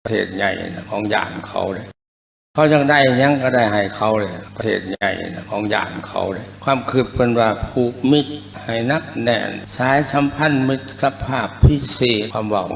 ປະເທດໃຫຍ່ນະ ຂອງຢ້ານເຂົາເດ້. ເຂົາຢາກໄດ້ຫຍັງກໍໄດ້ໃຫ້ເຂົາເດ້ ປະເທດໃຫຍ່ນະ ຂອງຢ້ານເຂົາເດ້. ຄວາມຄິດເພິ່ນວ່າ ຜູກມິດໃຫ້ໜັກແໜ້ນ, ສາຍສຳພັນມິດຕະພາບພິເສດ, ຄວາມເວົ້າ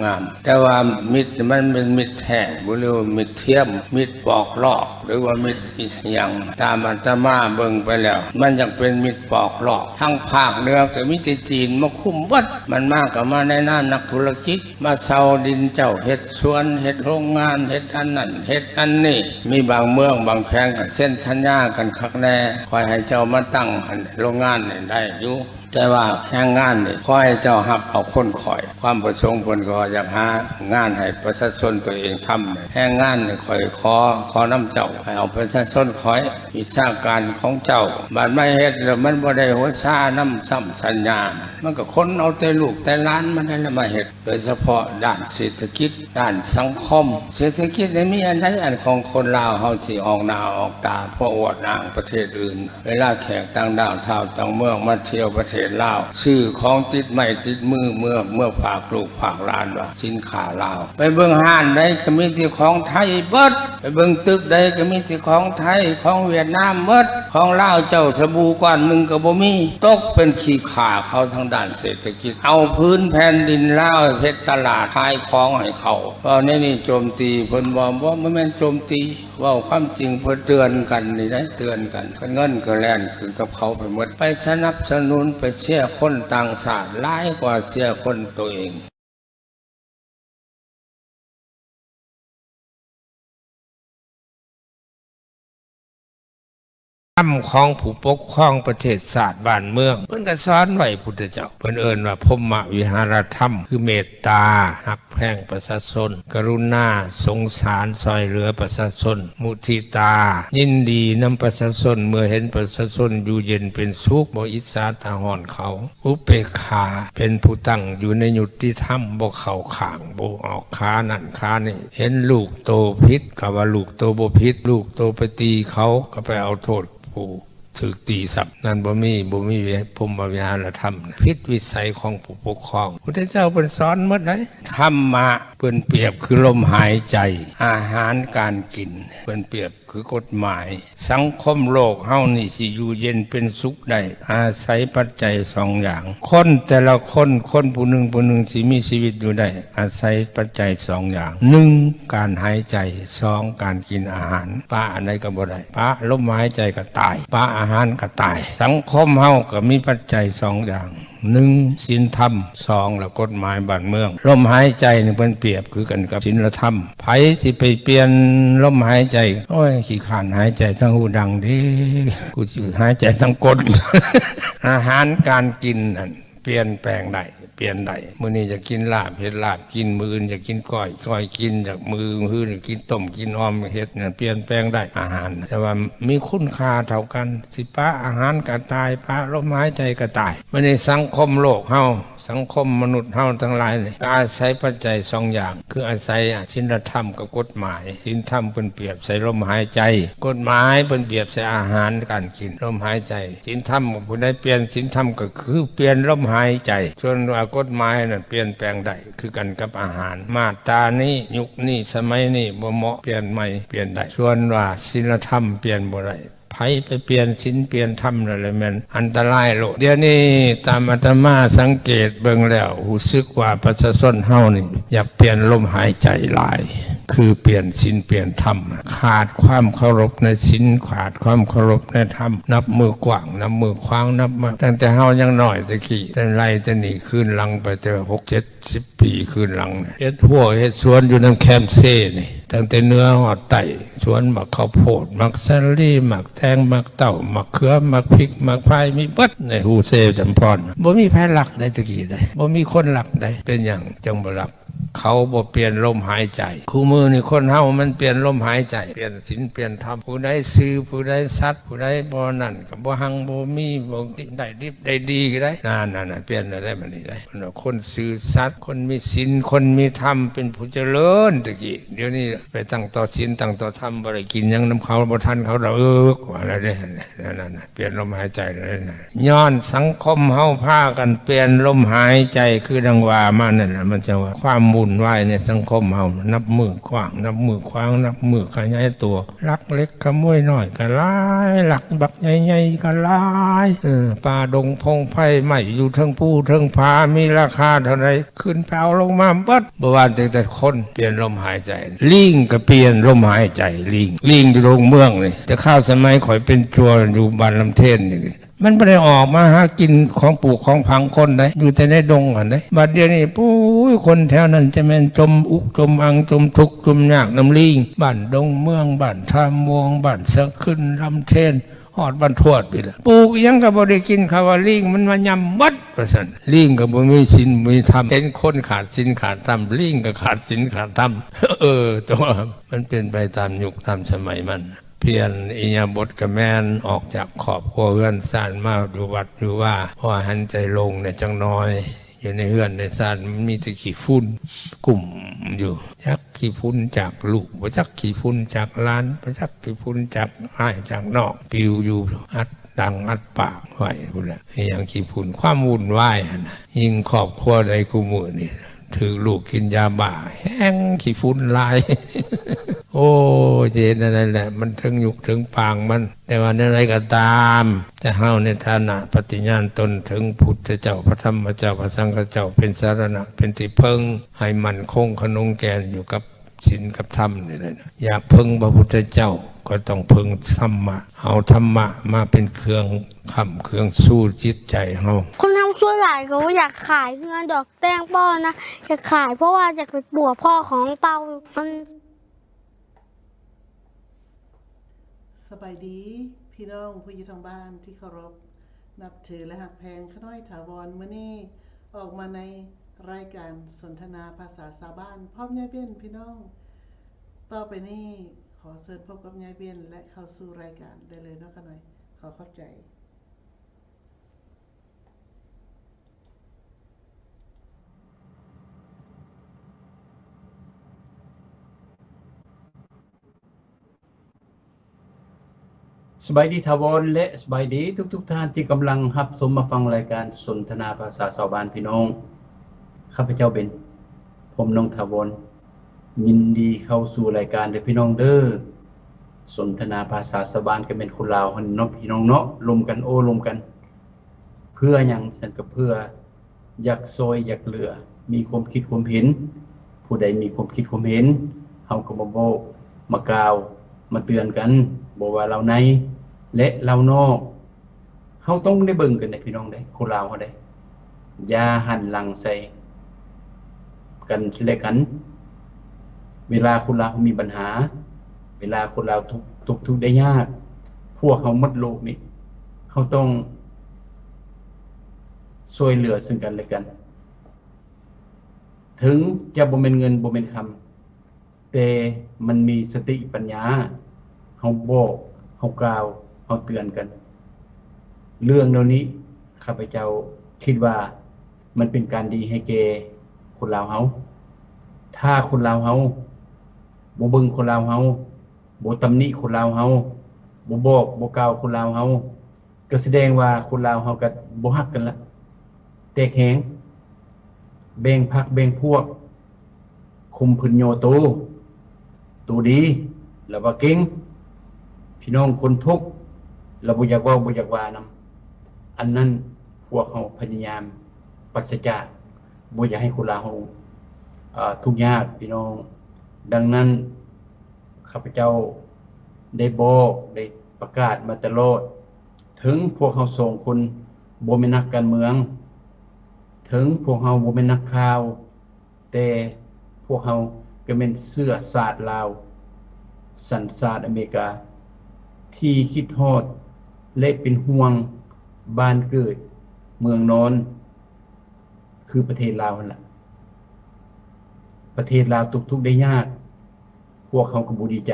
ງາມໆ. ແຕ່ວ່າມິດມັນເປັນມິດແທ້ບໍ່ ຫຼືວ່າມິດທຽມ, ມິດປອກລອກ ຫຼືວ່າມິດອີ່ຫຍັງ. ຕາມອາດຕະມາເບິ່ງໄປແລ້ວ ມັນຢາກເປັນມິດປອກລອກ. ທາງພາກເໜືອກໍມີແຕ່ຈີນມາຄຸມເບິດ, ມັນມາກໍມາໃນນາມນັກທຸລະກິດ. ມາເຊົ່າດິນເຈົ້າເຮັດສວນ ເຮັດໂຮງງານ ເຮັດອັນນັ້ນເຮັດອັນນີ້. ມີບາງເມືອງບາງແຂວງກໍເຊັນສັນຍາກັນຄັກແນ່, ຂ້ອຍໃຫ້ເຈົ້າມາຕັ້ງອັນໂຮງງານນີ້ໄດ້ຢູ່, ແຕ່ວ່າແຮງງານນີ້ຂໍໃຫ້ເຈົ້າຮັບເອົາຄົນຂ້ອຍ. ຄວາມປະສົງເພິ່ນກໍຢາກຫາງານໃຫ້ປະຊາຊົນຕົວເອງທຳ. ແຮງງານນີ້ຂ້ອຍຂໍ ຂໍນຳເຈົ້າ ໃຫ້ເອົາປະຊາຊົນຂ້ອຍ, ວິຊາການຂອງເຈົ້າ. ບາດມາເຮັດແລ້ວມັນບໍ່ໄດ້ຫົວຊານຳຊ້ຳສັນຍາ, ມັນກໍຂົນເອົາແຕ່ລູກແຕ່ຫຼານມັນນັ້ນແຫຼະມາເຮັດ. ໂດຍສະເພາະດ້ານເສດຖະກິດ, ດ້ານສັງຄົມ. ເສດຖະກິດນີ້ມີອັນໃດອັນຂອງຄົນລາວເຮົາຊິອອກໜ້າອອກຕາ ເພື່ອອວດອ້າງປະເທດອື່ນ? ເວລາແຂກຕ່າງດ້າວທ້າວຕ່າງເມືອງມາທ່ຽວປະເທດລາວ, ຊື້ຂອງຕິດໄມ້ຕິດມືເມືອ, ເມືອຝາກລູກຝາກຫຼານວ່າສິນຄ້າລາວ. ໄປເບິ່ງຮ້ານໃດກໍມີແຕ່ຂອງໄທເບິດ, ໄປເບິ່ງຕຶກໃດກໍມີແຕ່ຂອງໄທ, ຂອງຫວຽດນາມເບິດ. ຂອງລາວເຈົ້າສະບູກ້ອນໜຶ່ງກໍບໍ່ມີ, ຕົກເປັນຂີ້ຂ້າເຂົາທາງດ້ານເສດຖະກິດ, ເອົາພື້ນແຜ່ນດິນລາວເຮັດຕະຫຼາດຂາຍຂອງໃຫ້ເຂົາ. ເວົ້າແນວນີ້ໂຈມຕີເພິ່ນບໍ່? ບໍ່, ບໍ່ແມ່ນໂຈມຕີ, ເວົ້າຄວາມຈິງເພື່ອເຕືອນກັນນີ້ໄດ໋, ເຕືອນກັນ. ເງິນກໍແລ່ນຂຶ້ນກັບເຂົາໄປໝົດ, ໄປສະໜັບສະໜູນ ໄປເຊຍຄົນຕ່າງຊາດຫຼາຍກວ່າເຊຍຄົນໂຕເອງ. ທຳຂອງຜູ້ປົກຄອງປະເທດຊາດບ້ານເມືອງ ເພິ່ນກໍສອນໄວ້ພຸດທະເຈົ້າ, ເພິ່ນເອີ້ນວ່າພົມມະວິຫາລະທຳ ຄືເມດຕາ ຮັກແພງປະຊາຊົນ, ກະລຸນາ ສົງສານ ຊ່ອຍເຫຼືອປະຊາຊົນ, ມຸທິຕາ ຍິນດີນຳປະຊາຊົນ ເມື່ອເຫັນປະຊາຊົນຢູ່ເຢັນເປັນສຸກ ບໍ່ອິດສາຕາຮ້ອນເຂົາ. ອຸເປກຂາ ເປັນຜູ້ຕັ້ງຢູ່ໃນຍຸຕິທຳ, ບໍ່ເຂົ້າຂ້າງ, ບໍ່ອອກຂານັ້ນຂານີ້. ເຫັນລູກໂຕຜິດກໍວ່າລູກໂຕບໍ່ຜິດ, ລູກໂຕໄປຕີເຂົາກໍໄປເອົາໂທດຜູ້ຖືກຕີຊ້ຳ. ນັ້ນບໍ່ມີ, ບໍ່ມີພົມມະວິຫາລະທຳ, ຜິດວິໄສຂອງຜູ້ປົກຄອງ. ພຸດທະເຈົ້າເພິ່ນສອນໝົດໃດ໋. ທຳມະເພິ່ນປຽບຄືລົມຫາຍໃຈ, ອາຫານການກິນ ເພິ່ນປຽບ ຄືກົດໝາຍ. ສັງຄົມໂລກເຮົານີ້ຊິຢູ່ເຢັນເປັນສຸກໄດ້ ອາໄສປັດໄຈສອງຢ່າງ. ຄົນແຕ່ລະຄົນ, ຄົນຜູ້ໜຶ່ງຜູ້ໜຶ່ງຊິມີຊີວິດຢູ່ໄດ້ ອາໄສປັດໄຈສອງຢ່າງ. ໜຶ່ງ ການຫາຍໃຈ, ສອງ ການກິນອາຫານ. ປະອັນໃດກໍບໍ່ໄດ້, ປະລົມຫາຍໃຈກໍຕາຍ, ປະອາຫານກໍຕາຍ. ສັງຄົມເຮົາກໍມີປັດໄຈສອງຢ່າງ. ໜຶ່ງ ສິນທຳ, ສອງ ລະກົດໝາຍບ້ານເມືອງ. ລົມຫາຍໃຈນີ້ເພິ່ນປຽບຄືກັນກັບສິນລະທຳ. ໃຜຊິໄປປ່ຽນລົມຫາຍໃຈ? ໂອ້ຍ ຂີ້ຄ້ານຫາຍໃຈທາງຮູດັງເດ້, ກູຊິຫາຍໃຈທາງກົ້ນ. ອາຫານການກິນນັ້ນປ່ຽນແປງໄດ້, ປ່ຽນໄດ້. ມື້ນີ້ຢາກກິນລາບ ເຮັດລາບກິນ, ມື້ອື່ນຢາກກິນກ້ອຍ ກ້ອຍກິນ, ຢາກ ມື້ອື່ນຢາກກິນຕົ້ມ ກິນອ່ອມ ເຮັດນັ້ນ ປ່ຽນແປງໄດ້ອາຫານ, ແຕ່ວ່າມີຄຸນຄ່າເທົ່າກັນ. ຊິປະອາຫານກໍຕາຍ, ປະລົມຫາຍໃຈກໍຕາຍ. ບັດນີ້ສັງຄົມໂລກເຮົາ, ສັງຄົມມະນຸດເຮົາທັງຫຼາຍນີ້ ກໍອາໄສປັດໄຈສອງຢ່າງ, ຄືອາໄສສິນລະທຳກັບກົດໝາຍ. ສິນທຳເພິ່ນປຽບໃສ່ລົມຫາຍໃຈ, ກົດໝາຍເພິ່ນປຽບໃສ່ອາຫານການກິນ, ລົມຫາຍໃຈ. ສິນທຳ ຜູ້ໃດປ່ຽນສິນທຳ ກໍຄືປ່ຽນລົມຫາຍໃຈ. ສ່ວນວ່າກົດໝາຍນັ້ນປ່ຽນແປງໄດ້ ຄືກັນກັບອາຫານ. ມາດຕານີ້ ຍຸກນີ້ ສະໄໝນີ້ບໍ່ເໝາະ, ປ່ຽນໃໝ່ ປ່ຽນໄດ້. ສ່ວນວ່າສິນລະທຳປ່ຽນບໍ່ໄດ້. ໃຜໄປປ່ຽນສິນປ່ຽນທຳນັ້ນແຫຼະແມ່ນອັນຕະລາຍໂລດ. ດຽວນີ້ຕາມອາດຕະມາສັງເກດເບິ່ງແລ້ວ ຮູ້ສຶກວ່າປະຊາຊົນເຮົານີ້ຢາກປ່ຽນລົມຫາຍໃຈຫຼາຍ, ຄືປ່ຽນສິນປ່ຽນທຳ. ຂາດຄວາມເຄົາລົບໃນສິນ, ຂາດຄວາມເຄົາລົບໃນທຳ. ນັບມືກວ້າງ, ນັບມືຂວາງ, ນັບມາຕັ້ງແຕ່ເຮົາຍັງນ້ອຍແຕ່ກີ້, ແຕ່ໄລ່ແຕ່ນີ້ຄືນຫຼັງໄປແຕ່ຫົກເຈັດ ສິບປີຄືນຫຼັງ, ເຮັດຮົ້ວເຮັດສວນຢູ່ນຳແຄມເຊນີ້ ຕັ້ງແຕ່ເໜືອຮອດໃຕ້, ສວນໝາກເຂົ້າໂພດ, ໝາກສາລີ, ໝາກແຕງ, ໝາກເຕົ້າ, ໝາກເຂືອ, ໝາກພິກ, ໝາກພາຍ, ມີເບິດໃນຮູເຊຈຳພອນ. ບໍ່ມີໃຜລັກໄດ໋ ແຕ່ກີ້ໄດ໋, ບໍ່ມີຄົນລັກໄດ໋. ເປັນຫຍັງຈັ່ງບໍ່ລັກ? ເຂົາບໍ່ປ່ຽນລົມຫາຍໃຈ. ຄູ່ມື້ນີ້ຄົນເຮົາມັນປ່ຽນລົມຫາຍໃຈ, ປ່ຽນສິນປ່ຽນທຳ, ຜູ້ໃດຊື່ ຜູ້ໃດສັດ, ຜູ້ໃດບໍ່ນັ້ນ ກໍບໍ່ຮັ່ງບໍ່ມີ, ບໍ່ໄດ້ດິບໄດ້ດີກໍໄດ້. ນັ້ນໆໆ ປ່ຽນແລ້ວໄດ໋ ບັດນີ້ໄດ໋. ເພິ່ນວ່າຄົນຊື່ສັດ, ຄົນມີສິນ, ຄົນມີທຳ ເປັນຜູ້ຈະເລີນ. ແຕ່ກີ້ ດຽວນີ້ໄປຕັ້ງຕໍ່ສິນຕັ້ງຕໍ່ທຳ ບໍ່ໄດ້ກິນຫຍັງນຳເຂົາ, ບໍ່ທັນເຂົາດອກ, ວ່າແລ້ວເດ້. ນັ້ນໆໆ ປ່ຽນລົມຫາຍໃຈແລ້ວນະ. ຍ້ອນສັງຄົມເຮົາພາກັນປ່ຽນລົມຫາຍໃຈ, ຄືດັ່ງວ່າມານັ້ນລະ, ມັນຈະວ່າຄວາມຫວ ວຸ້ນວາຍໃນສັງຄົມເຮົາ ນັບມື້ກວ້າງ ນັບມື້ຂວາງ ນັບມື້ຂະຫຍາຍຕົວ ລັກເລັກຂະໂມຍນ້ອຍກໍຫຼາຍ ລັກບັກໃຫຍ່ໆກໍຫຼາຍ ເອີ ປ່າດົງພົງໄພໄມ້ຢູ່ເທິງພູເທິງຜາ ມີລາຄາເທົ່າໃດ ຂຶ້ນໄປເອົາລົງມາເບິດ ບໍ່ວ່າແຕ່ຄົນ ປ່ຽນລົມຫາຍໃຈ ລີງກໍປ່ຽນລົມຫາຍໃຈ ລີງ ລີງຢູ່ດົງເມືອງນີ້ ແຕ່ຄາວສະໄໝຂ້ອຍເປັນຈົວຢູ່ບ້ານລຳເທນນີ້ ມັນບໍ່ໄດ້ອອກມາຫາກິນຂອງປູກຂອງຝັງຄົນໃດ ຢູ່ແຕ່ໃນດົງຫັ້ນເດ້. ບັດດຽວນີ້ ໂອ້ຍ ຄົນແຖວນັ້ນຈະແມ່ນຈົມອຸກຈົມອັ່ງ ຈົມທຸກຈົມຍາກນຳລີງ. ບ້ານດົງເມືອງ ບ້ານທ່າມ່ວງ ບ້ານສະຂຶ້ນ ລຳເທນ ຮອດບ້ານທວດພີ້ແຫຼະ ປູກອີ່ຫຍັງກໍບໍ່ໄດ້ກິນ. ເຂົາວ່າລີງມັນມາຍຳໝົດວ່າຊັ້ນ. ລີງກໍບໍ່ມີສິນບໍ່ມີທຳ ເຫັນຄົນຂາດສິນຂາດທຳ ລີງກໍຂາດສິນຂາດທຳ. ເອີ ແຕ່ວ່າມັນເປັນໄປຕາມຍຸກຕາມສະໄໝມັນ. ປ່ຽນອິລິຍາບົດກະແມ່ນ ອອກຈາກຄອບຄົວເຮືອນຊານມາຢູ່ວັດຢູ່ວາ ພໍຫັນໃຈໂລ່ງແດ່ຈັກໜ້ອຍ. ຢູ່ໃນເຮືອນໃນຊານມັນມີແຕ່ຂີ້ຝຸ່ນກຸ້ມຢູ່ ຈັກຂີ້ຝຸ່ນຈາກລູກ ບໍ່ຈັກຂີ້ຝຸ່ນຈາກຫຼານ ບໍ່ຈັກຂີ້ຝຸ່ນຈາກອ້າຍຈາກນ້ອງ ປິວຢູ່ອັດດັງອັດປາກໄວ້ພຸ້ນແຫຼະ. ອີ່ຫຍັງຂີ້ຝຸ່ນ ຄວາມວຸ້ນວາຍຫັ້ນນະ. ຍິ່ງຄອບຄົວໃດຄູ່ມື້ນີ້ ຖືກລູກກິນຢາບ້າ ແຮ່ງຂີ້ຝຸ່ນຫຼາຍ. ໂອ້ຍ ຈະເຮັດແນວໃດແຫຼະ ມັນເຖິງຍຸກເຖິງປາງມັນ. ແຕ່ວ່າແນວໃດກໍຕາມ ແຕ່ເຮົາໃນຖານະປະຕິຍານຕົນເຖິງພຸດທະເຈົ້າ ພະທຳມະເຈົ້າ ພະສັງຄະເຈົ້າ ເປັນສາລະນະ ເປັນທີ່ເພິ່ງ ໃຫ້ໝັ້ນຄົງຂະໜົງແກ່ນຢູ່ກັບສິນກັບທຳນີ້ແຫຼະ. ຢາກເພິ່ງພະພຸດທະເຈົ້າ ກໍຕ້ອງເພິ່ງທຳມະ ເອົາທຳມະມາເປັນເຄື່ອງຄ້ຳເຄື່ອງຊູຈິດໃຈເຮົາ. ຄົນເຮົາສ່ວນຫຼາຍກໍບໍ່ຢາກຂາຍເຮືອນດອກ ແຕ່ງບໍ່ນະ ຢາກຂາຍ ເພາະວ່າຢາກໄປປົວພໍ່ຂອງເປົ່າ. ມັນ ສະບາຍດີພີ່ນ້ອງຜູ້ຢູ່ທາງບ້ານທີ່ເຄົາລົບນັບຖື ແລະ ຮັກແພງ. ຂ້ານ້ອຍຖາວອນ ມື້ນີ້ອອກມາໃນລາຍການສົນທະນາພາສາຊາວບ້ານ ພ້ອມຍາຍເບັນພີ່ນ້ອງ. ຕໍ່ໄປນີ້ ຂໍເຊີນພົບກັບຍາຍເບັນ ແລະ ເຂົ້າສູ່ລາຍການໄດ້ເລີຍເນາະຂ້ານ້ອຍ. ຂໍຂອບໃຈ. ສະບາຍດີຖາວອນ ແລະ ສະບາຍດີທຸກໆທ່ານທີ່ກຳລັງຮັບຊົມມາຟັງລາຍການສົນທະນາພາສາຊາວບ້ານພີ່ນ້ອງ. ຂ້າພະເຈົ້າເບັນ ພົມໜອງຖາວອນ ຍິນດີເຂົ້າສູ່ລາຍການເດີພີ່ນ້ອງເດີ. ສົນທະນາພາສາຊາວບ້ານກໍແມ່ນຄົນລາວຫັ້ນເນາະພີ່ນ້ອງເນາະ ລົມກັນໂອ້ລົມກັນ ເພື່ອຫຍັງ? ຊັ້ນກໍເພື່ອຢາກຊ່ອຍຢາກເຫຼືອ ມີຄວາມຄິດຄວາມເຫັນ ຜູ້ໃດມີຄວາມຄິດຄວາມເຫັນ ເຮົາກໍມາບອກມາກ່າວມາເຕືອນກັນ ບໍ່ວ່າລາວໃນ ແລະ ລາວນອກ. ເຮົາຕ້ອງໄດ້ເບິ່ງກັນເດ້ພີ່ນ້ອງເດ້ ຄົນລາວເຮົາເດ້ ຢ່າຫັນຫຼັງໃສ່ກັນແລະກັນ. ເວລາຄົນລາວເຮົາມີບັນຫາ ເວລາຄົນລາວທຸກ ທຸກທຸກໄດ້ຍາກ ພວກເຮົາໝົດໂລກນີ້ ເຮົາຕ້ອງຊ່ວຍເຫຼືອເຊິ່ງກັນແລະກັນ. ເຖິງຈະບໍ່ແມ່ນເງິນ ບໍ່ແມ່ນຄຳ ແຕ່ມັນມີສະຕິປັນຍາ ເຮົາບອກ ເຮົາກ່າວ ເຮົາເຕືອນກັນ. ເລື່ອງແນວນີ້ ຂ້າພະເຈົ້າຄິດວ່າມັນເປັນການດີໃຫ້ແກ່ຄົນລາວເຮົາ. ຖ້າຄົນລາວເຮົາບໍ່ເບິ່ງຄົນລາວເຮົາ ບໍ່ຕຳໜິຄົນລາວເຮົາ ບໍ່ບອກບໍ່ກ່າວຄົນລາວເຮົາ ກໍສະແດງວ່າຄົນລາວເຮົາກໍບໍ່ຮັກກັນລະ ແຕກແຫງ ແບ່ງພັກແບ່ງພວກ ຂົ່ມຜືນຍໍໂຕ ໂຕດີລະວ່າເກັ່ງ ພີ່ນ້ອງຄົນທຸກລະບໍ່ຢາກເວົ້າບໍ່ຢາກວ່ານຳ. ອັນນັ້ນພວກເຮົາພະຍາຍາມປາສະຈາກ ບໍ່ຢາກໃຫ້ຄົນລາວເຮົາ ເອີ ທຸກຍາກພີ່ນ້ອງ. ດັ່ງນັ້ນ ຂ້າພະເຈົ້າໄດ້ບອກ ໄດ້ປະກາດມາຕະຫຼອດ ເຖິງພວກເຮົາສອງຄົນບໍ່ແມ່ນນັກການເມືອງ ເຖິງພວກເຮົາບໍ່ແມ່ນນັກຂ່າວ ແຕ່ພວກເຮົາກໍແມ່ນເຊື້ອຊາດລາວ ສັນຊາດອາເມລິກາ ທີ່ຄິດຮອດ ແລະ ເປັນຫ່ວງບ້ານເກີດເມືອງນອນ ຄືປະເທດລາວຫັ້ນລະ. ປະເທດລາວຕົກທຸກໄດ້ຍາກ ພວກເຮົາກໍບໍ່ດີໃຈ.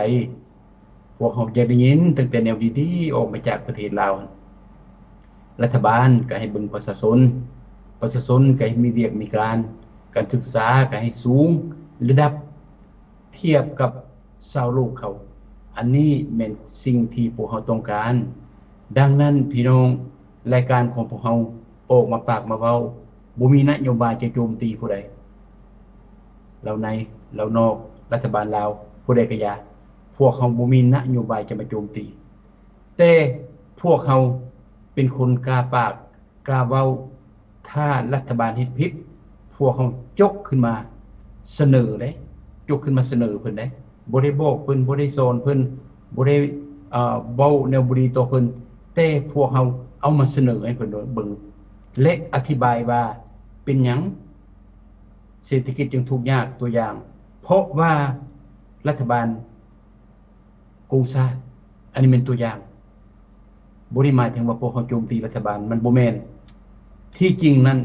ພວກເຮົາຢາກໄດ້ຍິນຕັ້ງແຕ່ແນວດີໆອອກມາຈາກປະເທດລາວ. ລັດຖະບານກໍໃຫ້ເບິ່ງປະຊາຊົນ, ປະຊາຊົນກໍໃຫ້ມີວຽກມີການ, ການສຶກສາກໍໃຫ້ສູງລະດັບທຽບກັບຊາວໂລກເຂົາ. ອັນນີ້ແມ່ນສິ່ງທີ່ພວກເຮົາຕ້ອງການ. ດັ່ງນັ້ນ ພີ່ນ້ອງ, ລາຍການຂອງພວກເຮົາອອກມາປາກມາເວົ້າ, ບໍ່ມີນະໂຍບາຍຈະໂຈມຕີຜູ້ໃດ. ລາວໃນ ລາວນອກ ລັດຖະບານລາວ ຜູ້ໃດກໍຢ່າ ພວກເຮົາບໍ່ມີນະໂຍບາຍຈະມາໂຈມຕີ ແຕ່ພວກເຮົາເປັນຄົນກ້າປາກ ກ້າເວົ້າ ຖ້າລັດຖະບານເຮັດຜິດ ພວກເຮົາຈົກຂຶ້ນມາສະເໜີເດ້ ຈົກຂຶ້ນມາສະເໜີເພິ່ນເດ້ ບໍ່ໄດ້ບອກເພິ່ນ ບໍ່ໄດ້ສອນເພິ່ນ ບໍ່ໄດ້ ເອີ ເວົ້າແນວບໍ່ດີຕໍ່ເພິ່ນ ແຕ່ພວກເຮົາເອົາມາສະເໜີໃຫ້ເພິ່ນເບິ່ງ ແລະ ອະທິບາຍວ່າເປັນຫຍັງເສດຖະກິດຈຶ່ງທຸກຍາກ ຕົວຢ່າງ ເພາະວ່າລັດຖະບານ ໂກງຊາດ ອັນນີ້ແມ່ນຕົວຢ່າງ ບໍ່ໄດ້ໝາຍເຖິງວ່າພວກເຮົາໂຈມຕີລັດຖະບານ ມັນບໍ່ແມ່ນ ທີ່ຈິງນັ້ນ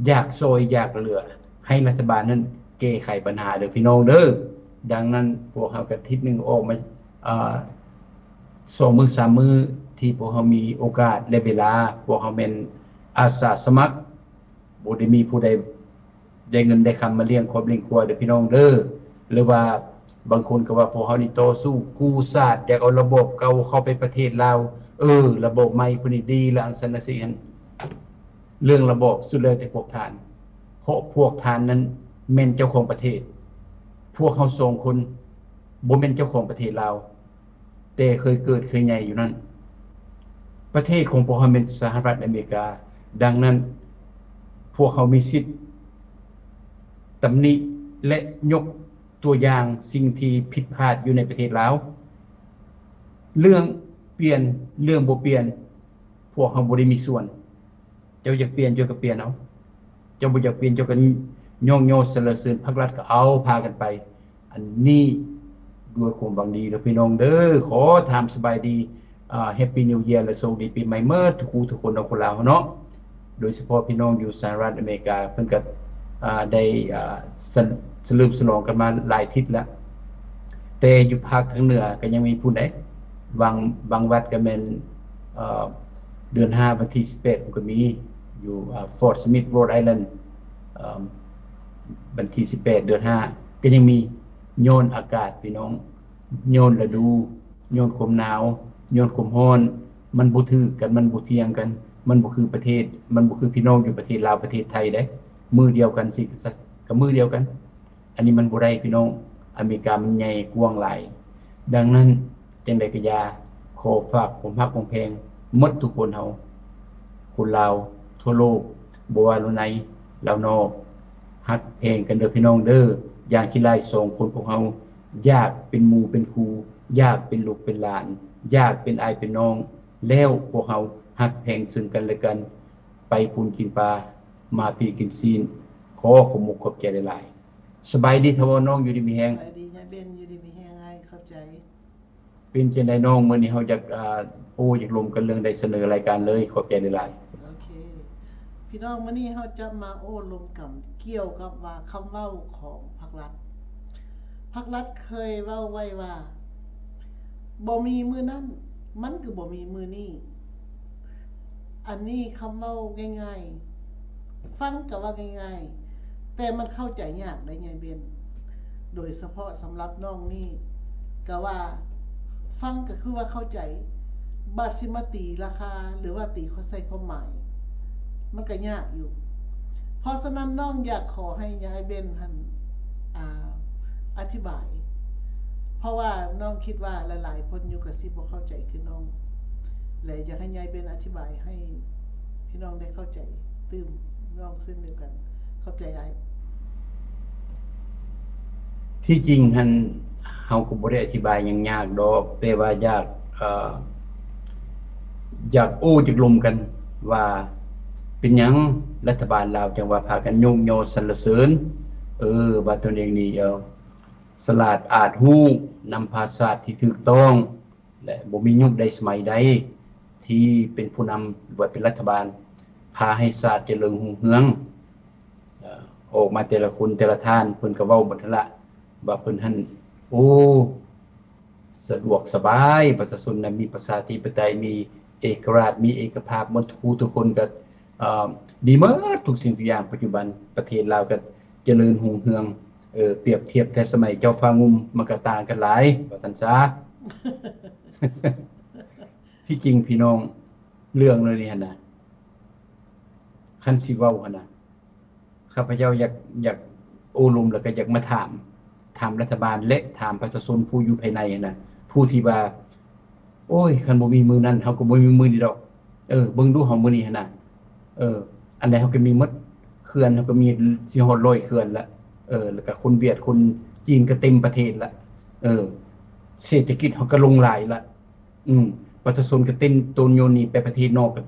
ຢາກຊ່ອຍຢາກເຫຼືອໃຫ້ລັດຖະບານນັ້ນແກ້ໄຂບັນຫາເດີພີ່ນ້ອງເດີ. ດັ່ງນັ້ນ ພວກເຮົາກໍທິດໜຶ່ງອອກມາ ອາ ສອງມື້ສາມມື້ ທີ່ພວກເຮົາມີໂອກາດ ແລະ ເວລາ ພວກເຮົາແມ່ນອາສາສະໝັກ ບໍ່ໄດ້ມີຜູ້ໃດ ໄດ້ເງິນໄດ້ຄຳມາລ້ຽງຄອບລ້ຽງຄົວເດີພີ່ນ້ອງເດີ ຫຼືວ່າບາງຄົນກໍວ່າພວກເຮົານີ້ຕໍ່ສູ້ກູ້ຊາດ ຢາກເອົາລະບອບເກົ່າເຂົ້າໄປປະເທດລາວ ເອີ ລະບອບໃໝ່ພຸ້ນນີ້ດີລະ ອັນຊັ້ນອັນຊີ້ຫັ້ນ ເລື່ອງລະບອບສຸດແລ້ວແຕ່ພວກທ່ານ ເພາະພວກທ່ານນັ້ນແມ່ນເຈົ້າຂອງປະເທດ ພວກເຮົາສອງຄົນບໍ່ແມ່ນເຈົ້າຂອງປະເທດລາວ. ແຕ່ເຄີຍເກີດເຄີຍໃຫຍ່ຢູ່ນັ້ນ ປະເທດຂອງພວກເຮົາແມ່ນສະຫະລັດອາເມລິກາ ດັ່ງນັ້ນ ພວກເຮົາມີສິດຕຳໜິ ແລະ ຍົກຕົວຢ່າງສິ່ງທີ່ຜິດພາດຢູ່ໃນປະເທດລາວ. ເລື່ອງປ່ຽນ ເລື່ອງບໍ່ປ່ຽນ ພວກເຮົາບໍ່ໄດ້ມີສ່ວນ. ເຈົ້າຢາກປ່ຽນເຈົ້າກໍປ່ຽນເອົາ ເຈົ້າບໍ່ຢາກປ່ຽນເຈົ້າກໍຍ້ອງຍໍສັນລະເສີນພັກລັດກໍເອົາພາກັນໄປ. ອັນນີ້ດ້ວຍຄວາມຫວັງດີເດີພີ່ນ້ອງເດີ ຂໍຖາມສະບາຍດີ ອາ Happy New Year ແລະ ໂຊກດີປີໃໝ່ໝົດທຸກຜູ້ທຸກຄົນເນາະ ຄົນລາວເຮົາເນາະ ໂດຍສະເພາະພີ່ນ້ອງຢູ່ສະຫະລັດອາເມລິກາ ເພິ່ນກໍ ອາ ໄດ້ ອາ ສະ ສະເຫຼີມສະຫຼອງກັນມາຫຼາຍທິດແລ້ວ ແຕ່ຢູ່ພາກທາງເໜືອກໍຍັງມີພຸ້ນໃດ໋ ບາງ ບາງວັດກໍແມ່ນ ເອີ ເດືອນຫ້າ ວັນທີສິບແປດ ພຸ້ນກໍມີ ຢູ່ ອາ Fort Smith Rhode Island ເອີ ວັນທີສິບແປດ ເດືອນຫ້າ ກໍຍັງມີ ຍ້ອນອາກາດພີ່ນ້ອງ ຍ້ອນລະດູ ຍ້ອນຄວາມໜາວ ຍ້ອນຄວາມຮ້ອນ ມັນບໍ່ຖືກກັນ ມັນບໍ່ທ່ຽງກັນ ມັນບໍ່ຄືປະເທດ ມັນບໍ່ຄືພີ່ນ້ອງຢູ່ປະເທດລາວ ປະເທດໄທເດ້ ມື້ດຽວກັນຊິ ກໍມື້ດຽວກັນ. ອັນນີ້ມັນບໍ່ໄດ້ພີ່ນ້ອງ ອາເມລິກາມັນໃຫຍ່ກວ້າງຫຼາຍ. ດັ່ງນັ້ນ ຈັ່ງໃດກໍຢ່າ ຂໍຝາກຄວາມຮັກຄວາມແພງໝົດທຸກຄົນເຮົາ ຄົນລາວທົ່ວໂລກ ບໍ່ວ່າລາວໃນລາວນອກ ຮັກແພງກັນເດີພີ່ນ້ອງເດີ. ຢ່າງຂີ້ລ້າຍສອງຄົນພວກເຮົາ ຢາກເປັນໝູ່ເປັນຄູ່ ຢາກເປັນລູກເປັນຫຼານ ຢາກເປັນອ້າຍເປັນນ້ອງ ແລ້ວພວກເຮົາຮັກແພງເຊິ່ງກັນແລະກັນ ໄປພຸ້ນກິນປາ ມາພີ້ກິນຊີ້ນ. ຂໍຂອບອົກຂອບໃຈຫຼາຍໆ. ສະບາຍດີທະວອນນ້ອງ ຢູ່ດີມີແຮງ. ສະບາຍດີຍາຍເບັນ ຢູ່ດີມີແຮງອ້າຍ ຂອບໃຈ. ເປັນຈັ່ງໃດນ້ອງ ມື້ນີ້ເຮົາຢາກ ອາ ໂອ້ ຢາກລົມກັນເລື່ອງໃດ ສະເໜີລາຍການເລີຍ ຂອບໃຈຫຼາຍໆ. ໂອເຄ ພີ່ນ້ອງ ມື້ນີ້ເຮົາຈະມາໂອ້ລົມກັນກ່ຽວກັບວ່າຄຳເວົ້າຂອງພັກລັດ. ພັກລັດເຄີຍເວົ້າໄວ້ວ່າ ບໍ່ມີມື້ນັ້ນ ມັນກໍບໍ່ມີມື້ນີ້. ອັນນີ້ຄຳເວົ້າງ່າຍໆ ຟັງກໍວ່າງ່າຍໆ ແຕ່ມັນເຂົ້າໃຈຍາກໄດ໋ຍາຍເບັນ ໂດຍສະເພາະສຳລັບນ້ອງນີ້ ກໍວ່າຟັງກໍຄືວ່າເຂົ້າໃຈ ບາດຊິມາຕີລາຄາ ຫຼືວ່າຕີເຂົ້າໃສ່ຄວາມໝາຍ ມັນກໍຍາກຢູ່. ເພາະສະນັ້ນນ້ອງຢາກຂໍໃຫ້ຍາຍເບັນຫັ້ນ ອາ ອະທິບາຍ ເພາະວ່ານ້ອງຄິດວ່າຫຼາຍໆຄົນຢູ່ກໍຊິບໍ່ເຂົ້າໃຈຄືນ້ອງ ແລະ ຢາກໃຫ້ຍາຍເບັນອະທິບາຍໃຫ້ພີ່ນ້ອງໄດ້ເຂົ້າໃຈຕື່ມນ້ອງເຊັ່ນດຽວກັນ. ຂອບໃຈຫຼາຍ. ທີ່ຈິງຫັ້ນ ເຮົາກໍບໍ່ໄດ້ອະທິບາຍຫຍັງຍາກດອກ ແຕ່ວ່າຢາກ ເອີ ຢາກໂອ້ ຢາກລົມກັນວ່າ ເປັນຫຍັງລັດຖະບານລາວຈັ່ງວ່າພາກັນຍົກຍໍສັນລະເສີນ ເອີ ວ່າຕົນເອງນີ້ ເອີ ສະຫຼາດອາດຮູ້ ນຳພາສາດທີ່ຖືກຕ້ອງ ແລະ ບໍ່ມີຍຸກໃດສະໄໝໃດທີ່ເປັນຜູ້ນຳ ຫຼືວ່າເປັນລັດຖະບານ ພາໃຫ້ຊາດຈະເລີນຮຸ່ງເຮືອງ. ເອີ ອອກມາແຕ່ລະຄົນແຕ່ລະທ່ານ ເພິ່ນກໍເວົ້າໝົດຫັ້ນລະ ວ່າເພິ່ນຫັ້ນ ໂອ້ ສະດວກສະບາຍ ປະຊາຊົນນະມີປະຊາທິປະໄຕ ມີເອກະລາດ ມີເອກະພາບໝົດ ທຸກຜູ້ທຸກຄົນກໍ ເອີ ດີໝົດທຸກສິ່ງທຸກຢ່າງ. ປັດຈຸບັນປະເທດລາວກໍຈະເລີນຮຸ່ງເຮືອງ ເອີ ປຽບທຽບແຕ່ສະໄໝເຈົ້າຟ້າງຸ່ມ ມັນກໍຕ່າງກັນຫຼາຍ ວ່າຊັ້ນຊະ. ທີ່ຈິງພີ່ນ້ອງ ເລື່ອງເຫຼົ່ານີ້ຫັ້ນນະ ຄັນຊິເວົ້າຫັ້ນນະ ຂ້າພະເຈົ້າຢາກ ຢາກ ໂອ້ລົມ ແລ້ວກໍຢາກມາຖາມ ຖາມລັດຖະບານ ແລະ ຖາມປະຊາຊົນຜູ້ຢູ່ພາຍໃນຫັ້ນນະ ຜູ້ທີ່ວ່າ ໂອ້ຍ ຄັນບໍ່ມີມື້ນັ້ນ ເຮົາກໍບໍ່ມີມື້ນີ້ດອກ. ເອີ ເບິ່ງດູເຮົາມື້ນີ້ຫັ້ນນະ ເອີ ອັນໃດເຮົາກໍມີໝົດ ເຂື່ອນເຮົາກໍມີຊິຮອດຮ້ອຍເຂື່ອນລະ ເອີ ແລ້ວກໍຄົນຫວຽດຄົນຈີນກໍເຕັມປະເທດລະ ເອີ ເສດຖະກິດເຮົາກໍລົງຫຼາຍລະ ອືມ ປະຊາຊົນກໍເຕັນໂຕນໂຍນໜີໄປປະເທດນອກ ກໍ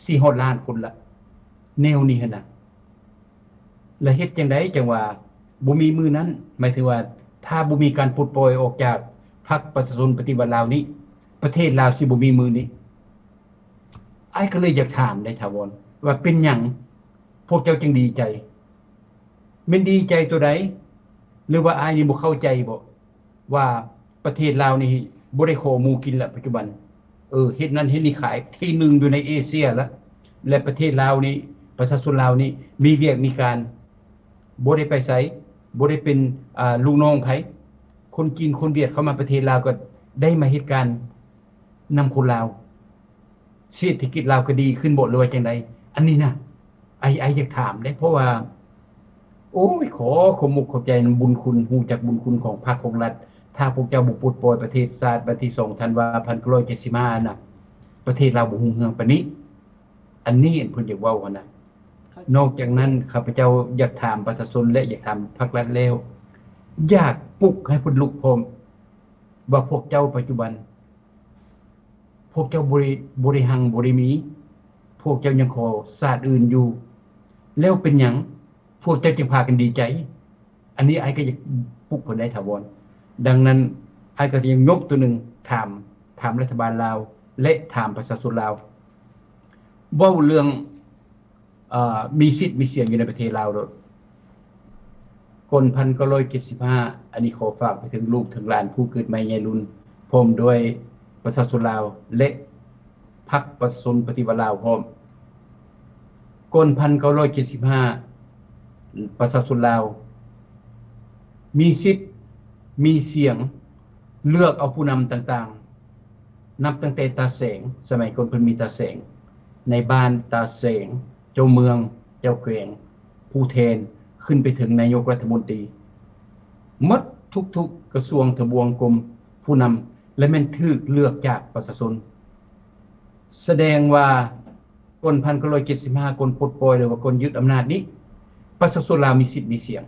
ຊິຮອດລ້ານຄົນລະ ແນວນີ້ຫັ້ນນະ. ແລະ ເຮັດຈັ່ງໃດຈັ່ງວ່າບໍ່ມີມື້ນັ້ນ? ໝາຍເຖິງວ່າ ຖ້າບໍ່ມີການປົດປ່ອຍອອກຈາກພັກປະຊາຊົນປະຕິວັດລາວນີ້ ປະເທດລາວຊິບໍ່ມີມື້ນີ້. ອ້າຍກໍເລີຍຢາກຖາມໄດ໋ ຖາວອນ ວ່າເປັນຫຍັງພວກເຈົ້າຈຶ່ງດີໃຈ? ແມ່ນດີໃຈຕົວໃດ? ຫຼືວ່າອ້າຍນີ້ບໍ່ເຂົ້າໃຈບໍ? ວ່າປະເທດລາວນີ້ບໍ່ໄດ້ຂໍໝູກິນລະ ປັດຈຸບັນ ເອີ ເຮັດນັ້ນເຮັດນີ້ຂາຍ ທີໜຶ່ງຢູ່ໃນເອເຊຍລະ ແລະ ປະເທດລາວນີ້ ປະຊາຊົນລາວນີ້ມີວຽກມີການ ບໍ່ໄດ້ໄປໃສ ບໍ່ໄດ້ເປັນ ອາ ລູກນ້ອງໃຜ ຄົນຈີນຄົນຫວຽດເຂົ້າມາປະເທດລາວກໍໄດ້ມາເຮັດການນຳຄົນລາວ. ເສດຖະກິດລາວກໍດີຂຶ້ນບໍ ຫຼືວ່າຈັ່ງໃດ? ອັນນີ້ນະ ອ້າຍ ອ້າຍຢາກຖາມເດ້ ເພາະວ່າ ໂອ້ຍ ຂໍຂອບມຸກຂອບໃຈນຳບຸນຄຸນ ຮູ້ຈັກບຸນຄຸນຂອງພັກຂອງລັດ. ຖ້າພວກເຈົ້າບໍ່ປົດປ່ອຍປະເທດຊາດ ວັນທີສອງທັນວາ ພັນເກົ້າຮ້ອຍເຈັດສິບຫ້ານະ ປະເທດລາວບໍ່ຮຸ່ງເຮືອງປານນີ້. ອັນນີ້ ອັນເພິ່ນຢາກເວົ້າຫັ້ນນະ. ນອກຈາກນັ້ນ ຂ້າພະເຈົ້າຢາກຖາມປະຊາຊົນ ແລະ ຢາກຖາມພັກລັດແລ້ວ ຢາກປຸກໃຫ້ເພິ່ນລຸກພ້ອມ ວ່າພວກເຈົ້າປັດຈຸບັນ ພວກເຈົ້າບໍ່ໄດ້ ບໍ່ໄດ້ຮັ່ງບໍ່ໄດ້ມີ ພວກເຈົ້າຍັງຂໍຊາດອື່ນຢູ່ ແລ້ວເປັນຫຍັງພວກເຈົ້າຈຶ່ງພາກັນດີໃຈ? ອັນນີ້ອ້າຍກໍຢາກປຸກເພິ່ນໄດ້ຖາວອນ. ດັ່ງນັ້ນ ອ້າຍກໍຈະຍັງຍົກຕົວໜຶ່ງ ຖາມ ຖາມລັດຖະບານລາວ ແລະ ຖາມປະຊາຊົນລາວ ເວົ້າເລື່ອງ ເອີ ມີສິດມີສຽງຢູ່ໃນປະເທດລາວໂລດ. ກ່ອນພັນເກົ້າຮ້ອຍເຈັດສິບຫ້າ ອັນນີ້ຂໍຝາກໄປເຖິງລູກເຖິງຫຼານຜູ້ເກີດໃໝ່ໃຫຍ່ລຸນ ພ້ອມດ້ວຍປະຊາຊົນລາວ ແລະ ພັກປະຊາຊົນປະຕິວັດລາວພ້ອມ. ກ່ອນພັນເກົ້າຮ້ອຍເຈັດສິບຫ້າ ປະຊາຊົນລາວມີສິດມີສຽງເລືອກເອົາຜູ້ນຳຕ່າງໆ ນັບຕັ້ງແຕ່ຕາແສງ ສະໄໝກ່ອນເພິ່ນມີຕາແສງ ໃນບ້ານ ຕາແສງ ເຈົ້າເມືອງ ເຈົ້າແຂວງ ຜູ້ແທນ ຂຶ້ນໄປເຖິງນາຍົກລັດຖະມົນຕີ ໝົດທຸກໆກະຊວງທະບວງກົມ ຜູ້ນຳ ແລະ ແມ່ນຖືກເລືອກຈາກປະຊາຊົນ. ສະແດງວ່າກ່ອນພັນເກົ້າຮ້ອຍເຈັດສິບຫ້າ ກ່ອນປົດປ່ອຍ ຫຼືວ່າກ່ອນຍຶດອຳນາດນີ້ ປະຊາຊົນລາວມີສິດມີສຽງ.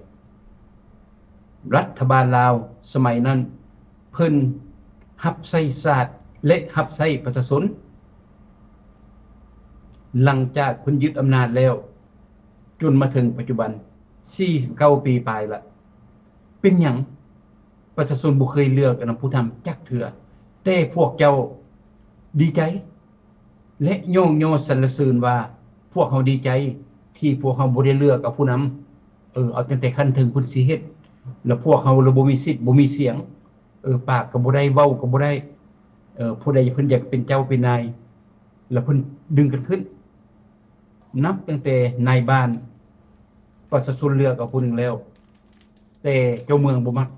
ລັດຖະບານລາວສະໄໝນັ້ນ ເພິ່ນຮັບໃຊ້ຊາດ ແລະ ຮັບໃຊ້ປະຊາຊົນ. ຫຼັງຈາກເພິ່ນຍຶດອຳນາດແລ້ວ ຈົນມາເຖິງປັດຈຸບັນ ສີ່ສິບເກົ້າປີປາຍລະ ເປັນຫຍັງປະຊາຊົນບໍ່ເຄີຍເລືອກອັນນຳຜູ້ນຳຈັກເທື່ອ? ແຕ່ພວກເຈົ້າດີໃຈ ແລະ ຍ້ອງຍໍສັນລະເສີນວ່າ ພວກເຮົາດີໃຈທີ່ພວກເຮົາບໍ່ໄດ້ເລືອກເອົາຜູ້ນຳ. ເອີ ເອົາຕັ້ງແຕ່ຂັ້ນເທິງພຸ້ນຊິເຮັດ ແລ້ວພວກເຮົາລະບໍ່ມີສິດ ບໍ່ມີສຽງ. ເອີ ປາກກໍບໍ່ໄດ້ ເວົ້າກໍບໍ່ໄດ້. ເອີ ຜູ້ໃດເພິ່ນຢາກເປັນເຈົ້າເປັນນາຍ ແລ້ວເພິ່ນດຶງກັນຂຶ້ນ. ນັບຕັ້ງແຕ່ນາຍບ້ານ ປະຊາຊົນເລືອກເອົາຜູ້ໜຶ່ງແລ້ວ ແຕ່ເຈົ້າເມືອງບໍ່ມັກ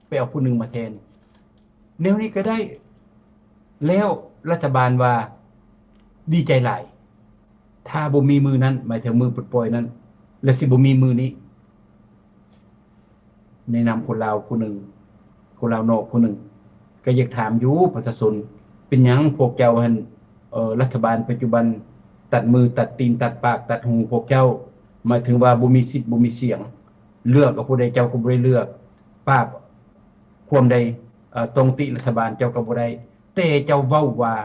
ໄປເອົາຜູ້ໜຶ່ງມາແທນ. ແນວນີ້ກໍໄດ້ ແລ້ວລັດຖະບານວ່າດີໃຈຫຼາຍ. ຖ້າບໍ່ມີມື້ນັ້ນ ໝາຍເຖິງມື້ປົດປ່ອຍນັ້ນ ແລະ ຊິບໍ່ມີມື້ນີ້. ໃນນາມຄົນລາວຜູ້ໜຶ່ງ ຄົນລາວນອກຜູ້ໜຶ່ງ ກໍຢາກຖາມຢູ່ປະຊາຊົນ ເປັນຫຍັງພວກເຈົ້າຫັ້ນ ເອີ ລັດຖະບານປັດຈຸບັນຕັດມືຕັດຕີນຕັດປາກຕັດຫູພວກເຈົ້າ ໝາຍເຖິງວ່າບໍ່ມີສິດບໍ່ມີສຽງ ເລືອກເອົາຜູ້ໃດເຈົ້າກໍບໍ່ໄດ້ເລືອກ ປາກຄວາມໃດ ເອີ ຕ້ອງຕິລັດຖະບານເຈົ້າກໍບໍ່ໄດ້ ແຕ່ເຈົ້າເວົ້າວ່າ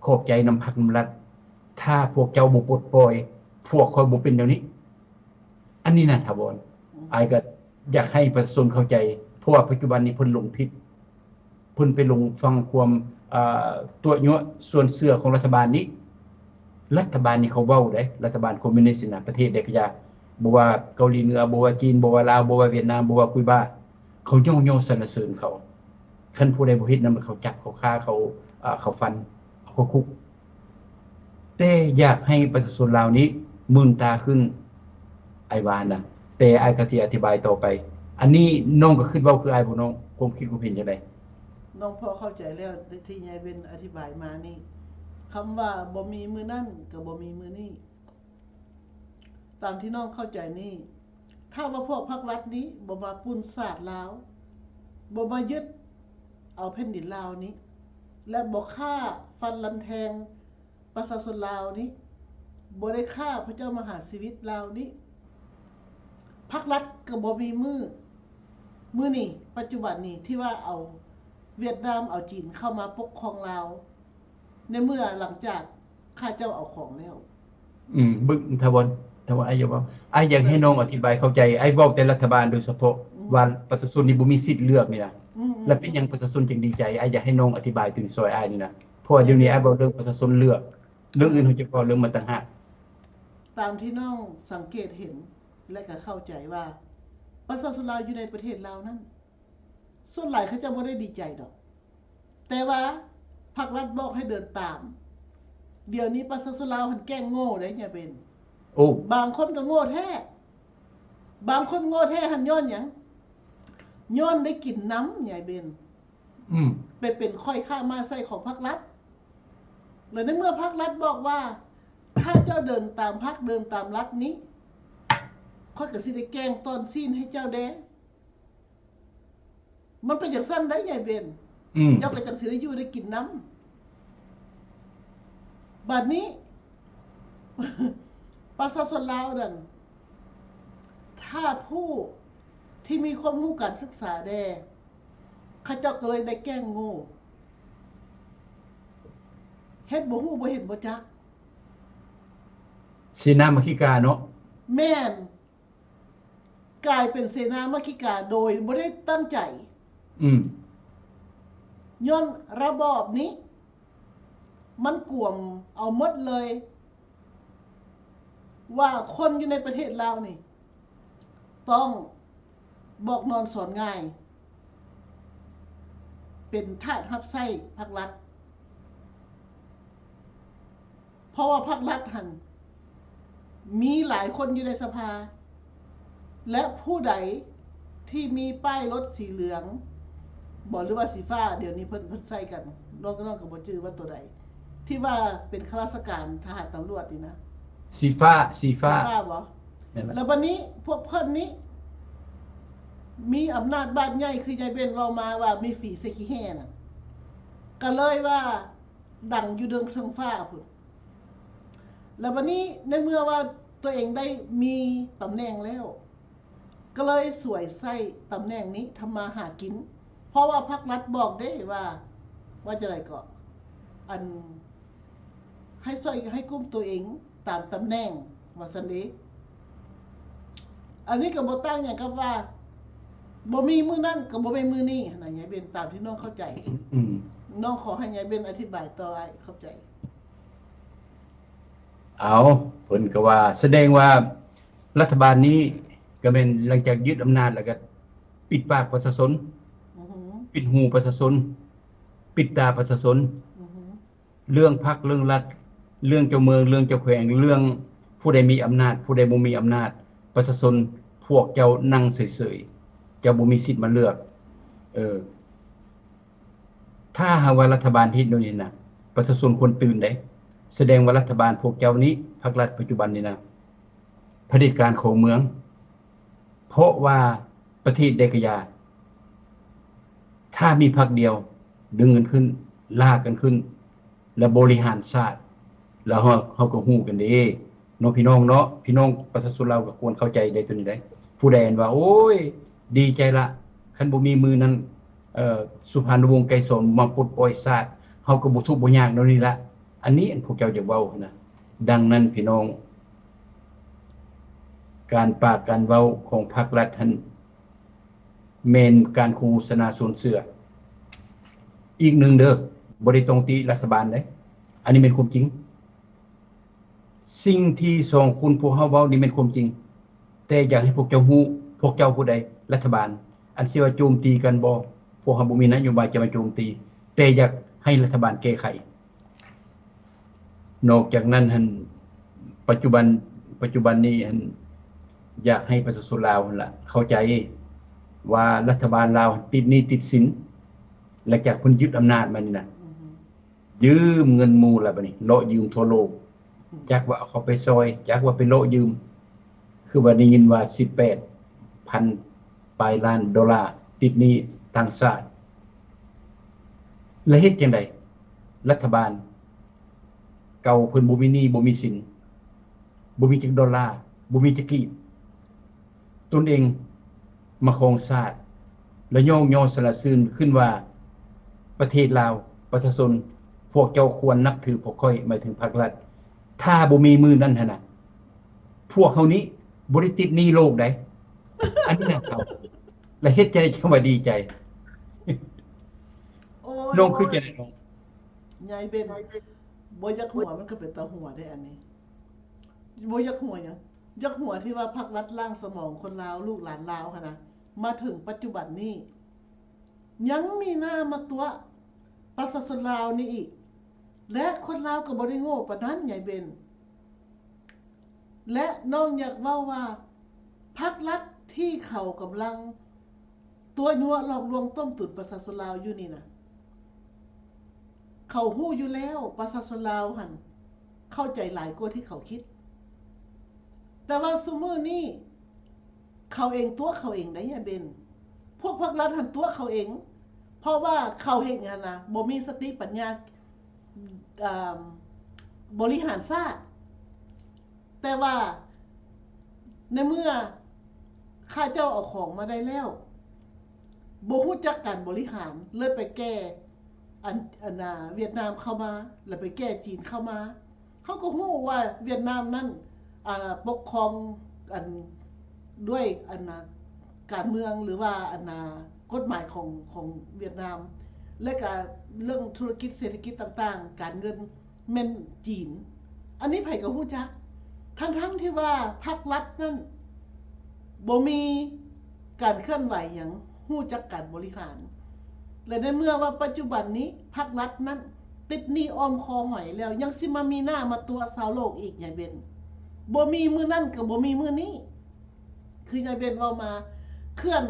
ຂອບໃຈນຳພັກນຳລັດ ຖ້າພວກເຈົ້າບໍ່ປົດປ່ອຍ ພວກຂ້ອຍບໍ່ເປັນແນວນີ້. ອັນນີ້ນະ ຖາວອນ ອືມ ອ້າຍກໍຢາກໃຫ້ປະຊາຊົນເຂົ້າໃຈ ເພາະວ່າປັດຈຸບັນນີ້ເພິ່ນຫຼົງຜິດ ເພິ່ນໄປຫຼົງຟັງຄວາມ ອາ ຕົວະຍົວະສ່ວນເຊື່ອຂອງລັດຖະບານນີ້. ລັດຖະບານນີ້ເຂົາເວົ້າເດ້ ລັດຖະບານຄອມມິວນິດນີ້ນະ ປະເທດໃດກໍຢ່າ ບໍ່ວ່າເກົາຫຼີເໜືອ ບໍ່ວ່າຈີນ ບໍ່ວ່າລາວ ບໍ່ວ່າຫວຽດນາມ ບໍ່ວ່າກູບາ ເຂົາຍ້ອງຍໍສັນລະເສີນເຂົາ. ຄັນຜູ້ໃດບໍ່ເຮັດນຳ ເຂົາຈັບ ເຂົາຂ້າ ເຂົາ ເຂົາຟັນ ເຂົາຄຸກ. ແຕ່ຢາກໃຫ້ປະຊາຊົນລາວນີ້ມື່ນຕາຂຶ້ນ ອ້າຍວ່ານະ. ແຕ່ອ້າຍກໍຊິອະທິບາຍຕໍ່ໄປ. ອັນນີ້ນ້ອງກໍຄິດເວົ້າຄືອ້າຍບໍ່ນ້ອງ? ຄວາມຄິດຄວາມເຫັນຈັ່ງໃດ? ນ້ອງພໍເຂົ້າໃຈແລ້ວ ທີ່ຍາຍເວັນອະທິບາຍມານີ້. ຄຳວ່າບໍ່ມີມື້ນັ້ນ ກໍບໍ່ມີມື້ນີ້. ຕາມທີ່ນ້ອງເຂົ້າໃຈນີ້ ຖ້າວ່າພວກພັກລັດນີ້ບໍ່ມາປຸ້ນຊາດລາວ, ບໍ່ມາຍຶດເອົາແຜ່ນດິນລາວນີ້ ແລະ ບໍ່ຂ້າຟັນລັນແທງປະຊາຊົນລາວນີ້, ບໍ່ໄດ້ຂ້າພະເຈົ້າມະຫາຊີວິດລາວນີ້, ພັກລັດກໍບໍ່ມີມື້ ມື້ນີ້ ປັດຈຸບັນນີ້ ທີ່ວ່າເອົາຫວຽດນາມ ເອົາຈີນເຂົ້າມາປົກຄອງລາວ ໃນເມື່ອຫຼັງຈາກຂ້າເຈົ້າເອົາຂອງແລ້ວ. ອືມ ເບິ່ງ ຖາວອນ ຖາວອນ ອ້າຍຢາກເວົ້າ ອ້າຍຢາກໃຫ້ນ້ອງອະທິບາຍເຂົ້າໃຈ. ອ້າຍເວົ້າແຕ່ລັດຖະບານໂດຍສະເພາະ ອືມ ວ່າປະຊາຊົນນີ້ບໍ່ມີສິດເລືອກນີ້ນະ. ອືມໆ ແລ້ວເປັນຫຍັງປະຊາຊົນຈຶ່ງດີໃຈ? ອ້າຍຢາກໃຫ້ນ້ອງອະທິບາຍຕົວນີ້ຊ່ອຍອ້າຍນີ້ນະ. ເພາະວ່າດຽວນີ້ອ້າຍເວົ້າເລື່ອງປະຊາຊົນເລືອກ, ເລື່ອງອື່ນເຮົາຈະເວົ້າເລື່ອງມັນຕ່າງຫາກ. ຕາມທີ່ນ້ອງສັງເກດເຫັນ ແລະ ກໍເຂົ້າໃຈວ່າ ປະຊາຊົນລາວຢູ່ໃນປະເທດລາວນັ້ນ ສ່ວນຫຼາຍເຂົາເຈົ້າບໍ່ໄດ້ດີໃຈດອກ, ແຕ່ວ່າພັກລັດບອກໃຫ້ເດີນຕາມ. ດຽວນີ້ປະຊາຊົນລາວຫັ້ນແກ້ງໂງ່ເດ້ຍາຍເບັນ. ໂອ້ ບາງຄົນກໍໂງ່ແທ້, ບາງຄົນໂງ່ແທ້ຫັ້ນຍ້ອນຫຍັງ? ຍ້ອນໄດ້ກິນນຳຍາຍເບັນ. ອືມ ໄປເປັນຂ້ອຍຂ້າມ້າໄສ້ຂອງພັກລັດ. ແລະ ໃນເມື່ອພັກລັດບອກວ່າ ຖ້າເຈົ້າເດີນຕາມພັກ ເດີນຕາມລັດນີ້ ຂ້ອຍກໍຊິໄດ້ແກງຕ່ອນຊີ້ນໃຫ້ເຈົ້າແດ່. ມັນເປັນຈັ່ງຊັ້ນໄດ໋ຍາຍເບັນ. ອືມ ເຈົ້າກໍຈັ່ງຊິໄດ້ຢູ່ໄດ້ກິນນຳ. ບາດນີ້ ປະຊາຊົນລາວນັ້ນ ຖ້າຜູ້ທີ່ມີຄວາມຮູ້ການສຶກສາແດ່ ເຂົາເຈົ້າກໍເລີຍໄດ້ແກ້ງໂງ່ ເຮັດບໍ່ຮູ້ ບໍ່ເຫັນ ບໍ່ຈັກ. ເສນາມະຄີກາເນາະ. ແມ່ນ. ກາຍເປັນເສນາມະຄີກາໂດຍບໍ່ໄດ້ຕັ້ງໃຈ. ອືມ ຍ້ອນລະບອບນີ້ ມັນກວມເອົາໝົດເລີຍ ວ່າຄົນຢູ່ໃນປະເທດລາວນີ້ ຕ້ອງບອກນອນສອນງ່າຍ ເປັນທາດຮັບໃຊ້ພັກລັດ. ເພາະວ່າພັກລັດຫັ້ນ ມີຫຼາຍຄົນຢູ່ໃນສະພາ ແລະ ຜູ້ໃດທີ່ມີປ້າຍລົດສີເຫຼືອງບໍ ຫຼືວ່າສີຟ້າ ດຽວນີ້ເພິ່ນ ເພິ່ນໃຊ້ກັນ ນ້ອງ ນ້ອງກໍບໍ່ຈື່ວ່າໂຕໃດ ທີ່ວ່າເປັນຂ້າລາຊະການທະຫານຕຳຫຼວດນີ້ນະ. ສີຟ້າ ສີຟ້າ ສີຟ້າບໍ? ແມ່ນລະ. ແລ້ວບັດນີ້ພວກເພິ່ນນີ້ ມີອຳນາດບາດໃຫຍ່ ຄືຍາຍເບັນເວົ້າມາວ່າມີຝີໃສ່ຂີ້ແຮ່ນະ ກໍເລີຍວ່າ ດັງຢູ່ເທິງຟ້າພຸ້ນ. ແລ້ວບັດນີ້ໃນເມື່ອວ່າຕົວເອງໄດ້ມີຕຳແໜ່ງແລ້ວ ກໍເລີຍສວຍໃຊ້ຕຳແໜ່ງນີ້ທຳມາຫາກິນ. ເພາະວ່າພັກລັດບອກເດ້ວ່າ ວ່າຈັ່ງໃດເກາະ ອັນ ໃຫ້ຊ່ອຍ ໃຫ້ກຸ້ມຕົວເອງຕາມຕຳແໜ່ງ ວ່າຊັ້ນເດ. ອັນນີ້ກໍບໍ່ຕ່າງຫຍັງກັບວ່າ ບໍ່ມີມື້ນັ້ນກໍບໍ່ແມ່ນມື້ນີ້ຫັ້ນນະ ຍາຍເບັນ ຕາມທີ່ນ້ອງເຂົ້າໃຈ. ອືມ ນ້ອງຂໍໃຫ້ຍາຍເບັນອະທິບາຍຕໍ່ ອ້າຍເຂົ້າໃຈ. ເອົາ ເພິ່ນກໍວ່າ ສະແດງວ່າລັດຖະບານນີ້ກໍແມ່ນຫຼັງຈາກຍຶດອຳນາດແລ້ວກໍປິດປາກປະຊາຊົນ, ອືຮຶ ປິດຫູປະຊາຊົນ, ປິດຕາປະຊາຊົນ. ອືຮຶ ເລື່ອງພັກ ເລື່ອງລັດ ເລື່ອງເຈົ້າເມືອງ ເລື່ອງເຈົ້າແຂວງ ເລື່ອງຜູ້ໃດມີອຳນາດ ຜູ້ໃດບໍ່ມີອຳນາດ ປະຊາຊົນ ພວກເຈົ້ານັ່ງເສີຍໆ ເຈົ້າບໍ່ມີສິດມາເລືອກ. ເອີ ຖ້າຫາກວ່າລັດຖະບານເຮັດແນວນີ້ນະ ປະຊາຊົນຄວນຕື່ນເດ້. ສະແດງວ່າລັດຖະບານພວກເຈົ້ານີ້ ພັກລັດປັດຈຸບັນນີ້ນະ ຜະເດັດການຄອງເມືອງ. ເພາະວ່າປະເທດໃດກະຢ່າ ຖ້າມີພັກດຽວ ດຶງກັນຂຶ້ນ ລາກກັນຂຶ້ນ ແລະ ບໍລິຫານຊາດ ແລ້ວເຮົາ ເຮົາກໍຮູ້ກັນເດ້ເນາະ ພີ່ນ້ອງເນາະ. ພີ່ນ້ອງປະຊາຊົນລາວກໍຄວນເຂົ້າໃຈໄດ້ຕົວນີ້ໄດ໋. ຜູ້ໃດອັນວ່າ ໂອ້ຍ ດີໃຈລະ ຄັນບໍ່ມີມື້ນັ້ນ ເອີ ສຸພານຸວົງໄກສອນມາປົດປ່ອຍຊາດ ເຮົາກໍບໍ່ທຸກບໍ່ຍາກແນວນີ້ລະ. ອັນນີ້ອັນພວກເຈົ້າຢາກເວົ້າຫັ້ນນະ. ດັ່ງນັ້ນ ພີ່ນ້ອງ ການປາກການເວົ້າຂອງພັກລັດຫັ້ນ ແມ່ນການໂຄສະນາຊວນເຊື່ອ. ອີກໜຶ່ງເດີ ບໍ່ໄດ້ຕ້ອງຕິລັດຖະບານເດ້ ອັນນີ້ແມ່ນຄວາມຈິງ. ສິ່ງທີ່ສອງຄົນພວກເຮົາເວົ້ານີ້ແມ່ນຄວາມຈິງ, ແຕ່ຢາກໃຫ້ພວກເຈົ້າຮູ້, ພວກເຈົ້າຜູ້ໃດ ລັດຖະບານ ອັນຊິວ່າໂຈມຕີກັນບໍ່? ພວກເຮົາບໍ່ມີນະໂຍບາຍຈະມາໂຈມຕີ, ແຕ່ຢາກໃຫ້ລັດຖະບານແກ້ໄຂ. ນອກຈາກນັ້ນຫັ້ນ ປັດຈຸບັນ ປັດຈຸບັນນີ້ຫັ້ນ ຢາກໃຫ້ປະຊາຊົນລາວຫັ້ນລະ ເຂົ້າໃຈວ່າລັດຖະບານລາວຕິດໜີ້ຕິດສິນ ຫຼັງຈາກເພິ່ນຍຶດອຳນາດມານີ້ນະ ອືຮຶ ຢືມເງິນໝູ່ລະບາດນີ້ ເລາະຢືມທົ່ວໂລກ ອືມ ຈັກວ່າເອົາເຂົ້າໄປຊ່ອຍ ຈັກວ່າໄປເລາະຢືມ ຄືວ່າໄດ້ຍິນວ່າສິບແປດ ພັນປາຍລ້ານໂດລາ ຕິດໜີ້ຕ່າງຊາດ. ແລະເຮັດຈັ່ງໃດ? ລັດຖະບານເກົ່າເພິ່ນບໍ່ມີໜີ້ ບໍ່ມີສິນ, ບໍ່ມີຈັກໂດລາ, ບໍ່ມີຈັກກີບ. ຕົນເອງມາຄອງຊາດ ແລະຍ້ອງຍໍສັນລະເສີນຂຶ້ນວ່າ ປະເທດລາວ, ປະຊາຊົນ, ພວກເຈົ້າຄວນນັບຖືພວກຂ້ອຍ, ໝາຍເຖິງພັກລັດ. ຖ້າບໍ່ມີມື້ນັ້ນຫັ້ນນະ ພວກເຮົານີ້ບໍ່ໄດ້ຕິດໜີ້ໂລກໃດ. ອັນນີ້ນະເຂົາ ແລະເຮັດໃຈຈັ່ງວ່າດີໃຈ. ໂອ້ຍ ນ້ອງຄືຈັ່ງໃດນ້ອງ? ຍາຍເບັນ ບໍ່ຢາກຫົວມັນກໍເປັນຕາຫົວເດ້ອັນນີ້. ບໍ່ຢາກຫົວຫຍັງ? ຢາກຫົວທີ່ວ່າພັກລັດລ້າງສະໝອງຄົນລາວ, ລູກຫຼານລາວຫັ້ນນະ, ມາເຖິງປັດຈຸບັນນີ້ ຍັງມີໜ້າມາຕົວະປະຊາຊົນລາວນີ້ອີກ. ແລະຄົນລາວກໍບໍ່ໄດ້ໂງ່ປານນັ້ນ ຍາຍເບັນ. ແລະນ້ອງຢາກເວົ້າວ່າ ພັກລັດທີ່ເຂົາກຳລັງຕົວະຍົວະຫຼອກລວງຕົ້ມຕຸນປະຊາຊົນລາວຢູ່ນີ້ນະ, ເຂົາຮູ້ຢູ່ແລ້ວ ປະຊາຊົນລາວຫັ້ນເຂົ້າໃຈຫຼາຍກວ່າທີ່ເຂົາຄິດ. ແຕ່ວ່າຊຸມື້ນີ້ ເຂົາເອງຕົວະເຂົາເອງໄດ໋ ຍາເບັນ. ພວກພັກລັດຫັ້ນຕົວະເຂົາເອງ ເພາະວ່າເຂົາເຮັດຫຍັງຫັ້ນນະ ບໍ່ມີສະຕິປັນຍາ ອາ ບໍລິຫານຊາດ. ແຕ່ວ່າໃນເມື່ອຂ້າເຈົ້າເອົາຂອງມາໄດ້ແລ້ວ ບໍ່ຮູ້ຈັກການບໍລິຫານ ເລີຍໄປແກ່ອັນ ອັນ ອາ ຫວຽດນາມເຂົ້າມາ ແລ້ວໄປແກ່ຈີນເຂົ້າມາ. ເຮົາກໍຮູ້ວ່າຫວຽດນາມນັ້ນ ອາ ປົກຄອງ ອັນ ດ້ວຍ ອັນ ອາ ການເມືອງ ຫຼືວ່າ ອັນ ອາ ກົດໝາຍຂອງ ຂອງຫວຽດນາມ ແລະກະເລື່ອງທຸລະກິດເສດຖະກິດຕ່າງໆ ການເງິນແມ່ນຈີນ. ອັນນີ້ໃຜກໍຮູ້ຈັກ ທັງໆທີ່ວ່າພັກລັດນັ້ນ ບໍ່ມີການເຄື່ອນໄຫວຫຍັງ, ຮູ້ຈັກການບໍລິຫານ. ແລະໃນເມື່ອວ່າປັດຈຸບັນນີ້ ພັກລັດນັ້ນຕິດໜີ້ອ້ອມຄໍຫອຍແລ້ວ ຍັງຊິມາມີໜ້າມາຕົວະຊາວໂລກອີກ ຍາຍເບັນ. ບໍ່ມີມື້ນັ້ນກໍບໍ່ມີມື້ນີ້. ຄືຍາຍເບັນເວົ້າມາ ເຂື່ອນ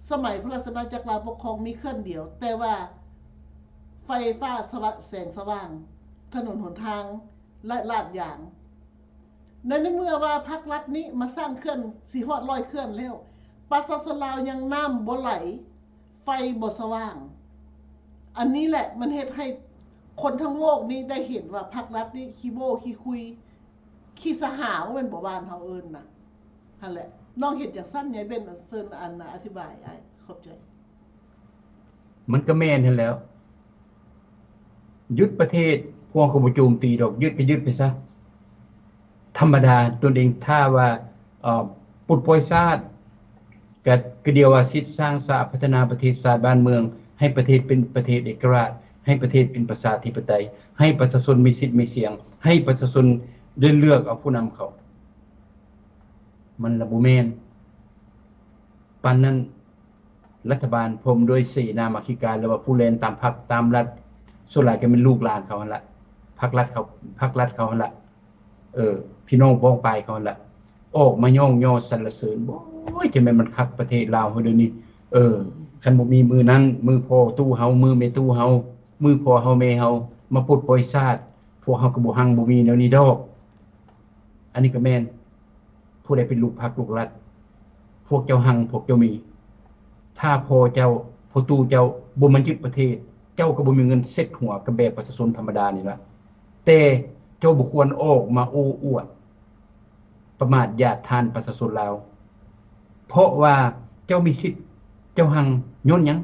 ສະໄໝພະລາຊະອານາຈັກລາວປົກຄອງມີເຂື່ອນດຽວ, ແຕ່ວ່າໄຟຟ້າສະຫວ່າງ ແສງສະຫວ່າງ, ຖະໜົນຫົນທາງ ແລະ ລາດຢາງ. ໃນເມື່ອວ່າພັກລັດນີ້ມາສ້າງເຂື່ອນຊິຮອດຮ້ອຍເຂື່ອນແລ້ວ, ປະຊາຊົນລາວຍັງນ້ຳບໍ່ໄຫຼ, ໄຟບໍ່ສະຫວ່າງ. ອັນນີ້ແຫຼະມັນເຮັດໃຫ້ຄົນທັງໂລກນີ້ໄດ້ເຫັນວ່າພັກລັດນີ້ຂີ້ໂມ້ຂີ້ຄຸຍ, ຂີ້ສະຫາວແມ່ນບໍ່ ບ້ານເຮົາເອີ້ນນະ. ຫັ້ນແຫຼະ ນ້ອງເຫັນຈັ່ງຊັ້ນ ຍາຍເບັນ. ເຊີນ ອັນ ອະທິບາຍອ້າຍ. ຂອບໃຈ. ມັນກໍແມ່ນຫັ້ນແຫຼ້ວ. ຢຸດປະເທດ ພວກເຮົາກໍບໍ່ໂຈມຕີດອກ, ຍຶດກໍຍຶດໄປຊະ. ທຳມະດາຕົນເອງ ຖ້າວ່າ ເອີ ປົດປ່ອຍຊາດ ກະ ກະດຽວວ່າສິດສ້າງສາພັດທະນາປະເທດຊາດບ້ານເມືອງ, ໃຫ້ປະເທດເປັນປະເທດເອກະລາດ, ໃຫ້ປະເທດເປັນປະຊາທິປະໄຕ, ໃຫ້ປະຊາຊົນມີສິດມີສຽງ, ໃຫ້ປະຊາຊົນໄດ້ເລືອກເອົາຜູ້ນຳເຂົາ. ມັນລະບໍ່ແມ່ນ. ປານນັ້ນ ລັດຖະບານພ້ອມດ້ວຍເສນາມາທິການ ຫຼືວ່າຜູ້ແລ່ນຕາມພັກຕາມລັດ ສ່ວນຫຼາຍກໍແມ່ນລູກຫຼານເຂົາຫັ້ນລະ, ພັກລັດເຂົາ ພັກລັດເຂົາຫັ້ນລະ, ເອີ ພີ່ນ້ອງປ້ອງປາຍເຂົາຫັ້ນລະ ອອກມາຍ້ອງຍໍສັນລະເສີນ. ໂອ້ຍ ຈະແມ່ນມັນຄັກປະເທດລາວເຮົາດຽວນີ້. ເອີ ຄັນບໍ່ມີມື້ນັ້ນ ມື້ພໍ່ຕູ້ເຮົາ ມື້ແມ່ຕູ້ເຮົາ ມື້ພໍ່ເຮົາແມ່ເຮົາມາປົດປ່ອຍຊາດ ພວກເຮົາກໍບໍ່ຮັ່ງບໍ່ມີແນວນີ້ດອກ. ອັນນີ້ກໍແມ່ນ ຜູ້ໃດເປັນລູກພັກລູກລັດ ພວກເຈົ້າຮັ່ງ ພວກເຈົ້າມີ. ຖ້າພໍ່ເຈົ້າ ພໍ່ຕູ້ເຈົ້າບໍ່ມາຍຶດປະເທດ ເຈົ້າກໍບໍ່ມີເງິນເຊັດຫົວກັບແບບປະຊາຊົນທຳມະດານີ້ລະ. ແຕ່ເຈົ້າບໍ່ຄວນອອກມາໂອ້ອວດ ປະໝາດຢາດທານປະຊາຊົນລາວ. ເພາະວ່າເຈົ້າມີສິດ ເຈົ້າຮັ່ງຍ້ອນຫຍັງ?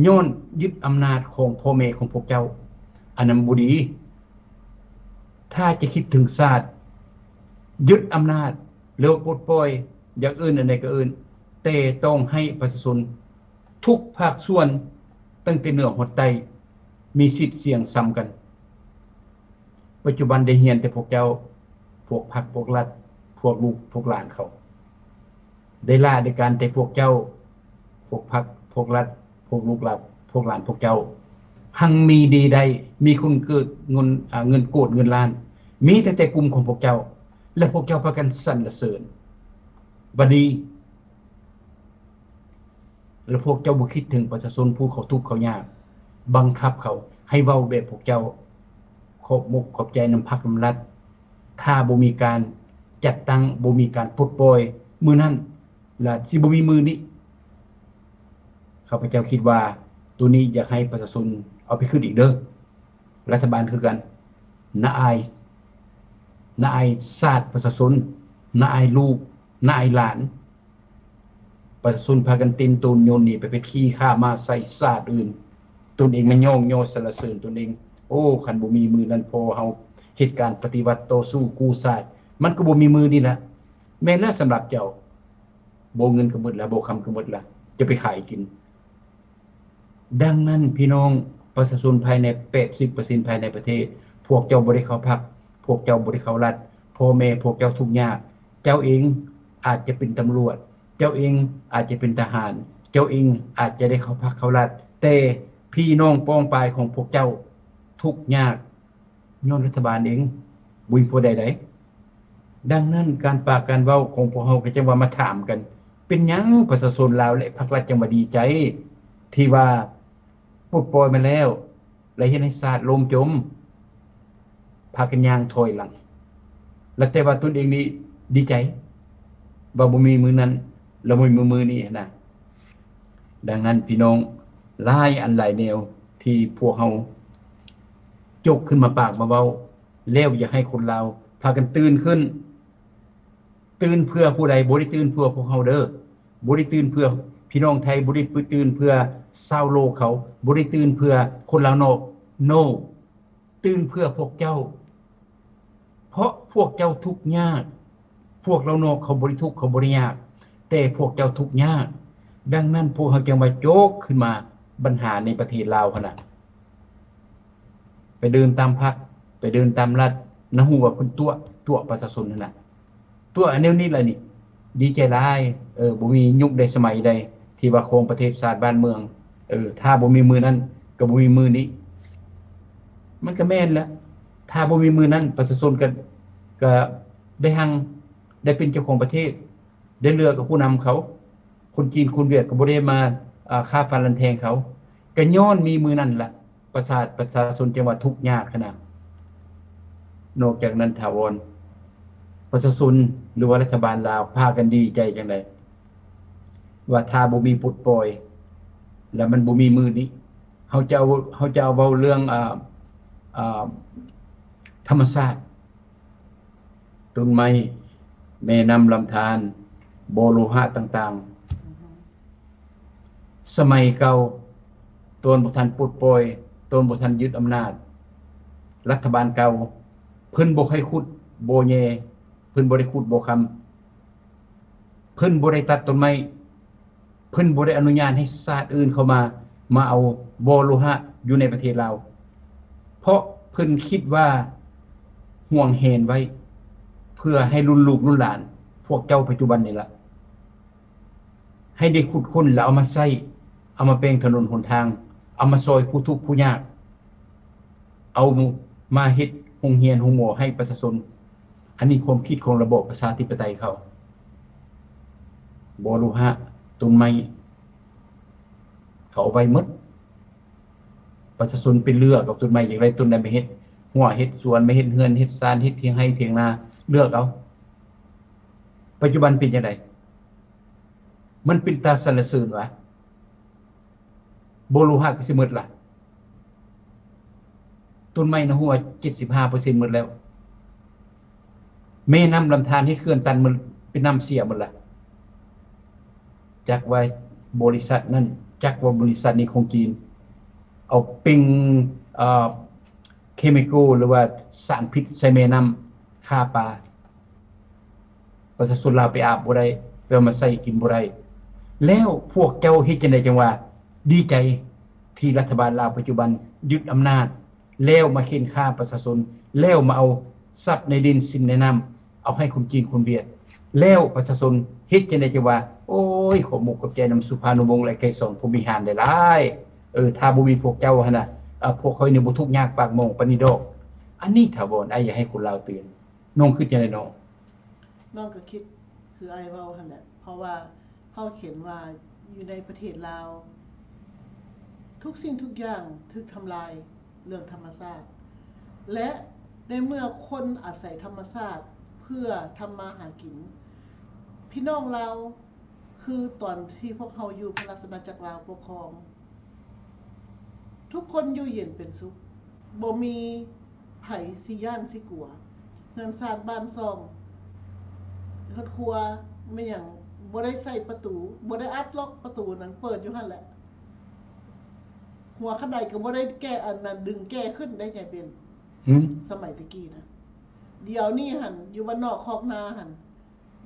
ຍ້ອນຍຶດອຳນາດຂອງພໍ່ແມ່ຂອງພວກເຈົ້າ. ອັນນັ້ນບໍ່ດີ. ຖ້າຈະຄິດເຖິງຊາດ, ຍຶດອຳນາດ ຫຼືວ່າປົດປ່ອຍ, ຢາກເອີ້ນອັນໃດກໍເອີ້ນ, ແຕ່ຕ້ອງໃຫ້ປະຊາຊົນທຸກພາກສ່ວນ ຕັ້ງແຕ່ເໜືອຮອດໃຕ້ ມີສິດສຽງສ່ຳກັນ. ປັດຈຸບັນໄດ້ຮຽນແຕ່ພວກເຈົ້າ, ພວກພັກພວກລັດ, ພວກລູກພວກຫຼານເຂົາ ໄດ້ລາໄດ້ການແຕ່ພວກເຈົ້າ, ພວກພັກພວກລັດ, ພວກລູກຫຼານ, ພວກຫຼານພວກເຈົ້າ ຮັ່ງມີດີໄດ້, ມີຄົນເກີດເງິນ, ອາ, ເງິນໂກດເງິນລ້ານ, ມີຕັ້ງແຕ່ກຸ່ມຂອງພວກເຈົ້າ ແລະ ພວກເຈົ້າພາກັນສັນລະເສີນ. ບັດນີ້ ແລະ ພວກເຈົ້າບໍ່ຄິດເຖິງປະຊາຊົນຜູ້ເຂົາທຸກເຂົາຍາກ, ບັງຄັບເຂົາໃຫ້ເວົ້າແບບພວກເຈົ້າ. ຂອບມົກຂອບໃຈນຳພັກນຳລັດ. ຖ້າບໍ່ມີການຈັດຕັ້ງ, ບໍ່ມີການປົດປ່ອຍ, ມື້ນັ້ນ ລະຊິບໍ່ມີມື້ນີ້. ຂ້າພະເຈົ້າຄິດວ່າໂຕນີ້ຢາກໃຫ້ປະຊາຊົນເອົາໄປຄິດອີກເດີ້. ລັດຖະບານຄືກັນ ນະອາຍ ນະອາຍຊາດປະຊາຊົນ, ນະອາຍລູກ, ນະອາຍຫຼານ. ປະຊາຊົນພາກັນເຕັນໂຕນໂຍນໜີໄປເປັນຂີ້ຂ້າມ້າໃສ່ຊາດອື່ນ, ຕົນເອງມາຍ້ອງຍໍສັນລະເສີນຕົນເອງ. ໂອ້ ຄັນບໍ່ມີມື້ນັ້ນພໍ່ເຮົາເຮັດການປະຕິວັດຕໍ່ສູ້ກູ້ຊາດ, ມັນກໍບໍ່ມີມື້ນີ້ລະ. ແມ່ນແລ້ວສຳລັບເຈົ້າ, ບໍ່ເງິນກໍໝົດລະ, ບໍ່ຄຳກໍໝົດລະ, ຈະໄປຂາຍກິນ. ດັ່ງນັ້ນ ພີ່ນ້ອງປະຊາຊົນພາຍໃນ ແປດສິບເປີເຊັນພາຍໃນປະເທດ, ພວກເຈົ້າບໍ່ໄດ້ເຂົ້າພັກ, ພວກເຈົ້າບໍ່ໄດ້ເຂົ້າລັດ, ພໍ່ແມ່ພວກເຈົ້າທຸກຍາກ. ເຈົ້າເອງອາດຈະເປັນຕຳຫຼວດ, ເຈົ້າເອງອາດຈະເປັນທະຫານ, ເຈົ້າເອງອາດຈະໄດ້ເຂົ້າພັກເຂົ້າລັດ, ແຕ່ພີ່ນ້ອງປ້ອງປາຍຂອງພວກເຈົ້າທຸກຍາກ ຍ້ອນລັດຖະບານເອງ, ບໍ່ມີຜູ້ໃດໃດ. ດັ່ງນັ້ນ ການປາກການເວົ້າຂອງພວກເຮົາກໍຈັ່ງວ່າມາຖາມກັນ, ເປັນຫຍັງປະຊາຊົນລາວ ແລະ ພາກລັດຈັ່ງວ່າດີໃຈ ທີ່ວ່າປົດປ່ອຍມາແລ້ວ ແລະ ເຮັດໃຫ້ຊາດລົ້ມຈົມ, ພາກັນຍ່າງຖອຍຫຼັງ, ແລະ ແຕ່ວ່າຕົນເອງນີ້ດີໃຈວ່າບໍ່ມີມື້ນັ້ນ ແລະ ບໍ່ມີມື້ນີ້ຫັ້ນນະ. ດັ່ງນັ້ນ ພີ່ນ້ອງ, ຫຼາຍອັນຫຼາຍແນວທີ່ພວກເຮົາຈົກຂຶ້ນມາປາກມາເວົ້າ ແລ້ວຢາກໃຫ້ຄົນລາວພາກັນຕື່ນຂຶ້ນ. ຕື່ນເພື່ອຜູ້ໃດ? ບໍ່ໄດ້ຕື່ນເພື່ອພວກເຮົາເດີ້, ບໍ່ໄດ້ຕື່ນເພື່ອພີ່ນ້ອງໄທ, ບໍ່ໄດ້ຕື່ນເພື່ອຊາວໂລກເຂົາ, ບໍ່ໄດ້ຕື່ນເພື່ອຄົນລາວນອກ. No, ຕື່ນເພື່ອພວກເຈົ້າ, ເພາະພວກເຈົ້າທຸກຍາກ. ພວກລາວນອກເຂົາບໍ່ໄດ້ທຸກ, ເຂົາບໍ່ໄດ້ຍາກ, ແຕ່ພວກເຈົ້າທຸກຍາກ. ດັ່ງນັ້ນ ພວກເຮົາຈຶ່ງວ່າໂຈກຂຶ້ນມາບັນຫາໃນປະເທດລາວຫັ້ນນະ. ໄປເດີນຕາມພັກ, ໄປເດີນຕາມລັດ, ນະຮູ້ວ່າເພິ່ນຕົວະ, ຕົວະປະຊາຊົນຫັ້ນນະ. ຕົວະແນວນີ້ລະນີ້, ດີໃຈຫຼາຍ. ເອີ, ບໍ່ມີຍຸກໃດສະໄໝໃດທີ່ວ່າຄອງປະເທດຊາດບ້ານເມືອງ. ເອີ, ຖ້າບໍ່ມີມື້ນັ້ນ, ກໍບໍ່ມີມື້ນີ້. ມັນກໍແມ່ນລະ. ຖ້າບໍ່ມີມື້ນັ້ນ, ປະຊາຊົນກໍ, ກໍໄດ້ຮັ່ງ, ໄດ້ເປັນເຈົ້າຂອງປະເທດ, ໄດ້ເລືອກເອົາຜູ້ນຳເຂົາ. ຄົນຈີນ, ຄົນຫວຽດກໍບໍ່ໄດ້ມາ, ອາ, ຂ້າຟັນລັນແທງເຂົາ. ກໍຍ້ອນມີມື້ນັ້ນລະ. ປະຊາ, ປະຊາຊົນຈັ່ງວ່າທຸກຍາກຂະໜາດ. ນອກຈາກນັ້ນ ຖາວອນ, ປະຊາຊົນ ຫຼືວ່າລັດຖະບານລາວ ພາກັນດີໃຈຈັ່ງໃດ ວ່າຖ້າບໍ່ມີປົດປ່ອຍ ແລ້ວມັນບໍ່ມີມື້ນີ້. ເຮົາຈະເອົາ, ເຮົາຈະເອົາເວົ້າເລື່ອງ, ອາ, ອາ, ທຳມະຊາດ. ຕົ້ນໄມ້, ແມ່ນ້ຳລຳທານ, ບໍ່ໂລຫະຕ່າງໆ. ສະໄໝເກົ່າ, ຕອນບໍ່ທັນປົດປ່ອຍ, ຕອນບໍ່ທັນຍຶດອຳນາດ, ລັດຖະບານເກົ່າ ເພິ່ນບໍ່ໃຫ້ຂຸດບໍ່ແຍ່, ເພິ່ນບໍ່ໄດ້ຂຸດບໍ່ຄຳ, ເພິ່ນບໍ່ໄດ້ຕັດຕົ້ນໄມ້. ເພິ່ນບໍ່ໄດ້ອະນຸຍາດໃຫ້ຊາດອື່ນເຂົ້າມາ, ມາເອົາບໍ່ໂລຫະຢູ່ໃນປະເທດລາວ, ເພາະເພິ່ນຄິດວ່າຫວງແຫນໄວ້ ເພື່ອໃຫ້ລຸ້ນລູກລຸ້ນຫຼານພວກເຈົ້າປັດຈຸບັນນີ້ລະ ໃຫ້ໄດ້ຂຸດຄົ້ນ ແລ້ວເອົາມາໃຊ້, ເອົາມາແປງຖະໜົນຫົນທາງ, ເອົາມາຊ່ອຍຜູ້ທຸກຜູ້ຍາກ. ເອົາມາເຮັດໂຮງຮຽນໂຮງໝໍໃຫ້ປະຊາຊົນ. ອັນນີ້ຄວາມຄິດຂອງລະບອບປະຊາທິປະໄຕເຂົາ. ບໍ່ໂລຫະ, ຕົ້ນໄມ້ ເຂົາເອົາໄວ້ໝົດ. ປະຊາຊົນໄປເລືອກເອົາຕົ້ນໄມ້ ຢາກໄດ້ຕົ້ນໃດມາເຮັດຮົ້ວ ເຮັດສວນ ມາເຮັດເຮືອນ ເຮັດຊານ ເຮັດຖຽງໄຮ່ຖຽງນາ ເລືອກເອົາ. ປັດຈຸບັນເປັນຈັ່ງໃດ? ມັນເປັນຕາສັນລະເສີນຫວາ? ບໍ່ໂລຫະກໍຊິໝົດລະ. ຕົ້ນໄມ້ນະ ຮູ້ວ່າເຈັດສິບຫ້າເປີເຊັນໝົດແລ້ວ. ແມ່ນ້ຳລຳທານເຮັດເຂື່ອນຕັນໝົດ, ເປັນນ້ຳເສຍໝົດລະ. ຈັກວ່າບໍລິສັດນັ້ນ, ຈັກວ່າບໍລິສັດນີ້ຂອງຈີນ, ເອົາເປັ່ງ, ເອີ, ເຄມີໂກ ຫຼືວ່າສານພິດໃສ່ແມ່ນ້ຳ, ຂ້າປາ. ປະຊາຊົນລາວໄປອາບບໍ່ໄດ້, ໄປເອົາມາໃຊ້ກິນບໍ່ໄດ້. ແລ້ວພວກເຈົ້າເຮັດຈັ່ງໃດຈັ່ງວ່າດີໃຈທີ່ລັດຖະບານລາວປັດຈຸບັນຍຶດອຳນາດ, ແລ້ວມາເຂັ່ນຂ້າປະຊາຊົນ, ແລ້ວມາເອົາຊັບໃນດິນສິນໃນນ້ຳ ເອົາໃຫ້ຄົນຈີນຄົນຫວຽດ? ແລ້ວປະຊາຊົນເຮັດຈັ່ງໃດຈັ່ງວ່າ ໂອ້ຍ ຂອບມຸກຂອບໃຈນຳສຸພານຸວົງ ແລະ ໄກສອນ ພົມວິຫານຫຼາຍໆ. ເອີ, ຖ້າບໍ່ມີພວກເຈົ້າຫັ້ນນະ, ເອີ, ພວກຂ້ອຍນີ້ບໍ່ທຸກຍາກປາກໝອງປານນີ້ດອກ. ອັນນີ້ຖາວອນ ອ້າຍຢາກໃຫ້ຄົນລາວຕື່ນ. ນ້ອງຄິດຈັ່ງໃດນ້ອງ? ນ້ອງກໍຄິດຄືອ້າຍເວົ້າຫັ້ນແຫຼະ, ເພາະວ່າເຮົາເຫັນວ່າຢູ່ໃນປະເທດລາວ ທຸກສິ່ງທຸກຢ່າງຖືກທຳລາຍເລື່ອງທຳມະຊາດ ແລະ ໃນເມື່ອຄົນອາໄສທຳມະຊາດເພື່ອທຳມາຫາກິນ, ພີ່ນ້ອງລາວ ຄືຕອນທີ່ພວກເຮົາຢູ່ພະລາຊະອານາຈັກລາວປົກຄອງ, ທຸກຄົນຢູ່ເຢັນເປັນສຸກ, ບໍ່ມີໃຜຊິຢ້ານຊິກົວ. ເຮືອນຊານບ້ານຊ່ອງ, ເຮືອນຄົວ ແມ່ນຫຍັງ ບໍ່ໄດ້ໃສ່ປະຕູ, ບໍ່ໄດ້ອັດລັອກປະຕູນັ້ນ, ເປີດຢູ່ຫັ້ນແຫຼະ. ຫົວຄັນໄດກໍບໍ່ໄດ້ແກ້ ອັນນັ້ນ ດຶງແກ້ຂຶ້ນໄດ້ ຍາຍເບັນ. ຫືມ? ສະໄໝແຕ່ກີ້ນະ. ດຽວນີ້ຫັ້ນ ຢູ່ບ້ານນອກຄອກນາຫັ້ນ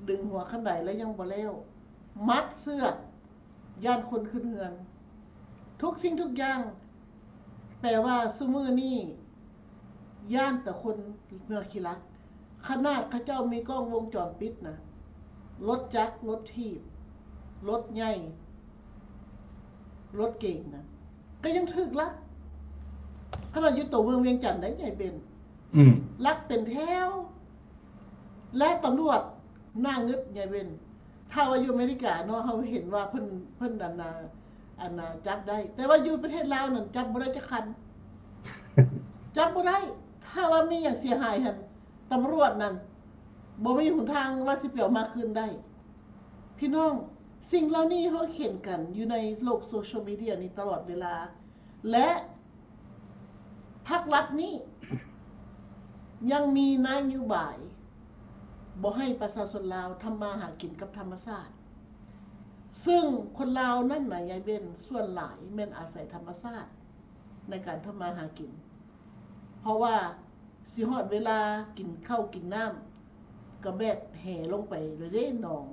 ດຶງຫົວຄັນໄດແລ້ວຍັງບໍ່ແລ້ວ, ມັດເຊືອກ ຢ້ານຄົນຂຶ້ນເຮືອນ. ທຸກສິ່ງທຸກຢ່າງ ແປວ່າຊຸມື້ນີ້ຢ້ານແຕ່ຄົນເມືອງຂີ້ຫຼັກ. ຂະໜາດເຂົາເຈົ້າມີກ້ອງວົງຈອນປິດນະ, ລົດຈັກ, ລົດຖີບ, ລົດໃຫຍ່, ລົດເກັງນະ ກໍຍັງຖືກລັກ. ຂະໜາດຢູ່ໂຕເມືອງວຽງຈັນໄດ໋ ຍາຍເບັນ. ອືມ. ລັກເປັນແຖວ ແລະ ຕຳຫຼວດໜ້າງຶດ ຍາຍເບັນ. ຖ້າວ່າຢູ່ອາເມລິກາເນາະ ເຮົາເຫັນວ່າເພິ່ນ ເພິ່ນ ອັນນ່າ ອັນນ່າ ຈັບໄດ້, ແຕ່ວ່າຢູ່ປະເທດລາວນັ້ນ ຈັບບໍ່ໄດ້ຈັກຄັນ. ຈັບບໍ່ໄດ້. ຖ້າວ່າມີຫຍັງເສຍຫາຍຫັ້ນ ຕຳຫຼວດນັ້ນບໍ່ມີຫົນທາງວ່າຊິໄປເອົາມາຄືນໄດ້. ພີ່ນ້ອງ, ສິ່ງເຫຼົ່ານີ້ເຮົາເຫັນກັນຢູ່ໃນໂລກໂຊຊຽວມີເດຍນີ້ຕະຫຼອດເວລາ ແລະ ພັກລັດນີ້ຍັງມີນະໂຍບາຍບໍ່ໃຫ້ປະຊາຊົນລາວທຳມາຫາກິນກັບທຳມະຊາດ, ເຊິ່ງຄົນລາວນັ້ນນະ ຍາຍເບັນ, ສ່ວນຫຼາຍແມ່ນອາໄສທຳມະຊາດໃນການທຳມາຫາກິນ, ເພາະວ່າຊິຮອດເວລາກິນເຂົ້າກິນນ້ຳ ກໍແບກແຫລົງໄປເລີຍເດ້ ໜອງ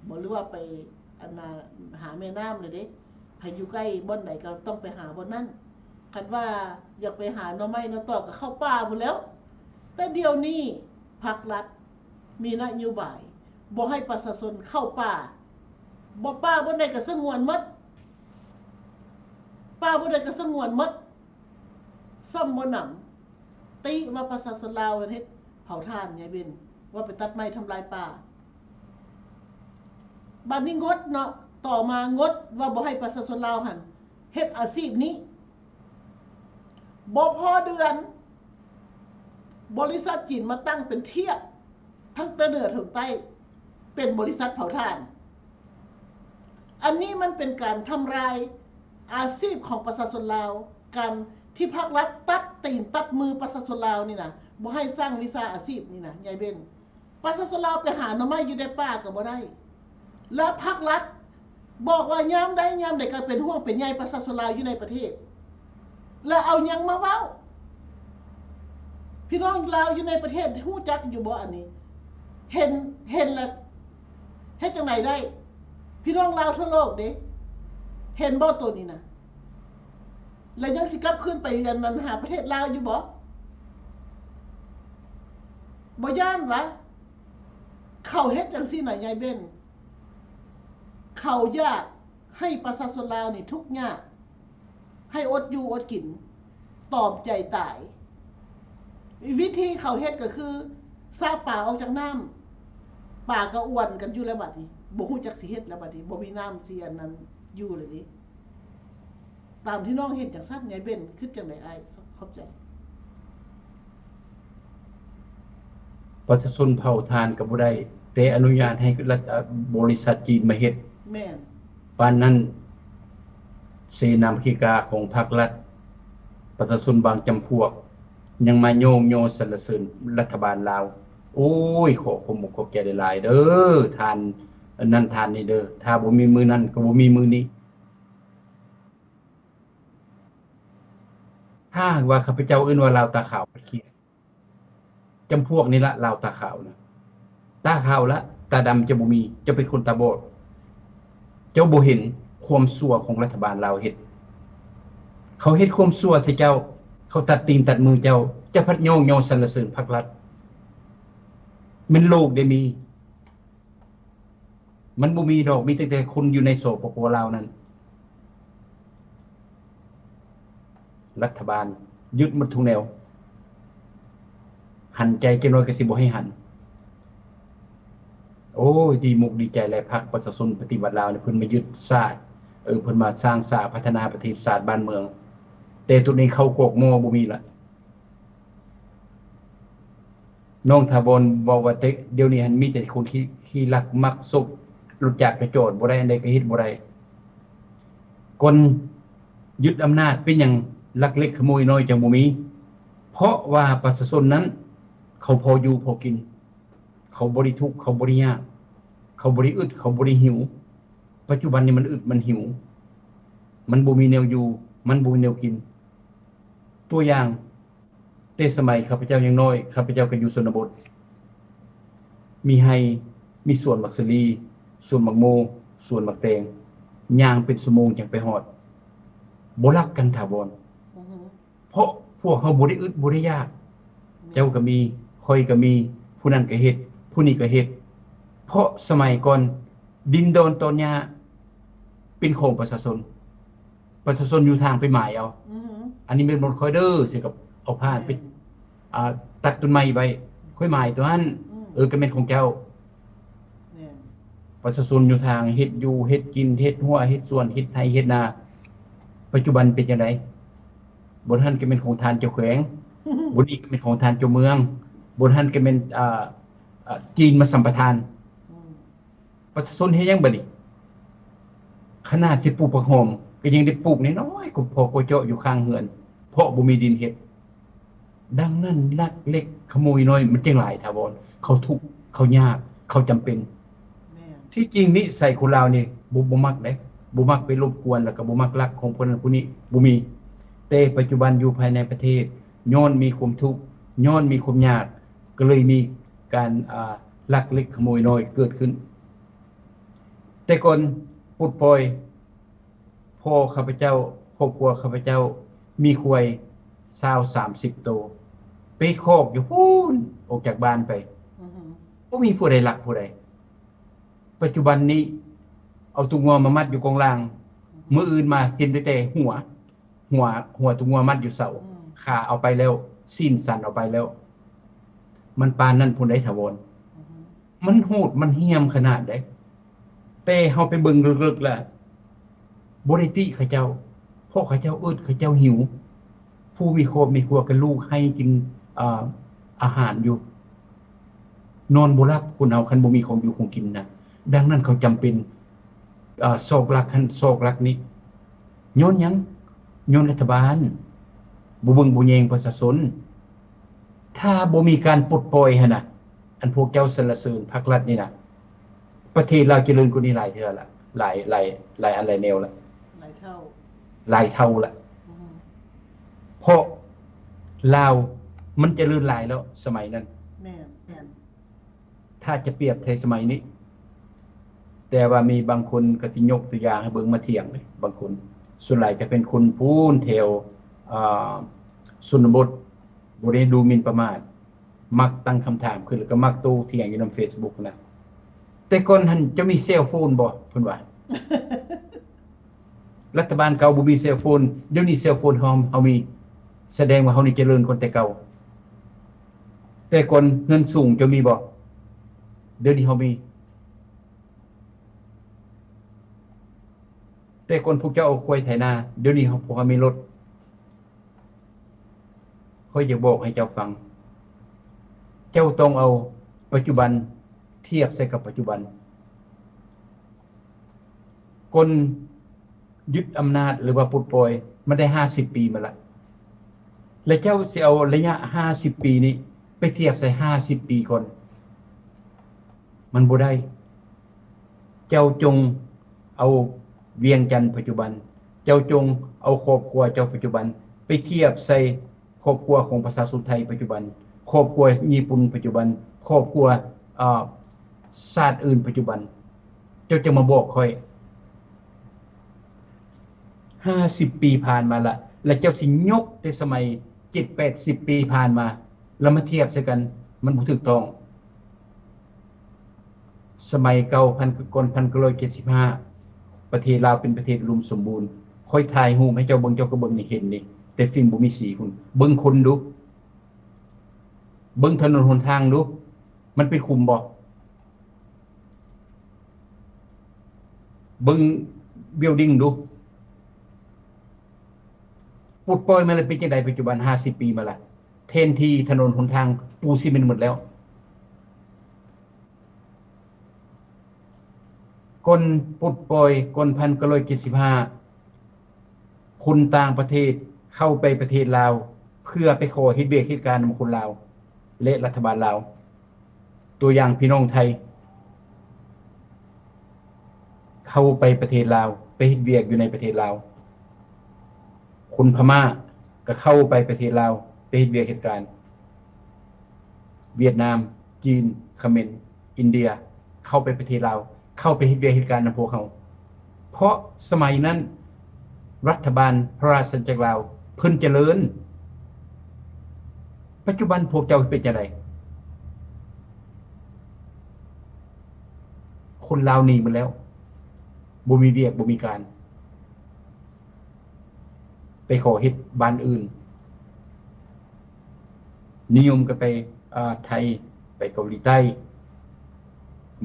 ບໍ ຫຼືວ່າໄປ ອັນນ່າ ຫາແມ່ນ້ຳເລີຍເດ້. ໃຜຢູ່ໃກ້ບ່ອນໃດກໍຕ້ອງໄປຫາບ່ອນນັ້ນ. ຄັນວ່າຢາກໄປຫາໜໍ່ໄມ້ໜໍ່ຕອກກໍເຂົ້າປ່າພຸ້ນແລ້ວ. ແຕ່ດຽວນີ້ພັກລັດມີນະໂຍບາຍບໍ່ໃຫ້ປະຊາຊົນເຂົ້າປ່າ, ບໍ່ ປ່າບ່ອນໃດກໍສະຫງວນໝົດ, ປ່າບ່ອນໃດກໍສະຫງວນໝົດ. ຊ້ຳບໍ່ໜຳ ຕິວ່າປະຊາຊົນລາວເຮັດເຜົາຖ່ານ ຍາຍເບັນ, ວ່າໄປຕັດໄມ້ທຳລາຍປ່າ. ບາດນີ້ງົດເນາະ, ຕໍ່ມາງົດວ່າບໍ່ໃຫ້ປະຊາຊົນລາວຫັ້ນເຮັດອາຊີບນີ້. ບໍ່ພໍເດືອນ ບໍລິສັດຈີນມາຕັ້ງເປັນທຽບ ທັງແຕ່ເໜືອເຖິງໃຕ້ ເປັນບໍລິສັດເຜົາຖ່ານ. ອັນນີ້ມັນເປັນການທຳລາຍອາຊີບຂອງປະຊາຊົນລາວ, ການທີ່ພັກລັດຕັດຕີນຕັດມືປະຊາຊົນລາວນີ້ນະ, ບໍ່ໃຫ້ສ້າງວິຊາອາຊີບນີ້ນະ ຍາຍເບັນ. ປະຊາຊົນລາວໄປຫາໜໍ່ໄມ້ຢູ່ໃນປ່າກໍບໍ່ໄດ້. ແລະ ພັກລັດບອກວ່າຍາມໃດຍາມໃດກໍເປັນຫ່ວງເປັນໃຍປະຊາຊົນລາວຢູ່ໃນປະເທດ ແລະ ເອົາຫຍັງມາເວົ້າ? ພີ່ນ້ອງລາວຢູ່ໃນປະເທດຮູ້ຈັກຢູ່ບໍ່ອັນນີ້? ເຫັນ ເຫັນແລ້ວເຮັດຈັ່ງໃດໄດ້? ພີ່ນ້ອງລາວທົ່ວໂລກເດ້ ເຫັນບໍ່ໂຕນີ້ນະ? ແລະ ຍັງຊິກັບຄືນໄປອັນນັ້ນຫາປະເທດລາວຢູ່ບໍ່? ບໍ່ຢ້ານຫວາ? ເຂົາເຮັດຈັ່ງຊີ້ນະ ຍາຍເບັນ, ເຂົາຢາກໃຫ້ປະຊາຊົນລາວນີ້ທຸກຍາກ, ໃຫ້ອົດຢູ່ອົດກິນ, ຕອມໃຈຕາຍ. ວິທີເຂົາເຮັດກໍຄື ຊາບປາອອກຈາກນ້ຳ, ປາກໍອວນກັນຢູ່ແລ້ວບາດນີ້, ບໍ່ຮູ້ຈັກຊິເຮັດແລ້ວບາດນີ້, ບໍ່ມີນ້ຳຊິອັນນັ້ນຢູ່ແລ້ວເດ້. ຕາມທີ່ນ້ອງເຫັນຈັ່ງຊັ້ນ ຍາຍເບັນຄິດຈັ່ງໃດອ້າຍ? ຂອບໃຈ. ປະຊາຊົນເຜົາຖ່ານກໍບໍ່ໄດ້, ແຕ່ອະນຸຍາດໃຫ້ລັດ ອາ ບໍລິສັດຈີນມາເຮັດ. ແມ່ນ. ປານນັ້ນ ເສນາທິກາຂອງພັກລັດ, ປະຊາຊົນບາງຈຳພວກ ຍັງມາຍ້ອງຍໍສັນລະເສີນລັດຖະບານລາວ. ໂອ້ຍ ຂໍຂອບອົກຂອບໃຈຫຼາຍໆເດີ້ ທ່ານ ອັນນັ້ນທ່ານນີ້ເດີ້. ຖ້າບໍ່ມີມື້ນັ້ນ ກໍບໍ່ມີມື້ນີ້. ຖ້າຫາກວ່າຂ້າພະເຈົ້າເອີ້ນວ່າລາວຕາຂາວ ເຂົາເອີ້ນ ຈຳພວກນີ້ລະ ລາວຕາຂາວນະ, ຕາຂາວລະ ຕາດຳຈະບໍ່ມີ, ເຈົ້າເປັນຄົນຕາບອດ, ເຈົ້າບໍ່ເຫັນຄວາມຊົ່ວຂອງລັດຖະບານລາວເຮັດ. ເຂົາເຮັດຄວາມຊົ່ວໃສ່ເຈົ້າ, ເຂົາຕັດຕີນຕັດມືເຈົ້າ, ເຈົ້າພັດຍ້ອງຍໍສັນລະເສີນພັກລັດ. ແມ່ນໂລກເດ້ມີ. ມັນບໍ່ມີດອກ, ມີຕັ້ງແຕ່ຄົນຢູ່ໃນ ສປປ ລາວນັ້ນ. ລັດຖະບານຍຶດໝົດທຸກແນວ, ຫັນໃຈຈັກໜ້ອຍກໍຊິບໍ່ໃຫ້ຫັນ. ໂອ້ຍ ດີມົກດີໃຈແຫຼະ, ພັກປະຊາຊົນປະຕິວັດລາວນີ້ ເພິ່ນມາຍຶດຊາດ, ເອີ ເພິ່ນມາສ້າງສາພັດທະນາປະເທດຊາດບ້ານເມືອງ, ແຕ່ໂຕນີ້ເຂົ້າກອກໝໍ້ບໍ່ມີລະ. ນ້ອງຖາວອນເວົ້າວ່າ ແຕ່ດຽວນີ້ຫັ້ນມີແຕ່ຄົນຂີ້ ຂີ້ລັກມັກສົບ ລົດຈັກກະຈອດບໍ່ໄດ້ ອັນໃດກະເຮັດບໍ່ໄດ້. ກ່ອນຍຶດອຳນາດເປັນຫຍັງລັກເລັກຂະໂມຍນ້ອຍຈັ່ງບໍ່ມີ? ເພາະວ່າປະຊາຊົນນັ້ນເຂົາພໍຢູ່ພໍກິນ, ເຂົາບໍ່ໄດ້ທຸກ, ເຂົາບໍ່ໄດ້ຍາກ, ເຂົາບໍ່ໄດ້ອຶດ, ເຂົາບໍ່ໄດ້ຫິວ. ປັດຈຸບັນນີ້ມັນອຶດ, ມັນຫິວ, ມັນບໍ່ມີແນວຢູ່, ມັນບໍ່ມີແນວກິນ. ຕົວຢ່າງ, ແຕ່ສະໄໝຂ້າພະເຈົ້າຍັງນ້ອຍ, ຂ້າພະເຈົ້າກໍຢູ່ຊົນນະບົດ, ມີໄຮ່, ມີສວນໝາກສາລີ, ສວນໝາກໂມ, ສວນໝາກແຕງ, ຍ່າງເປັນຊົ່ວໂມງຈັ່ງໄປຮອດ. ບໍ່ລັກກັນຖາວອນ, ອືຮຶ ເພາະພວກເຮົາບໍ່ໄດ້ອຶດບໍ່ໄດ້ຢາກ, ແມ່ນ ເຈົ້າກໍມີ, ຂ້ອຍກໍມີ, ຜູ້ນັ້ນກໍເຮັດ, ຜູ້ນີ້ກໍເຮັດ. ເພາະສະໄໝກ່ອນ ດິນດອນຕອນຫຍ້າເປັນຂອງປະຊາຊົນ. ປະຊາຊົນຢູ່ທາງໄປໝາຍເອົາ, ອືຮຶ ອັນນີ້ແມ່ນບ່ອນຂ້ອຍເດີ, ຊິກັບເອົາຜ່ານໄປ ແມ່ນ ອ່າ ຕັດຕົ້ນໄມ້ໄວ້, ຂ້ອຍໝາຍຕົວນັ້ນ, ອືມ ເອີ ກໍແມ່ນຂອງເຈົ້າ. ແມ່ນ ປະຊາຊົນຢູ່ທາງເຮັດຢູ່ເຮັດກິນ, ເຮັດຮົ້ວເຮັດສວນ, ເຮັດໄຮ່ເຮັດນາ. ປັດຈຸບັນເປັນຈັ່ງໃດ? ບ່ອນຫັ້ນກໍແມ່ນຂອງທ່ານເຈົ້າແຂວງ, ບ່ອນນີ້ກໍແມ່ນຂອງທ່ານເຈົ້າເມືອງ, ບ່ອນຫັ້ນກໍແມ່ນ ອ່າ ອ່າ ຈີນມາສຳປະທານ. ອືມ ປະຊາຊົນເຮັດຫຍັງບາດນີ້? ຂະໜາດຊິປູກຜັກຫອມກໍຍັງໄດ້ປູກນ້ອຍໆ ກໍພໍກໍເຈາະຢູ່ຂ້າງເຮືອນ ເພາະບໍ່ມີດິນເຮັດ. ດັ່ງນັ້ນ ລັກເລັກຂະໂມຍນ້ອຍມັນຈຶ່ງຫຼາຍຖາວອນ, ເຂົາທຸກ, ເຂົາຍາກ, ເຂົາຈຳເປັນ. ແມ່ນ ທີ່ຈິງນິໄສຄົນລາວນີ້ ບໍ່ ບໍ່ມັກເດ້, ບໍ່ມັກໄປລົບກວນ ແລ້ວກໍບໍ່ມັກລັກຂອງຜູ້ນັ້ນຜູ້ນີ້, ບໍ່ມີ. ແຕ່ປັດຈຸບັນຢູ່ພາຍໃນປະເທດ ຍ້ອນມີຄວາມທຸກ, ຍ້ອນມີຄວາມຍາກ, ກໍເລີຍມີການ ອ່າ ລັກເລັກຂະໂມຍນ້ອຍເກີດຂຶ້ນ. ແຕ່ກ່ອນປົດປ່ອຍ ພໍ່ຂ້າພະເຈົ້າ, ຄອບຄົວຂ້າພະເຈົ້າມີຄວາຍຊາວສາມສິບໂຕ ໄປເຮັດຄອກຢູ່ພຸ້ນ ອອກຈາກບ້ານໄປ, ອືຮຶ ບໍ່ມີຜູ້ໃດລັກຜູ້ໃດ. ປັດຈຸບັນນີ້ເອົາຕົວງົວມາມັດຢູ່ກອງລ່າງ, ອືຮຶ ມື້ອື່ນມາເຫັນແຕ່ຫົວ, ຫົວ, ຫົວຕົວງົວມັດຢູ່ເສົາ, ອືມ ຂາເອົາໄປແລ້ວ, ຊີ້ນສັນເອົາໄປແລ້ວ. ມັນປານນັ້ນພຸ້ນໃດຖາວອນ, ອືຮຶ ມັນໂຫດ ມັນຫ້ຽມຂະໜາດໃດ. ແຕ່ເຮົາໄປເບິ່ງເລິກໆ ລະ ບໍ່ໄດ້ຕິເຂົາເຈົ້າ, ເພາະເຂົາເຈົ້າອຶດ, ເຂົາເຈົ້າຫິວ. ຜູ້ມີຄອບມີຄົວກໍລູກໄຫ້ກິນ ອາ ອາຫານຢູ່, ນອນບໍ່ຫຼັບຄົນເຮົາ ຄັນບໍ່ມີຂອງຢູ່ຂອງກິນນະ. ດັ່ງນັ້ນເຂົາຈຳເປັນ ອາ ຊອກລັກຫັ້ນຊອກລັກນີ້. ຍ້ອນຫຍັງ? ຍ້ອນລັດຖະບານບໍ່ເບິ່ງບໍ່ແຍງປະຊາຊົນ. ຖ້າບໍ່ມີການປົດປ່ອຍຫັ້ນນະ, ອັນພວກເຈົ້າສັນລະເສີນພັກລັດນີ້ນະ, ປະເທດລາວຈະເລີນກວ່ານີ້ຫຼາຍເທື່ອລະ, ຫຼາຍ ຫຼາຍ ຫຼາຍອັນຫຼາຍແນວລະ, ຫຼາຍເທົ່າ ຫຼາຍເທົ່າລະ. ອືຮຶ ເພາະລາວມັນຈະເລີນຫຼາຍແລ້ວສະໄໝນັ້ນ. ແມ່ນ ແມ່ນ. ຖ້າຈະປຽບໃສ່ສະໄໝນີ້, ແຕ່ວ່າມີບາງຄົນກໍຊິຍົກຕົວຢ່າງໃຫ້ເບິ່ງມາຖຽງເດ້, ບາງຄົນ, ສ່ວນຫຼາຍຈະເປັນຄົນພູ້ນແຖວ ອ່າ ຊົນນະບົດ, ບໍ່ໄດ້ດູໝິ່ນປະໝາດ, ມັກຕັ້ງຄຳຖາມຂຶ້ນ ແລ້ວກໍມັກໂຕ້ຖຽງຢູ່ນຳເຟສບຸກນະ. ແຕ່ກ່ອນຫັ້ນເຈົ້າມີເຊວໂຟນບໍ່? ເພິ່ນວ່າ ລັດຖະບານເກົ່າບໍ່ມີເຊວໂຟນ, ດຽວນີ້ເຊວໂຟນເຮົາ, ເຮົາມີ, ສະແດງວ່າເຮົານີ້ຈະເລີນກວ່າແຕ່ເກົ່າ. ແຕ່ກ່ອນເຮືອນສູງເຈົ້າມີບໍ່? ດຽວນີ້ເຮົາມີ. ແຕ່ກ່ອນພວກເຈົ້າເອົາຄວາຍໄຖນາ, ດຽວນີ້ເຮົາ, ພວກເຮົາມີລົດ. ຂ້ອຍຈະບອກໃຫ້ເຈົ້າຟັງ, ເຈົ້າຕ້ອງເອົາປັດຈຸບັນທຽບໃສ່ກັບປັດຈຸບັນ. ກ່ອນຍຶດອຳນາດ ຫຼືວ່າປົດປ່ອຍ ມັນໄດ້ຫ້າສິບປີມາລະ, ແລະ ເຈົ້າຊິເອົາໄລຍະຫ້າສິບປີນີ້ໄປທຽບໃສ່ຫ້າສິບປີກ່ອນ, ມັນບໍ່ໄດ້. ເຈົ້າຈົ່ງເອົາວຽງຈັນປັດຈຸບັນ, ເຈົ້າຈົ່ງເອົາຄອບຄົວເຈົ້າປັດຈຸບັນໄປທຽບໃສ່ຄອບຄົວຂອງປະຊາຊົນໄທປັດຈຸບັນ, ຄອບຄົວຍີ່ປຸ່ນປັດຈຸບັນ, ຄອບຄົວ ເອີ ຊາດອື່ນປັດຈຸບັນ, ເຈົ້າຈະມາບອກຂ້ອຍ. ຫ້າສິບປີຜ່ານມາລະ, ແລະ ເຈົ້າຊິຍົກແຕ່ສະໄໝເຈັດແປດສິບປີຜ່ານມາ ແລ້ວມາທຽບໃສ່ກັນ, ມັນບໍ່ຖືກຕ້ອງ. ສະໄໝເກົ່າ ພັນ ກ່ອນພັນເກົ້າຮ້ອຍເຈັດສິບຫ້າ ປະເທດລາວເປັນປະເທດອຸດົມສົມບູນ. ຂ້ອຍຖ່າຍຮູບໃຫ້ເຈົ້າເບິ່ງ, ເຈົ້າກໍເບິ່ງນີ້ ເຫັນນີ້, ແຕ່ຟິມບໍ່ມີສີພຸ້ນ. ເບິ່ງຄົນດູ, ເບິ່ງຖະໜົນຫົນທາງດູ, ມັນເປັນຂຸມບໍ່? ເບິ່ງ building ດູ. ປົດປ່ອຍມາແລ້ວເປັນຈັ່ງໃດ? ປັດຈຸບັນ ຫ້າສິບປີມາລະ, ແທນທີ່ຖະໜົນຫົນທາງປູຊີເມັນໝົດແລ້ວ. ກ່ອນປົດປ່ອຍ ກ່ອນພັນເກົ້າຮ້ອຍເຈັດສິບຫ້າ ຄົນຕ່າງປະເທດເຂົ້າໄປປະເທດລາວ ເພື່ອໄປຂໍເຮັດວຽກເຮັດການນຳຄົນລາວ ແລະ ລັດຖະບານລາວ. ຕົວຢ່າງ ພີ່ນ້ອງໄທ ເຂົ້າໄປປະເທດລາວ ໄປເຮັດວຽກຢູ່ໃນປະເທດລາວ. ຄົນພະມ້າກໍເຂົ້າໄປປະເທດລາວ ໄປເຮັດວຽກເຮັດການ. ຫວຽດນາມ, ຈີນ, ຂະເໝນ, ອິນເດຍ ເຂົ້າໄປປະເທດລາວ ເຂົ້າໄປເຮັດວຽກເຮັດການນຳພວກເຮົາ. ເພາະສະໄໝນັ້ນ ລັດຖະບານພະລາຊະອານາຈັກລາວເພິ່ນຈະເລີນ. ປັດຈຸບັນພວກເຈົ້າເປັນຈັ່ງໃດ? ຄົນລາວໜີໝົດແລ້ວ ບໍ່ມີວຽກ ບໍ່ມີການ ໄປຂໍເຮັດບ້ານອື່ນ. ນິຍົມກັນໄປ ອາ ໄທ, ໄປເກົາຫຼີໃຕ້,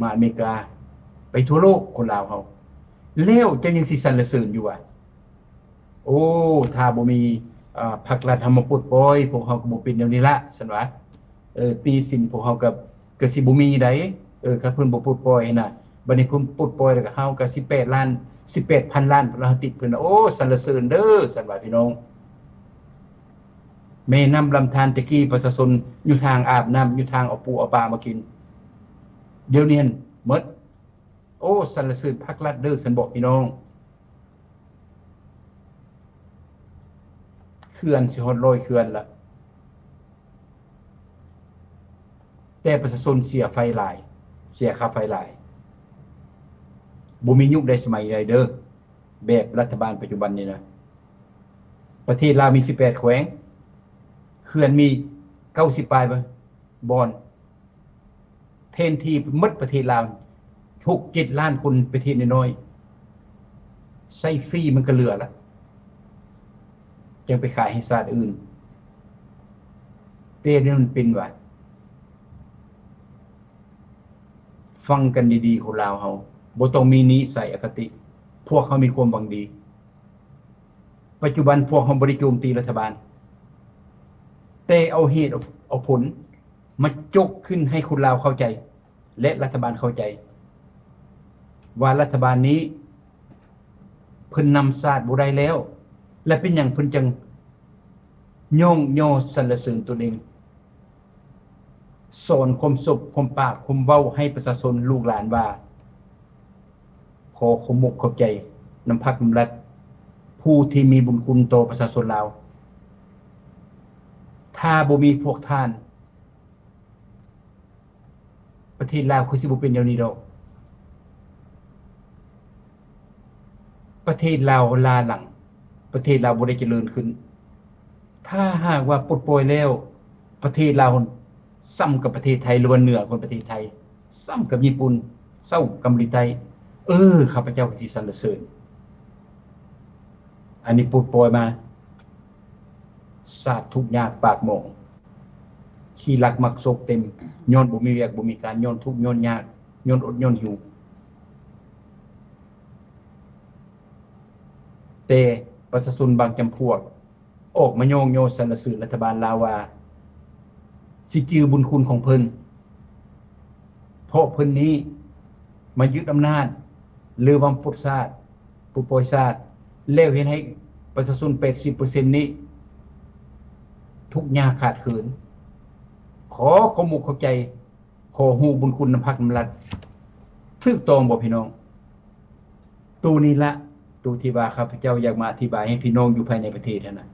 ມາອາເມລິກາ, ໄປທົ່ວໂລກ ຄົນລາວເຮົາ. ແລ້ວເຈົ້າຍັງຊິສັນລະເສີນຢູ່ວ່າ ໂອ້ ຖ້າບໍ່ມີ ອາ ພັກລັດເຮົາມາປົດປ່ອຍ ພວກເຮົາກໍບໍ່ເປັນແນວນີ້ລະ ຊັ້ນວ່າ. ເອີ ໜີ້ສິນພວກເຮົາກໍ ກໍຊິບໍ່ມີໃດ. ເອີ ຄັນເພິ່ນບໍ່ປົດປ່ອຍຫັ້ນນະ. ບັດນີ້ເພິ່ນປົດປ່ອຍແລ້ວກໍ ເຮົາກໍສິບແປດລ້ານ ສິບແປດພັນລ້ານ ເຮົາຕິດເພິ່ນ. ໂອ້ ສັນລະເສີນເດີ ຊັ້ນວ່າ ພີ່ນ້ອງ. ແມ່ນ້ຳລຳທານ ແຕ່ກີ້ປະຊາຊົນຢູ່ທາງອາບນ້ຳ ຢູ່ທາງເອົາປູເອົາປາມາກິນ. ດຽວນີ້ຫັ້ນໝົດ. ໂອ້ ສັນລະເສີນພັກລັດເດີ ຊັ້ນບອກ ພີ່ນ້ອງ. ເຂື່ອນຊິຮອດຮ້ອຍເຂື່ອນລະ ແຕ່ປະຊາຊົນເສຍໄຟຫຼາຍ ເສຍຄ່າໄຟຫຼາຍ. ບໍ່ມີຍຸກໃດສະໄໝໃດເດີ ແບບລັດຖະບານປັດຈຸບັນນີ້ນະ. ປະເທດລາວມີສິບແປດແຂວງ ເຂື່ອນມີເກົ້າສິບປາຍ ບໍ່ ບ່ອນ ແທນທີ່ໝົດປະເທດລາວ ຫົກເຈັດລ້ານຄົນ ປະເທດນ້ອຍໆ ໃຊ້ຟຣີມັນກໍເຫຼືອລະ ຈັ່ງໄປຂາຍໃຫ້ຊາດອື່ນ. ແຕ່ນີ້ມັນເປັນວ່າ ຟັງກັນດີໆ ຄົນລາວເຮົາ ບໍ່ຕ້ອງມີນິໄສອະຄະຕິ. ພວກເຮົາມີຄວາມຫວັງດີ. ປັດຈຸບັນພວກເຮົາບໍ່ໄດ້ໂຈມຕີລັດຖະບານ ແຕ່ເອົາເຫດເອົາຜົນມາຈົກຂຶ້ນໃຫ້ຄົນລາວເຂົ້າໃຈ ແລະ ລັດຖະບານເຂົ້າໃຈ ວ່າລັດຖະບານນີ້ເພິ່ນນຳຊາດບໍ່ໄດ້ແລ້ວ ແລະ ເປັນຫຍັງເພິ່ນຈັ່ງຍ້ອງຍໍສັນລະເສີນຕົນເອງ? ສອນຄວາມສົບ ຄວາມປາກ ຄວາມເວົ້າໃຫ້ປະຊາຊົນລູກຫຼານວ່າ ຂໍຂອບອົກຂອບໃຈນຳພັກນຳລັດ ຜູ້ທີ່ມີບຸນຄຸນຕໍ່ປະຊາຊົນລາວ. ຖ້າບໍ່ມີພວກທ່ານ ປະເທດລາວຄືຊິບໍ່ເປັນແນວນີ້ດອກ. ປະເທດລາວລ້າຫຼັງ ປະເທດລາວບໍ່ໄດ້ຈະເລີນຂຶ້ນ. ຖ້າຫາກວ່າປົດປ່ອຍແລ້ວ ປະເທດລາວສ່ຳກັບປະເທດໄທ ຫຼືວ່າເໜືອກວ່າປະເທດໄທ ສ່ຳກັບຍີ່ປຸ່ນ ສ່ຳກັບເກົາຫຼີໃຕ້ ເອີ ຂ້າພະເຈົ້າກໍຊິສັນລະເສີນ. ອັນນີ້ປົດປ່ອຍມາ ຊາດທຸກຍາກປາກໝອງ ຂີ້ລັກມັກສົກເຕັມ ຍ້ອນບໍ່ມີວຽກບໍ່ມີການ ຍ້ອນທຸກຍ້ອນຍາກ ຍ້ອນອົດຍ້ອນຫິວ. ແຕ່ປະຊາຊົນບາງຈຳພວກອອກມາຍ້ອງຍໍສັນລະເສີນລັດຖະບານລາວວ່າ ຊິຈື່ບຸນຄຸນຂອງເພິ່ນ ເພາະເພິ່ນນີ້ມາຍຶດອຳນາດ ຫຼືວ່າປົດຊາດ ປົດປ່ອຍຊາດ ແລ້ວເຮັດໃຫ້ປະຊາຊົນແປດສິບເປີເຊັນນີ້ທຸກຍາກຂາດເຂີນ. ຂໍຂອບອົກຂອບໃຈ ຂໍຮູ້ບຸນຄຸນນຳພັກນຳລັດ ຖືກຕ້ອງບໍ່ພີ່ນ້ອງ? ໂຕນີ້ລະ ໂຕທີ່ວ່າຂ້າພະເຈົ້າຢາກມາອະທິບາຍໃຫ້ພີ່ນ້ອງຢູ່ພາຍໃນປະເທດຫັ້ນນະ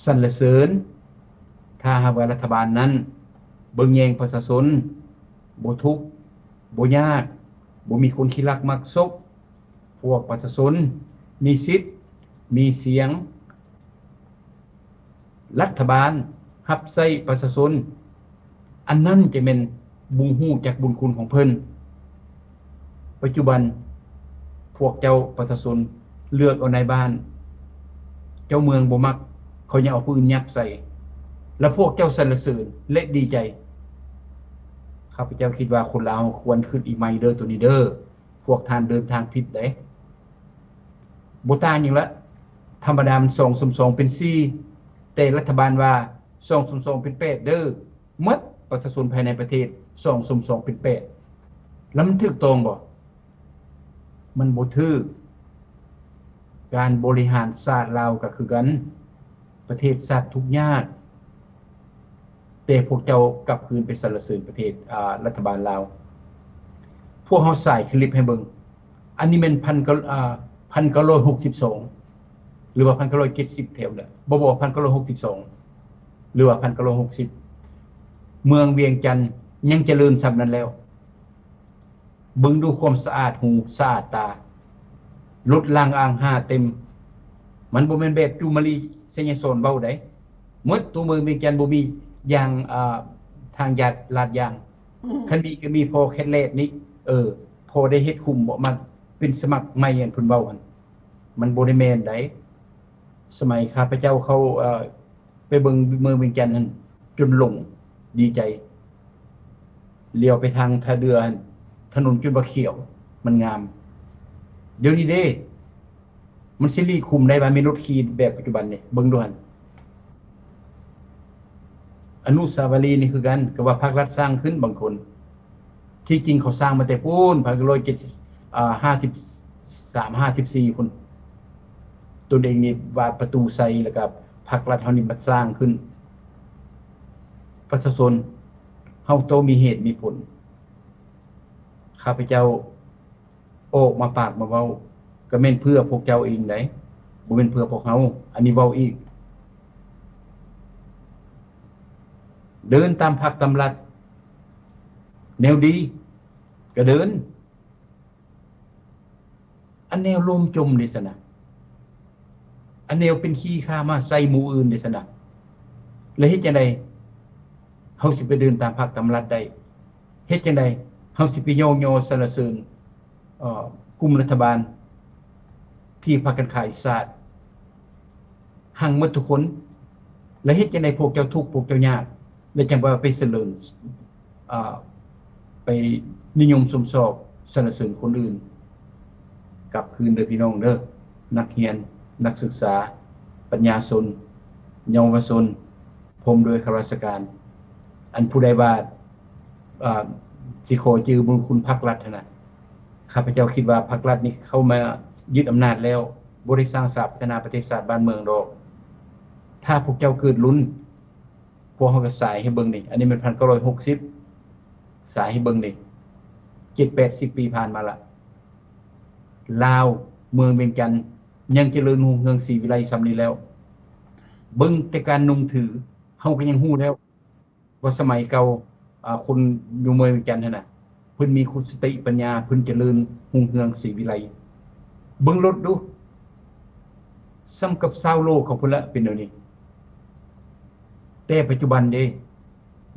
ສັນລະເສີນ. ຖ້າຫາກວ່າລັດຖະບານນັ້ນເບິ່ງແຍງປະຊາຊົນ ບໍ່ທຸກ ບໍ່ຍາກ ບໍ່ມີຄົນຂີ້ລັກມັກສົກ ພວກປະຊາຊົນມີສິດ ມີສຽງ ລັດຖະບານຮັບໃຊ້ປະຊາຊົນ ອັນນັ້ນຈະແມ່ນບໍ່ຮູ້ຈັກບຸນຄຸນຂອງເພິ່ນ. ປັດຈຸບັນພວກເຈົ້າປະຊາຊົນເລືອກເອົານາຍບ້ານ ເຈົ້າເມືອງບໍ່ມັກ ເຂົາຍັງເອົາຜູ້ອື່ນຍັກໃສ່ ແລະ ພວກເຈົ້າສັນລະເສີນ ແລະ ດີໃຈ. ຂ້າພະເຈົ້າຄິດວ່າຄົນລາວເຮົາຄວນຄິດອີກໃໝ່ເດີ ໂຕນີ້ເດີ. ພວກທ່ານເດີນທາງຜິດເດ້. ບໍ່ຕ່າງຫຍັງລະ ທຳມະດາມັນສອງສົມສອງເປັນສີ່ ແຕ່ລັດຖະບານວ່າສອງສົມສອງເປັນແປດເດີ. ໝົດປະຊາຊົນພາຍໃນປະເທດ ສອງສົມສອງເປັນແປດ ລະມັນຖືກຕ້ອງບໍ່? ມັນບໍ່ຖືກ. ການບໍລິຫານຊາດລາວກໍຄືກັນ, ປະເທດຊາດທຸກຍາກ, ແຕ່ພວກເຈົ້າກັບຄືນໄປສັນລະເສີນປະເທດ ອາ ລັດຖະບານລາວ. ພວກເຮົາສາຍຄລິບໃຫ້ເບິ່ງ, ອັນນີ້ແມ່ນພັນເກົ້າ ອາ ພັນເກົ້າຮ້ອຍຫົກສິບສອງ ຫຼືວ່າພັນເກົ້າຮ້ອຍເຈັດສິບແຖວແຫຼະ, ບໍ່ ບໍ່ ພັນເກົ້າຮ້ອຍຫົກສິບສອງ ຫຼືວ່າພັນເກົ້າຮ້ອຍຫົກສິບ ເມືອງວຽງຈັນຍັງຈະເລີນສ່ຳນັ້ນແລ້ວ. ເບິ່ງດູຄວາມສະອາດຫູສະອາດຕາ, ລົດລ້າງອ່າງຫ້າເຕັມ. ມັນບໍ່ແມ່ນແບບຈູມມາລີໄຊຍະສອນເວົ້າໃດ. ໝົດຕົວເມືອງວຽງຈັນບໍ່ມີຢາງ ອາ ທາງຢາດລາດຢາງ. ອືມ ຄັນມີກໍມີພໍແຄດແລດນີ້, ເອີ ພໍໄດ້ເຮັດຂຸມອອກມາເປັນສະໝັກໃໝ່ ອັນເພິ່ນເວົ້າຫັ້ນ. ມັນບໍ່ໄດ້ແມ່ນໃດ. ສະໄໝຂ້າພະເຈົ້າເຂົ້າ ເອີ ໄປເບິ່ງເມືອງວຽງຈັນຫັ້ນ ຈົນຫຼົງ ດີໃຈ. ຫຼຽວໄປທາງທ່າເດື່ອຫັ້ນ ຖະໜົນຈົນວ່າຂຽວ, ມັນງາມ. ດຽວນີ້ເດ້ ມັນຊິລີ້ຂຸມໄດ້ວ່າມີລົດຂີ່ແບບປັດຈຸບັນນີ້. ເບິ່ງດູຫັ້ນ. ອະນຸສາວະລີນີ້ຄືກັນ, ກໍວ່າພາກລັດສ້າງຂຶ້ນບາງຄົນ. ທີ່ຈິງເຂົາສ້າງມາແຕ່ພຸ້ນ ພັນເກົ້າຮ້ອຍເຈັດສິບ ອາ ຫ້າສິບສາມ ຫ້າສິບສີ່ພຸ້ນ. ຕົນເອງນີ້ວ່າປະຕູໄຊ ແລ້ວກໍພັກລັດເຮົານີ້ມາສ້າງຂຶ້ນ. ປະຊາຊົນເຮົາຕ້ອງມີເຫດມີຜົນ. ຂ້າພະເຈົ້າອອກມາປາກມາເວົ້າ ກໍແມ່ນເພື່ອພວກເຈົ້າເອງໃດ, ບໍ່ແມ່ນເພື່ອພວກເຮົາ. ອັນນີ້ເວົ້າອີກ, ເດີນຕາມພັກຕາມລັດ ແນວດີກໍເດີນ. ອັນແນວໂລມຈົມເດຊັ້ນນະ, ອັນແນວເປັນຂີ້ຂ້າມາໃສ່ໝູ່ອື່ນເດຊັ້ນນະ, ແລ້ວເຮັດຈັ່ງໃດເຮົາຊິໄປເດີນຕາມພັກຕາມລັດໄດ້? ເຮັດຈັ່ງໃດເຮົາຊິໄປຍ້ອງຍໍສັນລະເສີນ ເອີ ກຸ່ມລັດຖະບານທີ່ພາກັນຂາຍຊາດ ຮັ່ງໝົດທຸກຄົນ, ແລະ ເຮັດຈັ່ງໃດພວກເຈົ້າທຸກ ພວກເຈົ້າຍາກ ແລະ ຈັ່ງວ່າໄປສະເຫຼີມ ອາ ໄປນິຍົມຊົມຊອບສັນລະເສີນຄົນອື່ນ. ກັບຄືນເດີພີ່ນ້ອງເດີ, ນັກຮຽນ, ນັກສຶກສາ, ປັນຍາຊົນ, ເຍົາວະຊົນ, ພ້ອມດ້ວຍຂ້າລາຊະການ. ອັນຜູ້ໃດວ່າ ອາ ຊິຂໍຈື່ບຸນຄຸນພັກລັດຫັ້ນນະ, ຂ້າພະເຈົ້າຄິດວ່າພັກລັດນີ້ເຂົ້າມາຍຶດອຳນາດແລ້ວ ບໍ່ໄດ້ສ້າງສາພັດທະນາປະເທດຊາດບ້ານເມືອງດອກ. ຖ້າພວກເຈົ້າເກີດລຸ້ນ, ພວກເຮົາກໍສາຍໃຫ້ເບິ່ງນີ້, ອັນນີ້ແມ່ນພັນເກົ້າຮ້ອຍຫົກສິບ ສາຍໃຫ້ເບິ່ງນີ້, ເຈັດແປດສິບປີຜ່ານມາລະ. ລາວ ເມືອງວຽງຈັນ ຍັງຈະເລີນຮຸ່ງເຮືອງສີວິໄລສ່ຳນີ້ແລ້ວ. ເບິ່ງແຕ່ການນຸ່ງຖື ເຮົາກໍຍັງຮູ້ແລ້ວວ່າສະໄໝເກົ່າ ອາ ຄົນຢູ່ເມືອງວຽງຈັນຫັ້ນນະ ເພິ່ນມີຄຸດສະຕິປັນຍາ, ເພິ່ນຈະເລີນຮຸ່ງເຮືອງສີວິໄລ. ເບິ່ງລົດດູ, ສ່ຳກັບຊາວໂລກເຂົາພຸ້ນລະ ເປັນແນວນີ້. ແຕ່ປັດຈຸບັນເດ້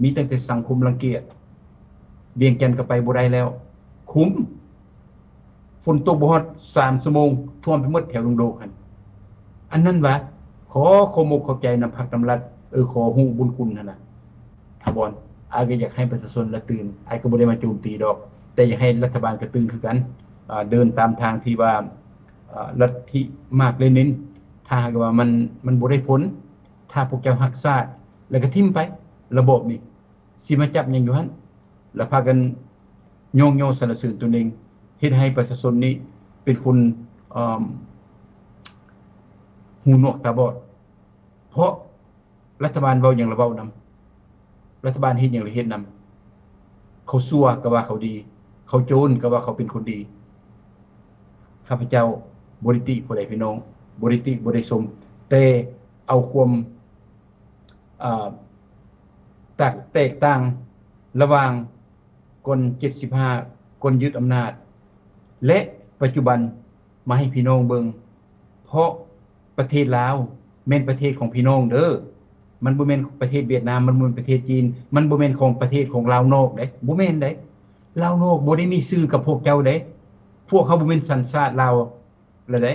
ມີຕັ້ງແຕ່ສັງຄົມລັງກຽດ, ວຽງຈັນກໍໄປບໍ່ໄດ້ແລ້ວ, ຂຸມ, ຝົນຕົກບໍ່ຮອດສາມຊົ່ວໂມງ ຖ້ວມໄປໝົດແຖວດົງໂດກຫັ້ນ. ອັນນັ້ນຫວາ? ຂໍ ຂໍຂອບອົກຂອບໃຈນຳພັກນຳລັດ, ເອີ ຂໍຮູ້ບຸນຄຸນຫັ້ນນະ. ຖາວອນ, ອ້າຍກໍຢາກໃຫ້ປະຊາຊົນລະຕື່ນ, ອ້າຍກໍບໍ່ໄດ້ມາໂຈມຕີດອກ, ແຕ່ຢາກໃຫ້ລັດຖະບານກໍຕື່ນຄືກັນ, ອາ ເດີນຕາມທາງທີ່ວ່າ ອາ ລັດທິມາກເລນິນ. ຖ້າຫາກວ່າມັນ ມັນບໍ່ໄດ້ຜົນ, ຖ້າພວກເຈົ້າຮັກຊາດ ແລ້ວກໍຖິ້ມໄປ, ລະບອບນີ້ຊິມາຈັບຫຍັງຢູ່ຫັ້ນ? ແລ້ວພາກັນຍ້ອງຍໍສັນລະເສີນຕົນເອງ, ເຮັດໃຫ້ປະຊາຊົນນີ້ເປັນຄົນ ເອີ່ມ ຫູໜວກຕາບອດ. ເພາະລັດຖະບານເວົ້າຫຍັງລະເວົ້ານຳ, ລັດຖະບານເຮັດຫຍັງລະເຮັດນຳ. ເຂົາຊົ່ວກໍວ່າເຂົາດີ, ເຂົາໂຈນກໍວ່າເຂົາເປັນຄົນດີ. ຂ້າພະເຈົ້າບໍ່ໄດ້ຕິຜູ້ໃດພີ່ນ້ອງ, ບໍ່ໄດ້ຕິ ບໍ່ໄດ້ຊົມ, ແຕ່ເອົາຄວາມ ອາ ຕາກ ແຕກຕ່າງລະຫວ່າງກ່ອນເຈັດສິບຫ້າ ກ່ອນຍຶດອຳນາດ ແລະ ປັດຈຸບັນມາໃຫ້ພີ່ນ້ອງເບິ່ງ, ເພາະປະເທດລາວແມ່ນປະເທດຂອງພີ່ນ້ອງເດີ, ມັນບໍ່ແມ່ນປະເທດຫວຽດນາມ, ມັນບໍ່ແມ່ນປະເທດຈີນ, ມັນບໍ່ແມ່ນຂອງປະເທດຂອງລາວນອກເດ້, ບໍ່ແມ່ນເດ້. ລາວນອກບໍ່ໄດ້ມີຊື່ກັບພວກເຈົ້າເດ້, ພວກເຮົາບໍ່ແມ່ນສັນຊາດລາວ ແລ້ວເດ້.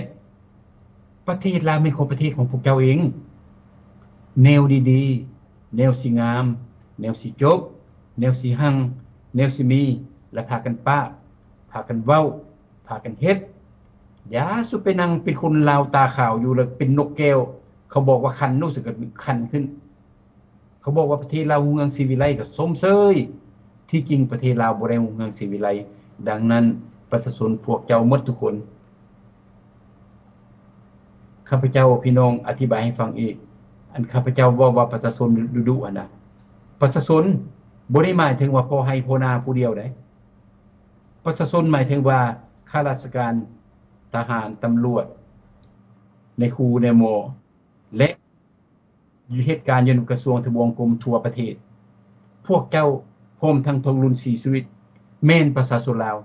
ປະເທດລາວແມ່ນຂອງປະເທດຂອງພວກເຈົ້າເອງ. ແນວດີໆ ແນວຊິງາມ ແນວຊິຈົບ ແນວຊິຮັ່ງ ແນວຊິມີ ລະພາກັນປາກ ພາກັນເວົ້າ ພາກັນເຮັດ. ຢ່າສຸໄປນັ່ງເປັນຄົນລາວຕາຂາວຢູ່ ລະເປັນນົກແກ້ວ. ເຂົາບອກວ່າຄັນ ຮູ້ສຶກຄັນຂຶ້ນ. ເຂົາບອກວ່າປະເທດລາວຮຸ່ງເຮືອງສີວິໄລ ກໍຊົມເຊີຍ, ທີ່ຈິງປະເທດລາວບໍ່ໄດ້ຮຸ່ງເຮືອງສີວິໄລ. ດັ່ງນັ້ນ ໄປ ປະຊາຊົນພວກເຈົ້າໝົດທຸກຄົນ. ຂ້າພະເຈົ້າ ພີ່ນ້ອງ ອະທິບາຍໃຫ້ຟັງອີກ. ອັນຂ້າພະເຈົ້າເວົ້າວ່າປະຊາຊົນດຸໆຫັ້ນນະ, ປະຊາຊົນບໍ່ໄດ້ໝາຍເຖິງວ່າພໍ່ໄຮ່ພໍ່ນາຜູ້ດຽວໃດ. ປະຊາຊົນໝາຍເຖິງວ່າຂ້າລາຊະການ, ທະຫານ, ຕຳຫຼວດ, ນາຍຄູ, ນາຍໝໍ ແລະ ເຮັດການຢູ່ນຳກະຊວງທະບວງກົມທົ່ວປະເທດ. ພວກເຈົ້າ ພ້ອມທັງທອງລຸນ ສີສຸວິດ ແມ່ນປະຊາຊົນລາວ.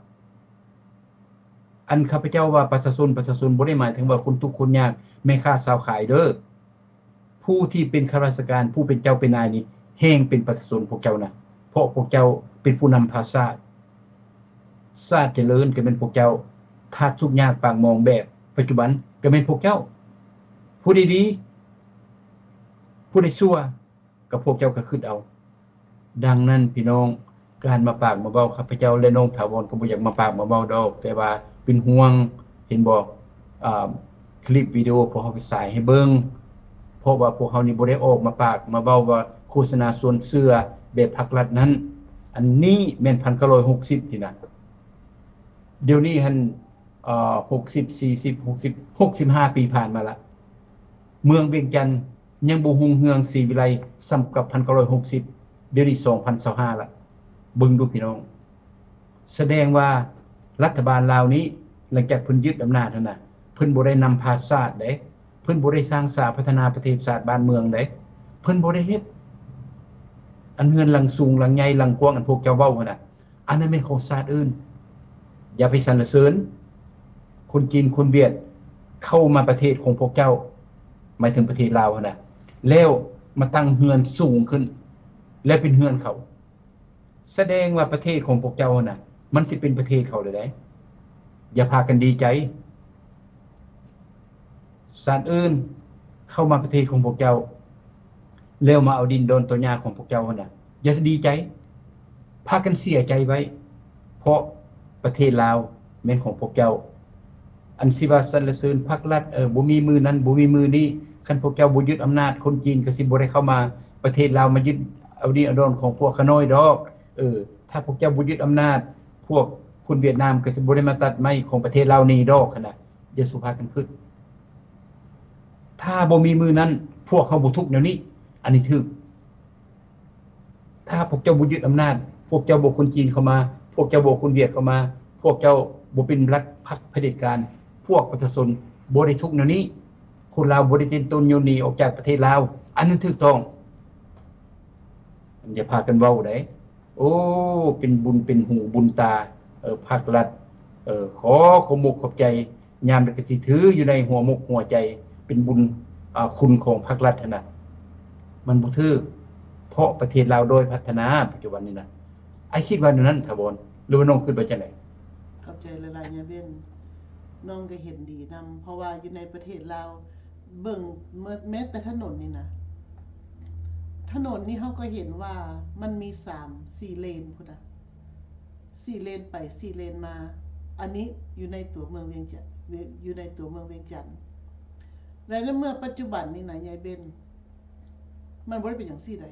ອັນຂ້າພະເຈົ້າວ່າປະຊາຊົນ, ປະຊາຊົນບໍ່ໄດ້ໝາຍເຖິງວ່າຄົນທຸກຄົນຍາກ, ແມ່ຄ້າຊາວຂາຍເດີ້. ຜູ້ທີ່ເປັນຂ້າລາຊະການ, ຜູ້ເປັນເຈົ້າເປັນນາຍນີ້ ແຮ່ງເປັນປະຊາຊົນພວກເຈົ້ານະ, ເພາະພວກເຈົ້າເປັນຜູ້ນຳພາຊາດ. ຊາດຈະເລີນກໍແມ່ນພວກເຈົ້າ, ຖ້າທຸກຍາກປາກໝອງແບບປັດຈຸບັນກໍແມ່ນພວກເຈົ້າ, ຜູ້ໃດດີ, ຜູ້ໃດຊົ່ວ ກໍພວກເຈົ້າກໍຄິດເອົາ. ດັ່ງນັ້ນ ພີ່ນ້ອງ, ການມາປາກມາເວົ້າ ຂ້າພະເຈົ້າ ແລະ ນ້ອງຖາວອນ ກໍບໍ່ຢາກມາປາກມາເວົ້າດອກ, ແຕ່ວ່າເປັນຫ່ວງ, ເຫັນບໍ່, ອາ, ຄລິບວິດີໂອພວກເຮົາກໍສາຍໃຫ້ເບິ່ງ, ເພາະວ່າພວກເຮົານີ້ບໍ່ໄດ້ອອກມາປາກມາເວົ້າວ່າໂຄສະນາຊວນເຊື່ອແບບພັກລັດນັ້ນ. ອັນນີ້ແມ່ນພັນເກົ້າຮ້ອຍຫົກສິບນີ້ນະ. ດຽວນີ້ຫັ້ນ, ເອີ, ຫົກສິບ, ສີ່ສິບ, ຫົກສິບ, ຫົກສິບຫ້າປີຜ່ານມາລະ, ເມືອງວຽງຈັນຍັງບໍ່ຮຸ່ງເຮືອງສີວິໄລສ່ຳກັບພັນເກົ້າຮ້ອຍຫົກສິບ, ດຽວນີ້ສອງພັນຊາວຫ້າລະ. ເບິ່ງດູພີ່ນ້ອງ, ສະແດງວ່າລັດຖະບານລາວນີ້ ຫຼັງຈາກເພິ່ນຍຶດອຳນາດຫັ້ນນະ, ເພິ່ນບໍ່ໄດ້ນຳພາຊາດເດ້, ເພິ່ນບໍ່ໄດ້ສ້າງສາພັດທະນາປະເທດຊາດບ້ານເມືອງເດ້, ເພິ່ນບໍ່ໄດ້ເຮັດ. ອັນເຮືອນຫຼັງສູງ, ຫຼັງໃຫຍ່, ຫຼັງກວ້າງ, ອັນພວກເຈົ້າເວົ້າຫັ້ນນະ, ອັນນັ້ນແມ່ນຂອງຊາດອື່ນ. ຢ່າໄປສັນລະເສີນຄົນຈີນ, ຄົນຫວຽດເຂົ້າມາປະເທດຂອງພວກເຈົ້າ, ໝາຍເຖິງປະເທດລາວຫັ້ນນະ, ແລ້ວມາຕັ້ງເຮືອນສູງຂຶ້ນ ແລະ ເປັນເຮືອນເຂົາ. ສະແດງວ່າປະເທດຂອງພວກເຈົ້າຫັ້ນນະ ມັນຊິເປັນປະເທດເຂົາແລ້ວໃດ໋. ຢ່າພາກັນດີໃຈ. ຊາດອື່ນເຂົ້າມາປະເທດຂອງພວກເຈົ້າ ແລ້ວມາເອົາດິນດອນຕອນຫຍ້າຂອງພວກເຈົ້າຫັ້ນນະ, ຢ່າຊິດີໃຈ, ພາກັນເສຍໃຈໄວ້, ເພາະປະເທດລາວແມ່ນຂອງພວກເຈົ້າ. ອັນຊິວ່າສັນລະເສີນພັກລັດ, ເອີ, ບໍ່ມີມື້ນັ້ນ, ບໍ່ມີມື້ນີ້, ຄັນພວກເຈົ້າບໍ່ຍຶດອຳນາດ, ຄົນຈີນກໍຊິບໍ່ໄດ້ເຂົ້າມາປະເທດລາວ ມາຍຶດເອົາດິນເອົາດອນຂອງພວກຂ້ານ້ອຍດອກ. ເອີ, ຖ້າພວກເຈົ້າບໍ່ຍຶດອຳນາດ, ພວກຄົນຫວຽດນາມກໍຊິບໍ່ໄດ້ມາຕັດໄມ້ຂອງປະເທດລາວນີ້ດອກຫັ້ນນະ. ຢ່າສູ່ພາກັນຄຶດ. ຖ້າບໍ່ມີມື້ນັ້ນ, ພວກເຮົາບໍ່ທຸກແນວນີ້. ອັນນີ້ຖືກ. ຖ້າພວກເຈົ້າບໍ່ຍຶດອຳນາດ, ພວກເຈົ້າບໍ່ຄົນຈີນເຂົ້າມາ, ພວກເຈົ້າບໍ່ຄົນຫວຽດເຂົ້າມາ, ພວກເຈົ້າບໍ່ເປັນລັດພັກຜະເດັດການ, ພວກປະຊາຊົນບໍ່ໄດ້ທຸກແນວນີ້. ຄົນລາວບໍ່ໄດ້ເຕັ້ນຕົນໂຍນໜີອອກຈາກປະເທດລາວ. ອັນນັ້ນຖືກຕ້ອງ. ຢ່າພາກັນເວົ້າໃດ. ໂອ້ ເປັນບຸນເປັນຫູບຸນຕາ ເອີ ພັກລັດ ເອີ ຂໍຂອບມົກຂອບໃຈ ຍາມໃດກໍຊິຖືຢູ່ໃນຫົວມົກຫົວໃຈ ເປັນບຸນ ອາ ຄຸນຂອງພັກລັດຫັ້ນນະ. ມັນບໍ່ຖືກ ເພາະປະເທດລາວດ້ອຍພັດທະນາປັດຈຸບັນນີ້ນະ. ອ້າຍຄິດວ່າແນວນັ້ນ ຖາວອນ ຫຼືວ່ານ້ອງຄິດວ່າຈັ່ງໃດ? ຂອບໃຈຫຼາຍໆ ຍາເບັນ. ນ້ອງກໍເຫັນດີນຳ ເພາະວ່າຢູ່ໃນປະເທດລາວ ເບິ່ງແມ້ແຕ່ຖະໜົນນີ້ນະ ຖະໜົນນີ້ເຮົາກໍເຫັນວ່າມັນມີສາມສີ່ເລນພຸ້ນນະ ສີ່ເລນໄປສີ່ເລນມາ. ອັນນີ້ຢູ່ໃນຕົວເມືອງວຽງຈັນ ຢູ່ໃນຕົວເມືອງວຽງຈັນ ແລະ ໃນເມື່ອປັດຈຸບັນນີ້ນະ ຍາຍເບັນ ມັນບໍ່ໄດ້ເປັນຈັ່ງຊີ້ໃດ.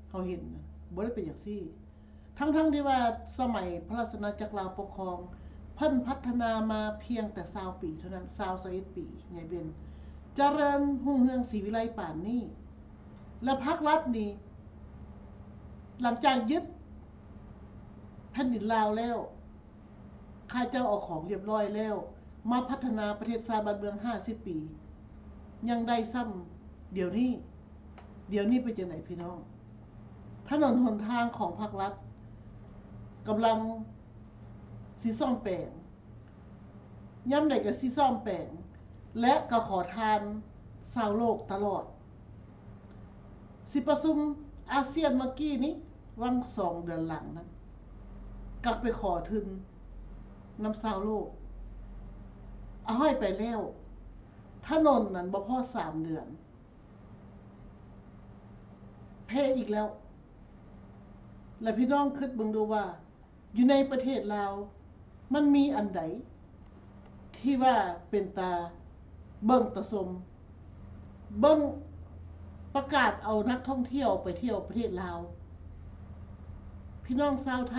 ເຮົາເຫັນນະ ບໍ່ໄດ້ເປັນຈັ່ງຊີ້ ທັງໆທີ່ວ່າສະໄໝພະລາຊະອານາຈັກລາວປົກຄອງ ເພິ່ນພັດທະນາມາພຽງແຕ່ຊາວປີເທົ່ານັ້ນ ຊາວ ຊາວເອັດປີ ຍາຍເບັນ ຈະເລີນຮຸ່ງເຮືອງສີວິໄລປານນີ້ ແລະ ພັກລັດນີ້ ຫຼັງຈາກຍຶດແຜ່ນດິນລາວແລ້ວ ຂ້າເຈົ້າເອົາຂອງລຽບລ້ອຍແລ້ວ ມາພັດທະນາປະເທດຊາດບ້ານເມືອງຫ້າສິບປີ ຍັງໄດ້ຊ້ຳດຽວນີ້. ດຽວນີ້ເປັນຈັ່ງໃດພີ່ນ້ອງ? ຖະໜົນຫົນທາງຂອງພັກລັດກຳລັງຊິສ້ອມແປງ ຍາມໃດກໍຊິສ້ອມແປງ ແລະ ກໍຂໍທານຊາວໂລກຕະຫຼອດ. ຊິປະຊຸມອາຊຽນເມື່ອກີ້ນີ້ ຫວ່າງສອງເດືອນຫຼັງນັ້ນ ກັກໄປຂໍທຶນນຳຊາວໂລກ ເອົາໃຫ້ໄປແລ້ວ ຖະໜົນນັ້ນບໍ່ພໍສາມເດືອນ ເພອີກແລ້ວ. ແລະ ພີ່ນ້ອງຄິດເບິ່ງດູວ່າ ຢູ່ໃນປະເທດລາວ ມັນມີອັນໃດທີ່ວ່າເປັນຕາເບິ່ງຕາຊົມ ເບິ່ງ ປະກາດເອົານັກທ່ອງທ່ຽວໄປທ່ຽວປະເທດລາວ ພີ່ນ້ອງຊາວໄທ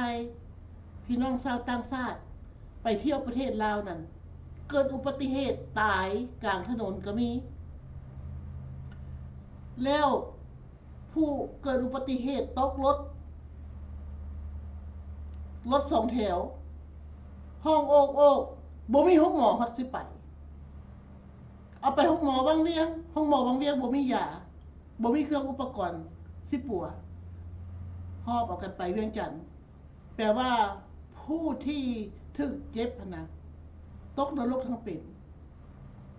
ພີ່ນ້ອງຊາວຕ່າງຊາດ ໄປທ່ຽວປະເທດລາວນັ້ນ ເກີດອຸບັດຕິເຫດຕາຍກາງຖະໜົນກໍມີ ແລ້ວຜູ້ເກີດອຸບັດຕິເຫດຕົກລົດ ລົດສອງແຖວ ຮ້ອງໂອກໆ ບໍ່ມີໂຮງໝໍຮອດຊິໄປ ເອົາໄປໂຮງໝໍວັງວຽງ ໂຮງໝໍວັງວຽງບໍ່ມີຢາ ບໍ່ມີເຄື່ອງອຸປະກອນຊິປົວ ຫອບເອົາກັນໄປວຽງຈັນ ແປວ່າຜູ້ທີ່ຖືກເຈັບຫັ້ນນະ ຕົກນະລົກທັງເປັນ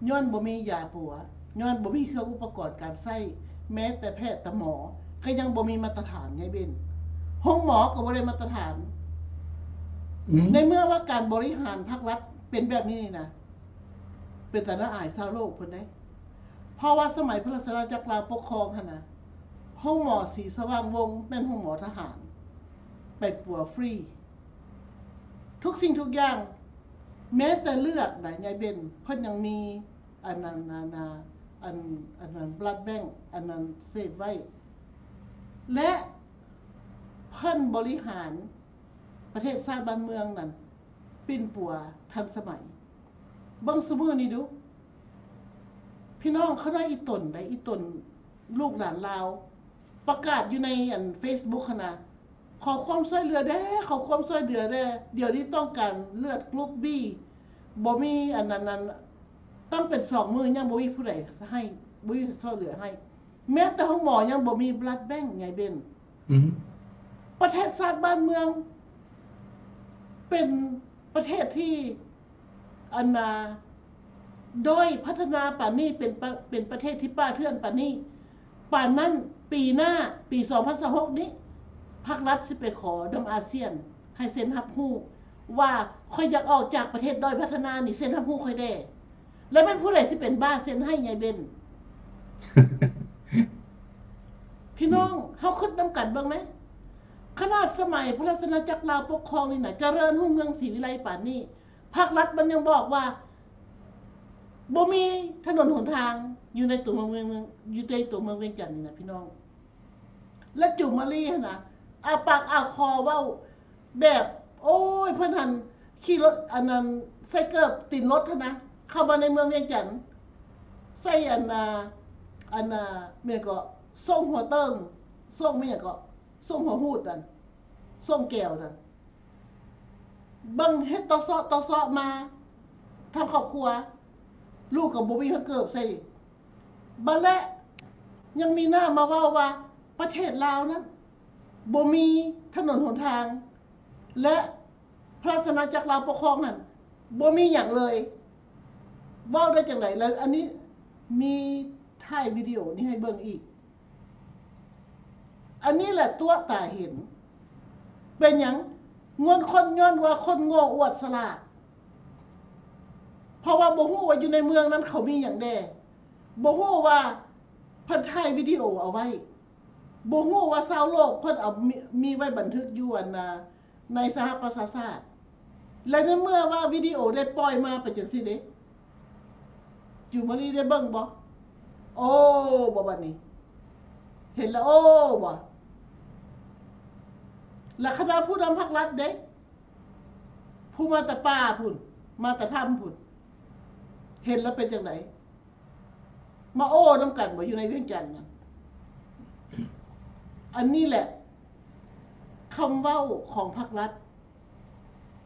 ຍ້ອນບໍ່ມີຢາປົວ ຍ້ອນບໍ່ມີເຄື່ອງອຸປະກອນການໃຊ້ ແມ້ແຕ່ແພດຕະໝໍກໍຍັງບໍ່ມີມາດຕະຖານ ຍາຍເບັນ ໂຮງໝໍກໍບໍ່ໄດ້ມາດຕະຖານ ອືມ ໃນເມື່ອວ່າການບໍລິຫານພາກລັດເປັນແບບນີ້ນີ້ນະ ເປັນຕາໜ້າອາຍຊາວໂລກເພິ່ນເດ້ ເພາະວ່າສະໄໝພະລາຊະອານາຈັກລາວປົກຄອງຫັ້ນນະ ໂຮງໝໍສີສະຫວ່າງວົງແມ່ນໂຮງໝໍທະຫານ ໄປປົວຟຣີ ທຸກສິ່ງທຸກຢ່າງ ແມ້ແຕ່ເລືອດນະ ຍາຍເບັນ ເພິ່ນຍັງມີອັນນັ້ນນາ ອັນ ອັນນັ້ນ ບລັດແບັງ ອັນນັ້ນເຊບໄວ້ ແລະ ເພິ່ນບໍລິຫານປະເທດຊາດບ້ານເມືອງນັ້ນ ປິ່ນປົວທັນສະໄໝ ເບິ່ງຊຸມື້ນີ້ດູ ພີ່ນ້ອງ ຂະໜາດອີ່ຕົນໃດ ອີ່ຕົນລູກຫຼານລາວ ປະກາດຢູ່ໃນອັນເຟສບຸກຫັ້ນນະ ຂໍຄວາມຊ່ວຍເຫຼືອແດ່ ຂໍຄວາມຊ່ວຍເຫຼືອແດ່ ດຽວນີ້ຕ້ອງການເລືອດກຣຸບບີ ບໍ່ມີອັນນັ້ນ ອັນ ຕັ້ງເປັນສອງມື້ຍັງບໍ່ມີຜູ້ໃດໃຫ້ ບໍ່ມີຊ່ວຍເຫຼືອໃຫ້ ແມ້ແຕ່ໂຮງໝໍຍັງບໍ່ມີບລັດແບັງ ຍາຍເບັນ ອືມ ປະເທດຊາດບ້ານເມືອງ ເປັນປະເທດທີ່ ອັນນາ ດ້ອຍພັດທະນາປານນີ້ ເປັນປະ ເປັນປະເທດທີ່ປ່າເຖື່ອນປານນີ້ ປານນັ້ນ ປີໜ້າ ປີສອງພັນຊາວຫົກນີ້ ພາກລັດຊິໄປຂໍນຳອາຊຽນໃຫ້ເຊັນຮັບຮູ້ວ່າ ຂ້ອຍຢາກອອກຈາກປະເທດດ້ອຍພັດທະນານີ້ ເຊັນຮັບຮູ້ຂ້ອຍແດ່ ແລ້ວແມ່ນຜູ້ໃດຊິເປັນບ້າເຊັນໃຫ້ຍາຍເບັນ? ພີ່ນ້ອງ ເຮົາຄິດນຳກັນເບິ່ງແມ ຂະໜາດສະໄໝພະລາຊະອານາຈັກລາວປົກຄອງນີ້ນະ ຈະເລີນຮຸ່ງເຮືອງສີວິໄລປານນີ້ ພາກລັດມັນຍັງບອກວ່າ ບໍ່ມີຖະໜົນຫົນທາງຢູ່ໃນຕົວເມືອງ ຢູ່ໃນຕົວເມືອງວຽງຈັນນີ້ນະ ພີ່ນ້ອງ ແລະ ຈູມມາລີຫັ້ນນະ ອາປາກອາຄໍເວົ້າແບບ ໂອ້ຍ ເພິ່ນຫັ້ນຂີ່ລົດ ອັນນັ້ນ ໃສ່ເກີບຕີນລົດຫັ້ນນະ ເຂົ້າມາໃນເມືອງວຽງຈັນ ໃສ່ອັນນ່າ ອັນນ່າ ແມ່ນກໍ ໂສ້ງຫົວເຕີງ ໂສ້ງແມ່ນຫຍັງກໍ ໂສ້ງຫົວຫູດນັ້ນ ໂສ້ງແກ້ວນັ້ນ ເບິ່ງເຮັດຕໍ່ເຊາະຕໍ່ເຊາະມາ ທັງຄອບຄົວ ລູກກໍບໍ່ມີຮອດເກີບໃສ່ ບາດແລະ ຍັງມີໜ້າມາເວົ້າວ່າ ປະເທດລາວນັ້ນ ບໍ່ມີຖະໜົນຫົນທາງ ແລະ ພະລາຊະອານາຈັກລາວປົກຄອງຫັ້ນ ບໍ່ມີຫຍັງເລີຍ ເວົ້າໄດ້ຈັ່ງໃດ? ແລະ ອັນນີ້ມີຖ່າຍວິດີໂອນີ້ໃຫ້ເບິ່ງອີກ. ອັນນີ້ແຫຼະຕົວະຕາເຫັນ. ເປັນຫຍັງ? ງອນຄົນ ຍ້ອນວ່າຄົນໂງ່ອວດສະຫຼາດ. ເພາະວ່າບໍ່ຮູ້ວ່າຢູ່ໃນເມືອງນັ້ນເຂົາມີຫຍັງແດ່. ບໍ່ຮູ້ວ່າເພິ່ນຖ່າຍວິດີໂອເອົາໄວ້. ບໍ່ຮູ້ວ່າຊາວໂລກເພິ່ນເອົາ ມີ ມີໄວ້ບັນທຶກຢູ່ອັນນ່າ ໃນສະຫະປະຊາຊາດ ແລະ ໃນເມື່ອວ່າວິດີໂອໄດ້ປ່ອຍມາເປັນຈັ່ງຊີ້ເດ້ ຈູມມາລີໄດ້ເບິ່ງບໍ່? ໂອ້ ບໍ່ ບັດນີ້ ເຫັນແລ້ວ ໂອ້ ບໍ່ ແລະ ຄະນະຜູ້ນຳພັກລັດເດ້ ຜູ້ມາແຕ່ປ່າພຸ້ນ ມາແຕ່ຖ້ຳພຸ້ນ ເຫັນແລ້ວເປັນຈັ່ງໃດ? ມາໂອ້ນຳກັນບໍ່ ຢູ່ໃນວຽງຈັນນະ? ອັນນີ້ແຫຼະ ຄຳເວົ້າຂອງພັກລັດ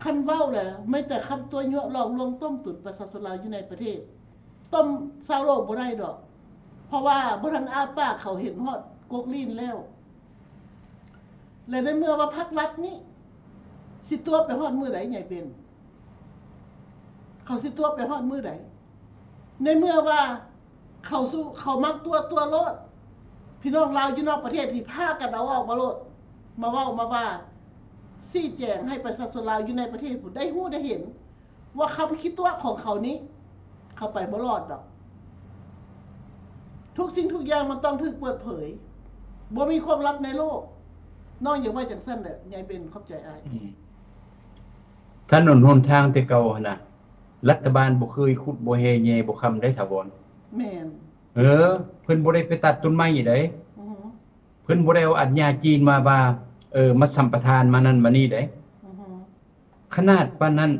ຄັນເວົ້າແລ້ວ ມີແຕ່ຄຳຕົວະຍົວະຫຼອກລວງຕົ້ມຕຸນປະຊາຊົນລາວຢູ່ໃນປະເທດ ຕົ້ມຊາວໂລກບໍ່ໄດ້ດອກ ເພາະວ່າບໍ່ທັນອ້າປາກ ເຂົາເຫັນຮອດກົກລີ້ນແລ້ວ. ແລະ ໃນເມື່ອວ່າພັກລັດນີ້ ຊິຕົວະໄປຮອດມື້ໃດ ໃຫຍ່ເປັນ? ເຂົາຊິຕົວະໄປຮອດມື້ໃດ? ໃນເມື່ອວ່າເຂົາສູ່ ເຂົາມັກຕົວະ ຕົວະໂລດ. ພີ່ນ້ອງລາວຢູ່ນອກປະເທດທີ່ພາກັນເອົາອອກມາໂລດ ມາເວົ້າມາວ່າ ຊີ້ແຈງໃຫ້ປະຊາຊົນລາວຢູ່ໃນປະເທດພຸ້ນໄດ້ຮູ້ໄດ້ເຫັນ ວ່າຄຳຄິດຕົວະຂອງເຂົານີ້ ເຂົາໄປບໍ່ລອດດອກ. ທຸກສິ່ງທຸກຢ່າງມັນຕ້ອງຖືກເປີດເຜີຍ ບໍ່ມີຄວາມລັບໃນໂລກ. ນ້ອງຢາກວ່າຈັ່ງຊັ້ນແຫຼະ ຍາຍເບັນ. ຂອບໃຈອ້າຍ. ອືມ ຖະໜົນຫົນທາງແຕ່ເກົ່າຫັ້ນນະ ລັດຖະບານບໍ່ເຄີຍຂຸດ ບໍ່ແຮ່ແຍ່ ບໍ່ຄ້ຳໄດ້ຖາວອນ. ແມ່ນ. ເອີ ເພິ່ນບໍ່ໄດ້ໄປຕັດຕົ້ນໄມ້ໃດ. ອືຮຶ. ເພິ່ນບໍ່ໄດ້ເອົາອັດຫຍ້າຈີນມາວ່າ ເອີ ມາສຳປະທານ ມານັ້ນມານີ້ໃດ. ອືຮຶ. ຂະໜາດປານນັ້ນ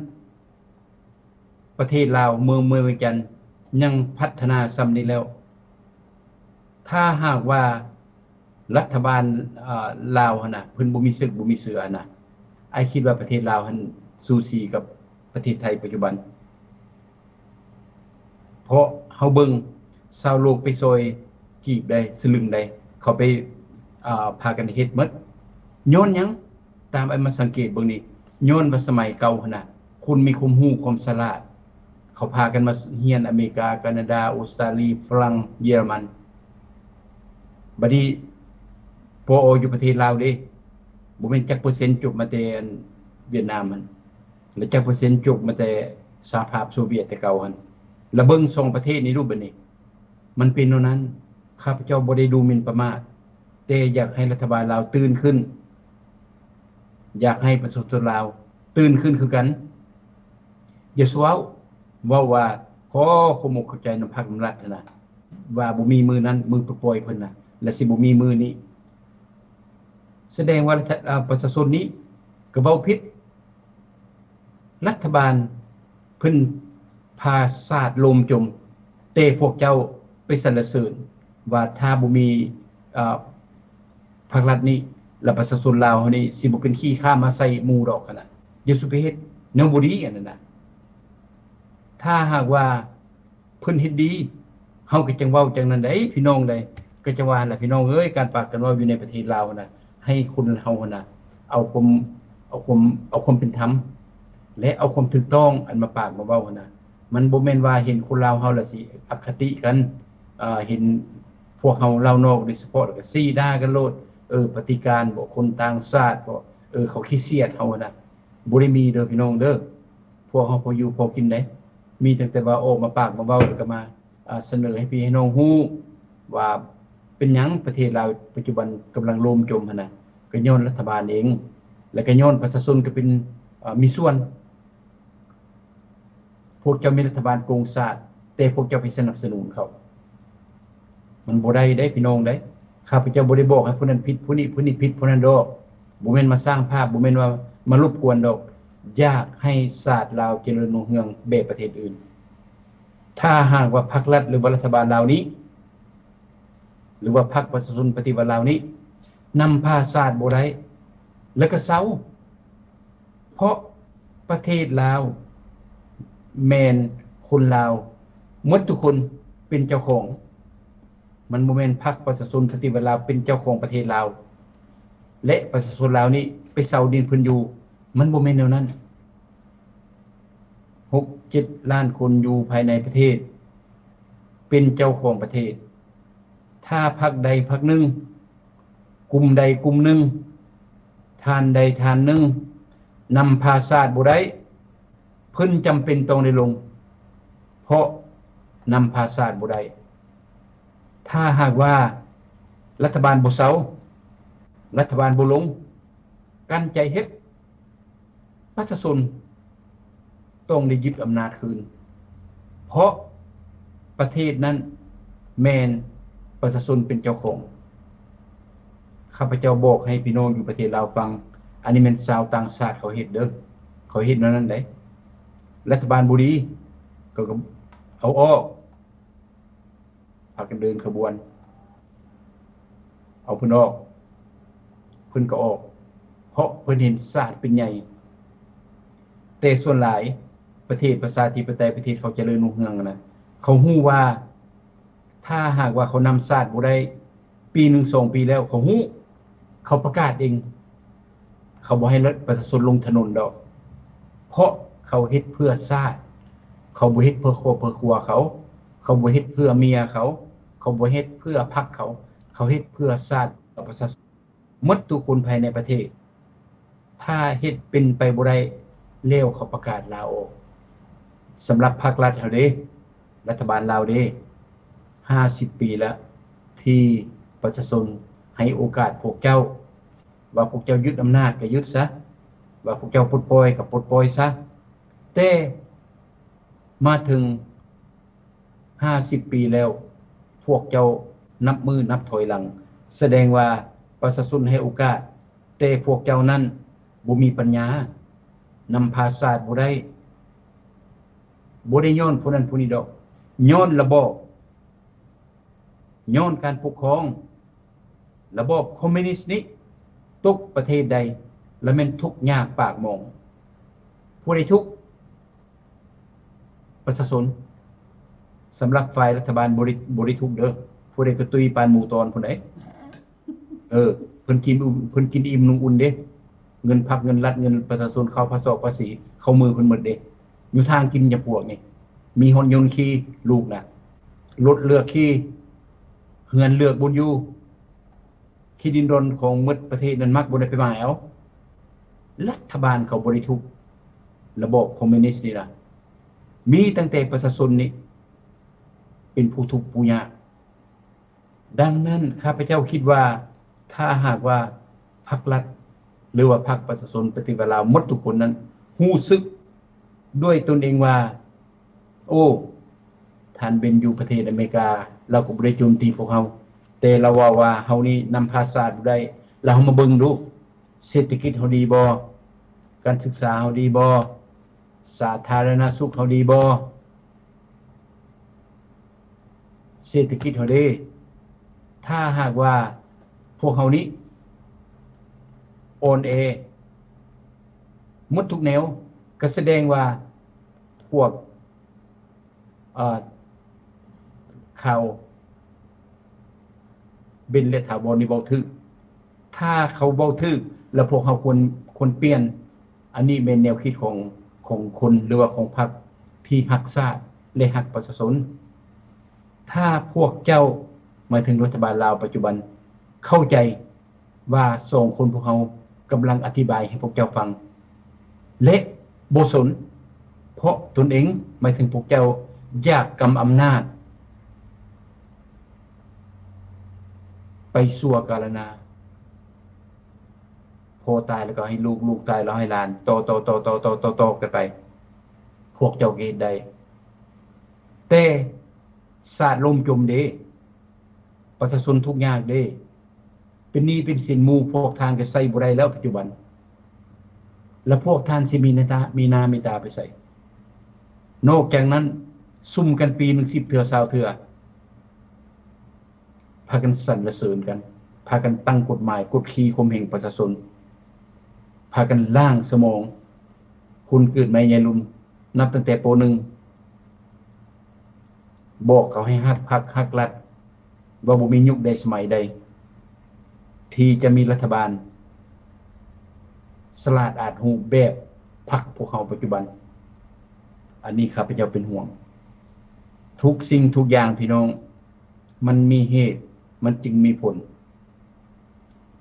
ປະເທດລາວ ເມືອງ ເມືອງວຽງຈັນ ຍັງພັດທະນາສ່ຳນີ້ແລ້ວ ຖ້າຫາກວ່າລັດຖະບານ ເອີ ລາວຫັ້ນນະ ເພິ່ນບໍ່ມີເສິກບໍ່ມີເສືອຫັ້ນນະ ອ້າຍຄິດວ່າປະເທດລາວຫັ້ນສູສີກັບປະເທດໄທປັດຈຸບັນ. ເພາະເຮົາເບິ່ງຊາວໂລກໄປຊ່ອຍກີບໃດ ສະລຶງໃດ ເຂົາໄປ ອ່າ ພາກັນເຮັດໝົດ. ຍ້ອນຫຍັງ? ຕາມອ້າຍມາສັງເກດເບິ່ງນີ້ ຍ້ອນວ່າສະໄໝເກົ່າຫັ້ນນະ ຄົນມີຄວາມຮູ້ຄວາມສະຫຼາດ ເຂົາພາກັນມາຮຽນອາເມລິກາ, ການາດາ, ອົດສະຕາລີ, ຝຣັ່ງ, ເຢຍລະມັນ. ບັດນີ້ ປອ ຢູ່ປະເທດລາວເດ້ ບໍ່ແມ່ນຈັກເປີເຊັນຈົບມາແຕ່ ອັນ ຫວຽດນາມຫັ້ນ ແລະ ຈັກເປີເຊັນຈົບມາແຕ່ສະຫະພາບໂຊວຽດແຕ່ເກົ່າຫັ້ນ. ລະເບິ່ງສອງປະເທດນີ້ດູບັດນີ້ ມັນເປັນແນວນັ້ນ. ຂ້າພະເຈົ້າບໍ່ໄດ້ດູໝິ່ນປະໝາດ, ແຕ່ຢາກໃຫ້ລັດຖະບານລາວຕື່ນຂຶ້ນ, ຢາກໃຫ້ປະຊາຊົນລາວຕື່ນຂຶ້ນຄືກັນ. ຢ່າຊວເວົ້າວ່າຂໍຄວາມອົກເຂົ້າໃຈນຳພັກນຳລັດຫັ້ນນະ, ວ່າບໍ່ມີມື້ນັ້ນ, ມື້ປະປ່ອຍເພິ່ນນະ, ແລະ ຊິບໍ່ມີມື້ນີ້. ສະແດງວ່າລັດຖະ ອາ ປະຊາຊົນນີ້ກໍເວົ້າຜິດ. ລັດຖະບານເພິ່ນພາຊາດລົ້ມຈົມ, ແຕ່ພວກເຈົ້າໄປສັນລະເສີນວ່າຖ້າບໍ່ມີ ເອີ ພັກລັດນີ້ ແລ້ວປະຊາຊົນລາວເຮົານີ້ຊິບໍ່ເປັນຂີ້ຂ້າມາໃສ່ໝູ່ດອກຫັ້ນນະ. ຢ່າສູ່ໄປເຮັດແນວບໍ່ດີອັນນັ້ນນະ. ຖ້າຫາກວ່າ ເພິ່ນເຮັດດີ ເຮົາກໍຈັ່ງເວົ້າຈັ່ງນັ້ນໃດ໋ ພີ່ນ້ອງໃດ໋. ກໍຈັ່ງວ່າຫັ້ນລະ ພີ່ນ້ອງເອີຍ, ການປາກການເວົ້າຢູ່ໃນປະເທດລາວຫັ້ນນະ ໃຫ້ຄົນເຮົາຫັ້ນນະ ເອົາຄວາມ ເອົາຄວາມ ເອົາຄວາມເປັນທຳ ແລະ ເອົາຄວາມຖືກຕ້ອງອັນມາປາກມາເວົ້າຫັ້ນນະ. ມັນບໍ່ແມ່ນວ່າເຫັນຄົນລາວເຮົາລະຊິອະຄະຕິກັນ, ເອີ ເຫັນພວກເຮົາລາວນອກໂດຍສະເພາະ ແລ້ວກໍຊີ້ດ່າກັນໂລດ, ເອີ ປະຕິການບໍ ຄົນຕ່າງຊາດບໍ, ເອີ ເຂົາຂີ້ສຽດເຮົາຫັ້ນນະ. ບໍ່ໄດ້ມີເດີພີ່ນ້ອງເດີ, ພວກເຮົາພໍຢູ່ພໍກິນໃດ໋. ມີຕັ້ງແຕ່ວ່າອອກມາປາກມາເວົ້າ ແລ້ວກໍມາ ອາ ສະເໜີໃຫ້ພີ່ໃຫ້ນ້ອງຮູ້ວ່າເປັນຫຍັງປະເທດລາວປັດຈຸບັນກຳລັງລົ້ມຈົມຫັ້ນນະ, ກໍຍ້ອນລັດຖະບານເອງ ແລ້ວກໍຍ້ອນປະຊາຊົນກໍເປັນ ອາ ມີສ່ວນ. ພວກເຈົ້າມີລັດຖະບານໂກງຊາດ ແຕ່ພວກເຈົ້າໄປສະໜັບສະໜູນເຂົາ. ມັນບໍ່ໄດ້ເດ້ພີ່ນ້ອງເດ້. ຂ້າພະເຈົ້າບໍ່ໄດ້ບອກໃຫ້ຜູ້ນັ້ນຜິດ ຜູ້ນີ້ ຜູ້ນີ້ຜິດ ຜູ້ນັ້ນດອກ. ບໍ່ແມ່ນມາສ້າງພາບ, ບໍ່ແມ່ນວ່າມາລົບກວນດອກ. ຢາກໃຫ້ຊາດລາວຈະເລີນຮຸ່ງເຮືອງແບບປະເທດອື່ນ. ຖ້າຫາກວ່າພັກລັດ ຫຼືວ່າລັດຖະບານລາວນີ້ ຫຼືວ່າພັກປະຊາຊົນປະຕິວັດລາວນີ້ ນຳພາຊາດບໍ່ໄດ້ ແລ້ວກໍເຊົາ. ເພາະປະເທດລາວແມ່ນຄົນລາວໝົດທຸກຄົນເປັນເຈົ້າຂອງ. ມັນບໍ່ແມ່ນພັກປະຊາຊົນປະຕິວັດລາວເປັນເຈົ້າຂອງປະເທດລາວ ແລະ ປະຊາຊົນລາວນີ້ໄປເຊົ່າດິນເພິ່ນຢູ່. ມັນບໍ່ແມ່ນແນວນັ້ນ. ຫົກເຈັດລ້ານຄົນຢູ່ພາຍໃນປະເທດ ເປັນເຈົ້າຂອງປະເທດ. ຖ້າພັກໃດພັກໜຶ່ງ, ກຸ່ມໃດກຸ່ມໜຶ່ງ, ທ່ານໃດທ່ານໜຶ່ງ ນຳພາຊາດບໍ່ໄດ້, ເພິ່ນຈຳເປັນຕ້ອງໄດ້ລົງ, ເພາະນຳພາຊາດບໍ່ໄດ້. ຖ້າຫາກວ່າລັດຖະບານບໍ່ເຊົາ, ລັດຖະບານບໍ່ລົງ, ກັ້ນໃຈເຮັດ, ປະຊາຊົນຕ້ອງໄດ້ຍຶດອຳນາດຄືນ, ເພາະປະເທດນັ້ນແມ່ນປະຊາຊົນເປັນເຈົ້າຂອງ. ຂ້າພະເຈົ້າບອກໃຫ້ພີ່ນ້ອງຢູ່ປະເທດລາວຟັງ, ອັນນີ້ແມ່ນຊາວຕ່າງຊາດເຂົາເຮັດເດີ, ເຂົາເຮັດແນວນັ້ນໃດ໋. ລັດຖະບານບໍ່ດີ ກໍ ກໍເອົາອອກ. ພາກັນເດີນຂະບວນ ເອົາເພິ່ນອອກ, ເພິ່ນກໍອອກ ເພາະເພິ່ນເຫັນຊາດເປັນໃຫຍ່. ແຕ່ສ່ວນຫຼາຍປະເທດປະຊາທິປະໄຕ, ປະເທດເຂົາຈະເລີນຮຸ່ງເຮືອງນະ, ເຂົາຮູ້ວ່າ ຖ້າຫາກວ່າເຂົານຳຊາດບໍ່ໄດ້ ປີໜຶ່ງສອງປີແລ້ວ ເຂົາຮູ້, ເຂົາປະກາດເອງ. ເຂົາບໍ່ໃຫ້ປະຊາຊົນລົງຖະໜົນດອກ, ເພາະເຂົາເຮັດເພື່ອຊາດ, ເຂົາບໍ່ເຮັດເພື່ອຄອບເພື່ອຄົວເຂົາ, ເຂົາບໍ່ເຮັດເພື່ອເມຍເຂົາ, ເຂົາບໍ່ເຮັດເພື່ອພັກເຂົາ, ເຂົາເຮັດເພື່ອຊາດກັບປະຊາຊົນໝົດທຸກຄົນພາຍໃນປະເທດ. ຖ້າເຮັດເປັນໄປບໍ່ໄດ້ແລ້ວ ເຂົາປະກາດລາອອກ. ສຳລັບພັກລັດເຮົາເດ້, ລັດຖະບານລາວເດ້, ຫ້າສິບປີແລ້ວທີ່ປະຊາຊົນໃຫ້ໂອກາດພວກເຈົ້າ, ວ່າພວກເຈົ້າຍຶດອຳນາດກໍຍຶດຊະ, ວ່າພວກເຈົ້າປົດປ່ອຍກໍປົດປ່ອຍຊະ, ແຕ່ມາເຖິງຫ້າສິບປີແລ້ວ, ພວກເຈົ້ານັບມື້ນັບຖອຍຫຼັງ, ສະແດງວ່າປະຊາຊົນໃຫ້ໂອກາດ, ແຕ່ພວກເຈົ້ານັ້ນບໍ່ມີປັນຍາ, ນຳພາຊາດບໍ່ໄດ້. ບໍ່ໄດ້ຍ້ອນຜູ້ນັ້ນຜູ້ນີ້ດອກ, ຍ້ອນລະບອບ, ຍ້ອນການປົກຄອງ. ລະບອບຄອມມິວນິດນີ້ຕົກປະເທດໃດ ລະແມ່ນທຸກຍາກປາກໝອງ. ຜູ້ໃດທຸກ? ປະຊາຊົນ. ສຳລັບຝ່າຍລັດຖະບານບໍ່ໄດ້ ບໍ່ໄດ້ທຸກເດີ້, ຜູ້ໃດກະຕຸ້ຍປານໝູຕອນຜູ້ໃດ. ເອີ ເພິ່ນກິນ ເພິ່ນກິນອີ່ມນຸ່ງອຸ່ນເດ້. ເງິນພັກ ເງິນລັດ ເງິນປະຊາຊົນ ເຂົ້າພາສີ ພາສີ ເຂົ້າມືເພິ່ນໝົດເດ້. ຢູ່ທາງກິນຈະພວກນີ້ ມີຮອດຍົນຂີ່ລູກນະ, ລົດເລືອກຂີ່, ເຮືອນເລືອກບ່ອນຢູ່. ທີ່ດິນດອນຂອງໝົດປະເທດນັ້ນມັກບໍ່ໄດ້ໄປໝາຍເອົາ. ລັດຖະບານເຂົາບໍ່ໄດ້ທຸກ ລະບອບຄອມມິວນິດນີ້ນະ, ມີຕັ້ງແຕ່ປະຊາຊົນນີ້ເປັນຜູ້ທຸກຜູ້ຍາກ. ດັ່ງນັ້ນ ຂ້າພະເຈົ້າຄິດວ່າ ຖ້າຫາກວ່າພັກລັດ ຫຼືວ່າພັກປະຊາຊົນປະຕິວັດລາວໝົດທຸກຄົນນັ້ນ ຮູ້ສຶກດ້ວຍຕົນເອງວ່າ ໂອ້ ທ່ານເບນຢູ່ປະເທດອາເມລິກາ ລາວກໍບໍ່ໄດ້ໂຈມຕີພວກເຮົາ, ແຕ່ລາວເວົ້າວ່າເຮົານີ້ນຳພາຊາດບໍ່ໄດ້. ລະເຮົາມາເບິ່ງດູ ເສດຖະກິດເຮົາດີບໍ່? ການສຶກສາເຮົາດີບໍ່? ສາທາລະນະສຸກເຮົາດີບໍ່? ເສດຖະກິດເຮົາເດ້? ຖ້າຫາກວ່າພວກເຮົານີ້ອ່ອນແອໝົດທຸກແນວ ກໍສະແດງວ່າພວກ ເອີ ຂ່າວເບນ ແລະ ຖາວອນນີ້ເວົ້າຖືກ. ຖ້າເຂົາເວົ້າຖືກ ແລ້ວພວກເຮົາຄວນ ຄວນປ່ຽນ. ອັນນີ້ແມ່ນແນວຄິດຂອງ ຂອງຄົນ ຫຼືວ່າຂອງພັກທີ່ຮັກຊາດ ແລະ ຮັກປະຊາຊົນ. ຖ້າພວກເຈົ້າ ໝາຍເຖິງລັດຖະບານລາວປັດຈຸບັນ ເຂົ້າໃຈ ວ່າສອງຄົນພວກເຮົາກຳລັງອະທິບາຍໃຫ້ພວກເຈົ້າຟັງ ແລະ ບໍ່ສົນ ເພາະຕົນເອງ ໝາຍເຖິງພວກເຈົ້າ ຢາກກຳອຳນາດໄປຊົ່ວກາລະນານ. ພໍ່ຕາຍແລ້ວກໍໃຫ້ລູກ, ລູກຕາຍແລ້ວໃຫ້ຫຼານ, ຕໍ່ໆໆໆໆກັນໄປ. ພວກເຈົ້າກໍເຮັດໄດ້ ແຕ່ຊາດລົ້ມຈົມເດ້, ປະຊາຊົນທຸກຍາກເດ້. ເປັນໜີ້ເປັນສິນໝູ່ພວກທ່ານກໍໃຊ້ບໍ່ໄດ້ແລ້ວປັດຈຸບັນ. ແລ້ວພວກທ່ານຊິມີໜ້າຕາ ມີໜ້າມີຕາໄປໃສ? ນອກຈາກນັ້ນ ຊຸມກັນປີໜຶ່ງສິບເທື່ອ ຊາວເທື່ອ, ພາກັນສັນລະເສີນກັນ, ພາກັນຕັ້ງກົດໝາຍກົດຂີ່ຂົ່ມເຫງປະຊາຊົນ, ພາກັນລ້າງສະໝອງຄົນເກີດໃໝ່ໃຫຍ່ລຸນ. ນັບຕັ້ງແຕ່ ປໍໜຶ່ງ ບອກເຂົາໃຫ້ຮັກພັກຮັກລັດ ວ່າບໍ່ມີຍຸກໃດສະໄໝໃດທີ່ຈະມີລັດຖະບານສະຫຼາດອາດຮູ້ແບບພັກພວກເຮົາປັດຈຸບັນ. ອັນນີ້ຂ້າພະເຈົ້າເປັນຫ່ວງ. ທຸກສິ່ງທຸກຢ່າງ ພີ່ນ້ອງ ມັນມີເຫດ ມັນຈຶ່ງມີຜົນ.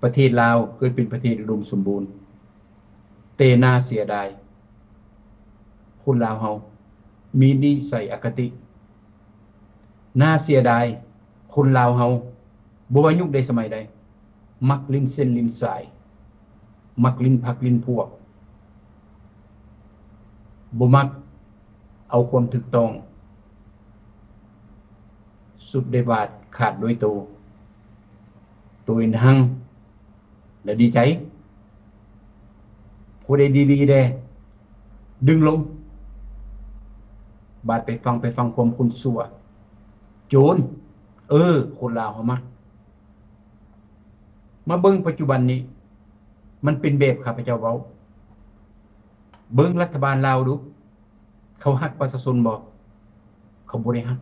ປະເທດລາວເຄີຍເປັນປະເທດອຸດົມສົມບູນ, ແຕ່ໜ້າເສຍດາຍ ຄົນລາວເຮົາມີນິໄສອະຄະຕິ. ໜ້າເສຍດາຍ ຄົນລາວເຮົາ ບໍ່ວ່າຍຸກໃດສະໄໝໃດ ມັກຫຼິ້ນເສັ້ນຫຼິ້ນສາຍ, ມັກຫຼິ້ນພັກຫຼິ້ນພວກ, ບໍ່ມັກເອົາຄວາມຖືກຕ້ອງ. ສຸດໄດ້ບາດຂາດໂດຍໂຕ, ໂຕເອງຫັ້ນແຫຼະດີໃຈ. ຜູ້ໃດດີໆແດ່ດຶງລົງ, ບາດໄປຟັງ ໄປຟັງຄວາມຄົນຊົ່ວ, ໂຈນ. ເອີ ຄົນລາວເຮົາມັກ. ມາເບິ່ງປັດຈຸບັນນີ້ ມັນເປັນແບບຂ້າພະເຈົ້າເວົ້າ. ເບິ່ງລັດຖະບານລາວດູ. ເຂົາຮັກປະຊາຊົນບໍ່? ເຂົາບໍ່ໄດ້ຮັກ.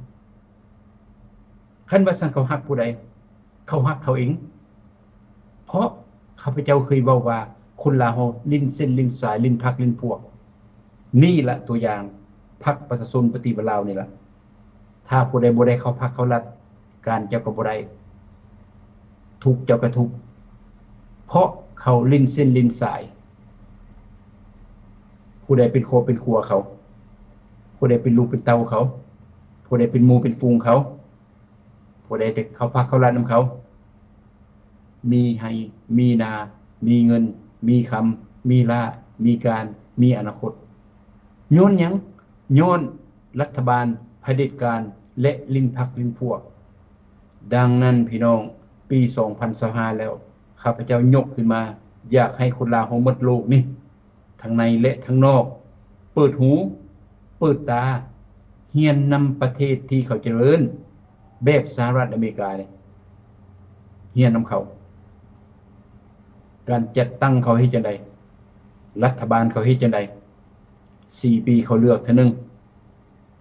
ຄັນວ່າຊັ້ນເຂົາຮັກຜູ້ໃດ? ເຂົາຮັກເຂົາເອງ. ເພາະຂ້າພະເຈົ້າເຄີຍເວົ້າວ່າ ຄົນລາວເຮົາຫຼິ້ນເສັ້ນຫຼິ້ນສາຍ, ຫຼິ້ນພັກຫຼິ້ນພວກ. ນີ້ລະຕົວຢ່າງ ພັກປະຊາຊົນປະຕິວັດລາວນີ້ລະ. ຖ້າຜູ້ໃດບໍ່ໄດ້ເຂົ້າພັກເຂົ້າລັດ ການເຈົ້າກໍບໍ່ໄດ້, ທຸກເຈົ້າກໍທຸກ, ເພາະເຂົາຫຼິ້ນເສັ້ນຫຼິ້ນສາຍ. ຜູ້ໃດເປັນຄອບເປັນຄົວເຂົາ, ຜູ້ໃດເປັນລູກເປັນເຕົ້າເຂົາ, ຜູ້ໃດເປັນໝູ່ເປັນຝູງເຂົາ, ຜູ້ໃດໄດ້ເຂົ້າພັກເຂົ້າລັດນຳເຂົາ, ມີໄຮ່ມີນາ, ມີເງິນ, ມີຄຳ, ມີລ້າ, ມີການ, ມີອະນາຄົດ. ຍ້ອນຫຍັງ? ຍ້ອນລັດຖະບານຜະເດັດການ ແລະ ຫຼິ້ນພັກຫຼິ້ນພວກ. ດັ່ງນັ້ນ ພີ່ນ້ອງ, ປີສອງພັນຊາວຫ້າແລ້ວ, ຂ້າພະເຈົ້າຍົກຂຶ້ນມາ ຢາກໃຫ້ຄົນລາວເຮົາໝົດໂລກນີ້, ທັງໃນ ແລະ ທັງນອກ, ເປີດຫູ, ເປີດຕາ, ຮຽນນຳປະເທດທີ່ເຂົາຈະເລີນ ແບບສະຫະລັດອາເມລິການີ້ ຮຽນນຳເຂົາ. ການຈັດຕັ້ງເຂົາເຮັດຈັ່ງໃດ? ລັດຖະບານເຂົາເຮັດຈັ່ງໃດ? ສີ່ປີເຂົາເລືອກເທື່ອໜຶ່ງ.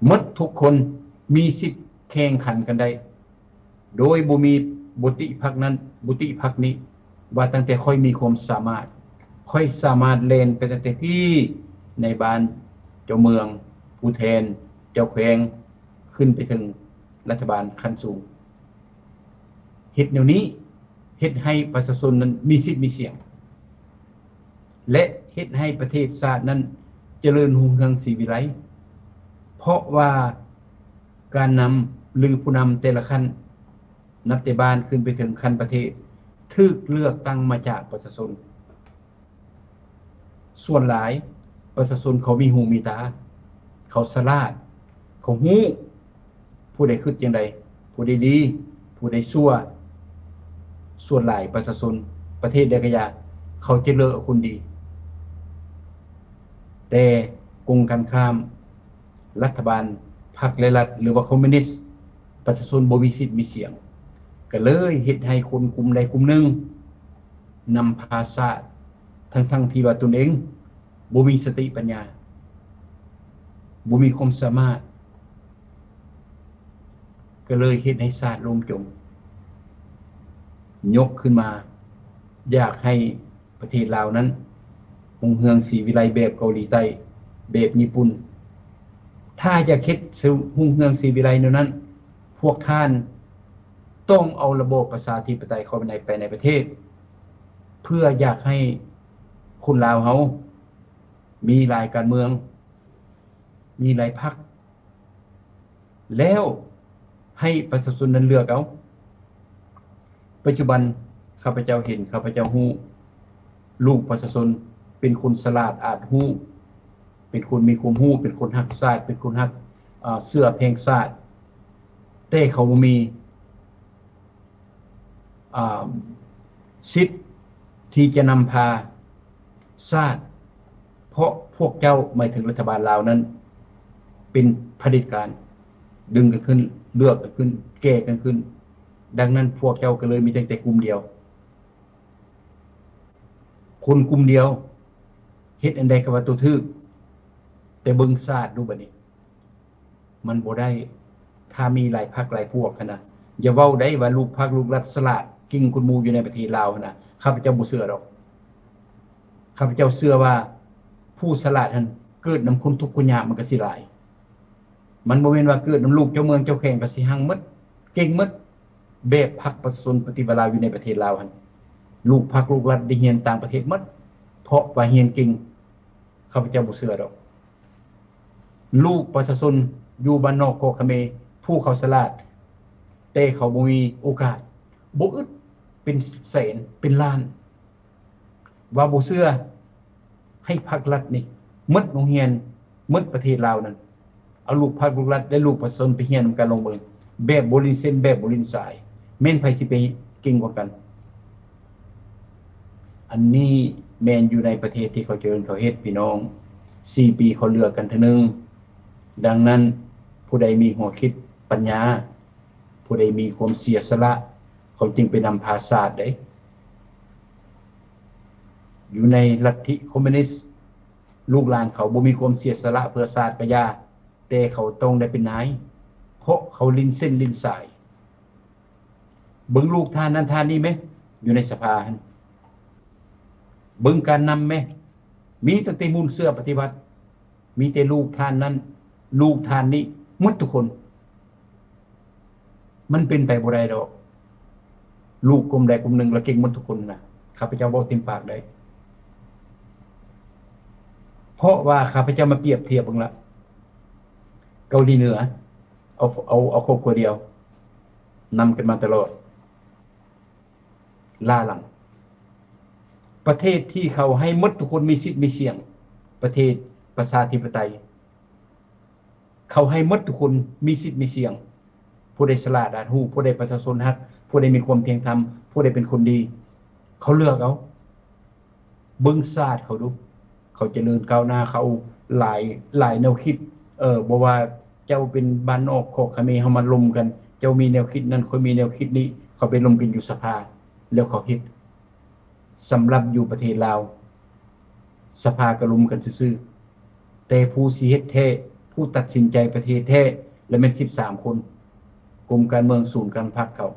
ໝົດທຸກຄົນມີສິດແຂ່ງຂັນກັນໄດ້ ໂດຍບໍ່ມີບຸຕິພັກນັ້ນ ບຸຕິພັກນີ້ ວ່າຕັ້ງແຕ່ຂ້ອຍມີຄວາມສາມາດ, ຂ້ອຍສາມາດແລ່ນໄປຕັ້ງແຕ່ພີ້ໃນບ້ານເຈົ້າເມືອງ, ຜູ້ແທນ, ເຈົ້າແຂວງ, ຂຶ້ນໄປເຖິງລັດຖະບານຂັ້ນສູງ. ເຮັດແນວນີ້ ເຮັດໃຫ້ປະຊາຊົນນັ້ນມີສິດມີສຽງ ແລະ ເຮັດໃຫ້ປະເທດຊາດນັ້ນຈະເລີນຮຸ່ງເຮືອງສີວິໄລ ເພາະວ່າການນຳ ຫຼື ຜູ້ນຳແຕ່ລະຂັ້ນ ນັບແຕ່ບ້ານຂຶ້ນໄປເຖິງຂັ້ນປະເທດ ຖືກເລືອກຕັ້ງມາຈາກປະຊາຊົນ. ສ່ວນຫຼາຍປະຊາຊົນເຂົາມີຫູມີຕາ, ເຂົາສະຫຼາດ, ເຂົາຮູ້ຜູ້ໃດຄິດຈັ່ງໃດ, ຜູ້ໃດດີ, ຜູ້ໃດຊົ່ວ. ສ່ວນຫຼາຍປະຊາຊົນປະເທດໃດກະຢ່າ ເຂົາຈະເລືອກເອົາຄົນດີ. ແຕ່ກົງກັນຂ້າມ ລັດຖະບານ ພັກ ແລະ ລັດ ຫຼືວ່າຄອມມູນິດ ປະຊາຊົນບໍ່ມີສິດມີສຽງ ກະເລີຍເຮັດໃຫ້ຄົນກຸ່ມໃດກຸ່ມໜຶ່ງ ນຳພາຊາດ ທັງໆທີ່ວ່າຕົນເອງບໍ່ມີສະຕິປັນຍາ, ບໍ່ມີຄວາມສາມາດ, ກະເລີຍເຮັດໃຫ້ຊາດລົ້ມຈົມ. ຍົກຂຶ້ນມາ ຢາກໃຫ້ປະເທດລາວນັ້ນ ຮຸ່ງເຮືອງສີວິໄລແບບເກົາຫຼີໃຕ້, ແບບຍີ່ປຸ່ນ. ຖ້າຢາກເຮັດ ຮຸ່ງເຮືອງສີວິໄລແນວນັ້ນ, ພວກທ່ານຕ້ອງເອົາລະບອບປະຊາທິປະໄຕເຂົ້າໄປໃນ ໄປໃນປະເທດ ເພື່ອຢາກໃຫ້ຄົນລາວເຮົາມີຫຼາຍການເມືອງ, ມີຫຼາຍພັກ ແລ້ວໃຫ້ປະຊາຊົນນັ້ນເລືອກເອົາ. ປັດຈຸບັນຂ້າພະເຈົ້າເຫັນ, ຂ້າພະເຈົ້າຮູ້, ລູກປະຊາຊົນເປັນຄົນສະຫຼາດອາດຮູ້, ເປັນຄົນມີຄວາມຮູ້, ເປັນຄົນຮັກຊາດ, ເປັນຄົນຮັກ, ເອີ, ເຊື່ອແພງຊາດ, ແຕ່ເຂົາບໍ່ມີ ອາ ສິດທີ່ຈະນຳພາຊາດ, ເພາະພວກເຈົ້າ, ໝາຍເຖິງລັດຖະບານລາວນັ້ນ ເປັນຜະເດັດການ, ດຶງກັນຂຶ້ນ, ເລືອກກັນຂຶ້ນ, ແກ່ກັນຂຶ້ນ. ດັ່ງນັ້ນພວກເຈົ້າກໍເລີຍມີຕັ້ງແຕ່ກຸ່ມດຽວ, ຄົນກຸ່ມດຽວ ເຮັດອັນໃດກໍວ່າໂຕຖືກ, ແຕ່ເບິ່ງຊາດດູບັດນີ້. ມັນບໍ່ໄດ້ ຖ້າມີຫຼາຍພັກຫຼາຍພວກຫັ້ນນະ. ຢ່າເວົ້າໄດ້ວ່າລູກພັກລູກລັດສະຫຼາດເກັ່ງກວ່າໝູ່ຢູ່ໃນປະເທດລາວຫັ້ນນະ. ຂ້າພະເຈົ້າບໍ່ເຊື່ອດອກ. ຂ້າພະເຈົ້າເຊື່ອວ່າຜູ້ສະຫຼາດຫັ້ນເກີດນຳຄົນທຸກຄົນຍາກ ມັນກໍຊິຫຼາຍ. ມັນບໍ່ແມ່ນວ່າເກີດນຳລູກເຈົ້າເມືອງເຈົ້າແຂວງກໍຊິຮັ່ງໝົດ, ເກັ່ງໝົດ. ແບບພັກປະຊາຊົນປະຕິວັດລາວຢູ່ໃນປະເທດລາວຫັ້ນ ລູກພັກລູກລັດໄດ້ຮຽນຕ່າງປະເທດໝົດ ເພາະວ່າຮຽນເກັ່ງ. ຂ້າພະເຈົ້າບໍ່ເຊື່ອດອກ. ລູກປະຊາຊົນຢູ່ບ້ານນອກຄອກຂະເມ ຜູ້ເຂົາສະຫຼາດ ແຕ່ເຂົາບໍ່ມີໂອກາດ, ບໍ່ອຶດ ເປັນແສນເປັນລ້ານ. ວ່າບໍ່ເຊື່ອ ໃຫ້ພັກລັດນີ້ໝົດໂຮງຮຽນ ໝົດປະເທດລາວນັ້ນ ເອົາລູກພັກລູກລັດ ແລະ ລູກປະຊາຊົນໄປຮຽນນຳກັນລອງເບິ່ງ ແບບບໍ່ຫຼິ້ນເສັ້ນ ແບບບໍ່ຫຼິ້ນສາຍ ແມ່ນໃຜຊິໄປເກັ່ງກວ່າກັນ? ອັນນີ້ແມ່ນຢູ່ໃນປະເທດທີ່ເຂົາຈະເລີນເຂົາເຮັດ ພີ່ນ້ອງ. ສີ່ປີເຂົາເລືອກກັນເທື່ອໜຶ່ງ. ດັ່ງນັ້ນ ຜູ້ໃດມີຫົວຄິດປັນຍາ ຜູ້ໃດມີຄວາມເສຍສະຫຼະ ເຂົາຈຶ່ງໄປນຳພາຊາດເດ້. ຢູ່ໃນລັດທິຄອມມູນິດ ລູກຫຼານເຂົາບໍ່ມີຄວາມເສຍສະຫຼະເພື່ອຊາດກະຢ່າ ແຕ່ເຂົາຕ້ອງໄດ້ເປັນນາຍ ເພາະເຂົາຫຼິ້ນເສັ້ນຫຼິ້ນສາຍ. ເບິ່ງລູກທ່ານນັ້ນທ່ານນີ້ແມ ຢູ່ໃນສະພາຫັ້ນ. ເບິ່ງການນຳແມ ມີຕັ້ງແຕ່ມູນເຊື້ອປະຕິວັດ. ມີແຕ່ລູກທ່ານນັ້ນ ລູກທ່ານນີ້ ໝົດທຸກຄົນ. ມັນເປັນໄປບໍ່ໄດ້ດອກ. ລູກກຸ່ມໃດກຸ່ມໜຶ່ງລະເກັ່ງໝົດທຸກຄົນນະ. ຂ້າພະເຈົ້າເວົ້າເຕັມປາກໄດ້. ເພາະວ່າຂ້າພະເຈົ້າມາປຽບທຽບເບິ່ງລະ. ເກົາຫຼີເໜືອ ເອົາ ເອົາ ເອົາຄອບຄົວດຽວ ນຳກັນມາຕະຫຼອດ. ລ້າຫຼັງ. ປະເທດທີ່ເຂົາໃຫ້ໝົດທຸກຄົນມີສິດມີສຽງ, ປະເທດປະຊາທິປະໄຕ, ເຂົາໃຫ້ໝົດທຸກຄົນມີສິດມີສຽງ, ຜູ້ໃດສະຫຼາດອາດຮູ້, ຜູ້ໃດປະຊາຊົນຮັກ, ຜູ້ໃດມີຄວາມທ່ຽງທຳ, ຜູ້ໃດເປັນຄົນດີ, ເຂົາເລືອກເອົາ. ເບິ່ງຊາດເຂົາດູ, ເຂົາຈະເລີນກ້າວໜ້າ, ເຂົາຫຼາຍ, ຫຼາຍແນວຄິດ, ເອີ, ບໍ່ວ່າ ເຈົ້າເປັນບ້ານນອກ ຂອກຂະເໝ ເຮົາມາລົມກັນ ເຈົ້າມີແນວຄິດນັ້ນ ຂ້ອຍມີແນວຄິດນີ້ ເຂົາໄປລົມກັນຢູ່ສະພາ ແລ້ວເຂົາເຮັດ. ສຳລັບຢູ່ປະເທດລາວ ສະພາກໍລົມກັນຊື່ໆ ແຕ່ຜູ້ຊິເຮັດແທ້ ຜູ້ຕັດສິນໃຈປະເທດແທ້ ລະແມ່ນສິບສາມຄົນ ກົມການເມືອງ ສູນກາງພັກເຂົາ.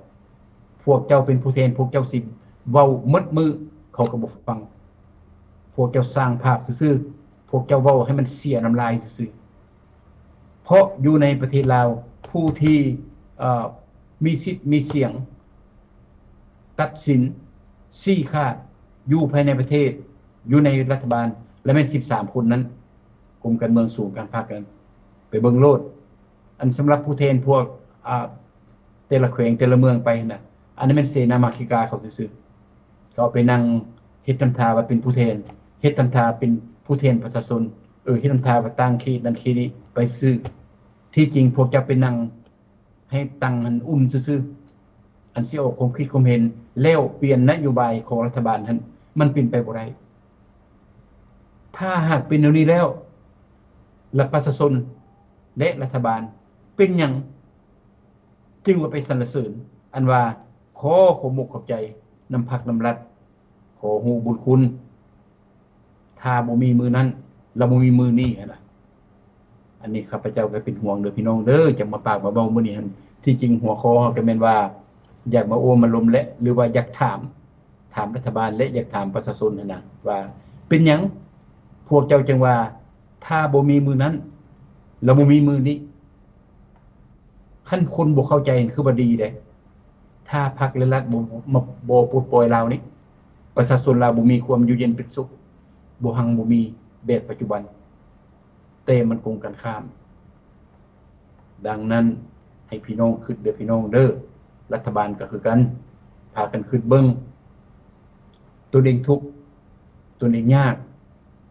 ພວກເຈົ້າເປັນຜູ້ແທນ ພວກເຈົ້າຊິເວົ້າໝົດມື້ ເຂົາກໍບໍ່ຟັງ. ພວກເຈົ້າສ້າງພາບຊື່ໆ ພວກເຈົ້າເວົ້າໃຫ້ມັນເສຍນ້ຳລາຍຊື່ໆ ເພາະຢູ່ໃນປະເທດລາວ ຜູ້ທີ່ ເອີ ມີສິດມີສຽງ ຕັດສິນຊີ້ຂາດຢູ່ພາຍໃນປະເທດ ຢູ່ໃນລັດຖະບານ ລະແມ່ນສິບສາມຄົນນັ້ນ ກົມການເມືອງ ສູນກາງພັກນັ້ນ ໄປເບິ່ງໂລດ. ອັນສຳລັບຜູ້ແທນພວກ ອາ ແຕ່ລະແຂວງແຕ່ລະເມືອງໄປຫັ້ນນະ ອັນນັ້ນແມ່ນເສນາມາທິກາເຂົາຊື່ໆ ເຂົາເອົາໄປນັ່ງເຮັດທຳທ່າວ່າເປັນຜູ້ແທນ ເຮັດທຳທ່າເປັນຜູ້ແທນປະຊາຊົນ ເອີ ເຮັດທຳທ່າວ່າຕ່າງເຂດນັ້ນເຂດນີ້ໄປຊື່ໆ. ທີ່ຈິງພວກເຈົ້າໄປນັ່ງ ໃຫ້ຕັ່ງຫັ້ນອຸ່ນຊື່ໆ ອັນຊິອອກຄວາມຄິດຄວາມເຫັນ ແລ້ວປ່ຽນນະໂຍບາຍຂອງລັດຖະບານຫັ້ນ ມັນເປັນໄປບໍ່ໄດ້. ຖ້າຫາກເປັນແນວນີ້ແລ້ວ ລະປະຊາຊົນ ແລະ ລັດຖະບານ ເປັນຫຍັງຈຶ່ງວ່າໄປສັນລະເສີນ ອັນວ່າ ຂໍຂອບອົກຂອບໃຈນຳພັກນຳລັດ ຂໍຮູ້ບຸນຄຸນ. ຖ້າບໍ່ມີມື້ນັ້ນ ລະບໍ່ມີມື້ນີ້ຫັ້ນນະ. ອັນນີ້ຂ້າພະເຈົ້າກໍເປັນຫ່ວງເດີພີ່ນ້ອງເດີ ຈັ່ງມາປາກມາເວົ້າມື້ນີ້ຫັ້ນ. ທີ່ຈິງຫົວຂໍ້ເຮົາກໍແມ່ນວ່າ ຢາກມາໂອ້ມາລົມແຫຼະ ຫຼືວ່າຢາກຖາມ ຖາມລັດຖະບານ ແລະ ຢາກຖາມປະຊາຊົນຫັ້ນນະ ວ່າເປັນຫຍັງພວກເຈົ້າຈັ່ງວ່າ ຖ້າບໍ່ມີມື້ນັ້ນ ລະບໍ່ມີມື້ນີ້. ຄັນຄົນບໍ່ເຂົ້າໃຈ ຄືວ່າດີເດ້. ຖ້າພັກ ແລະ ລັດບໍ່ ມາ ບໍ່ປົດປ່ອຍລາວນີ້ ປະຊາຊົນລາວບໍ່ມີຄວາມຢູ່ເຢັນເປັນສຸກ ບໍ່ຮັ່ງບໍ່ມີແບບປັດຈຸບັນ ແຕ່ມັນກົງກັນຂ້າມ. ດັ່ງນັ້ນ ໃຫ້ພີ່ນ້ອງຄິດເດີພີ່ນ້ອງເດີ ລັດຖະບານກໍຄືກັນ ພາກັນຄິດເບິ່ງ ຕົນເອງທຸກ ຕົນເອງຍາກ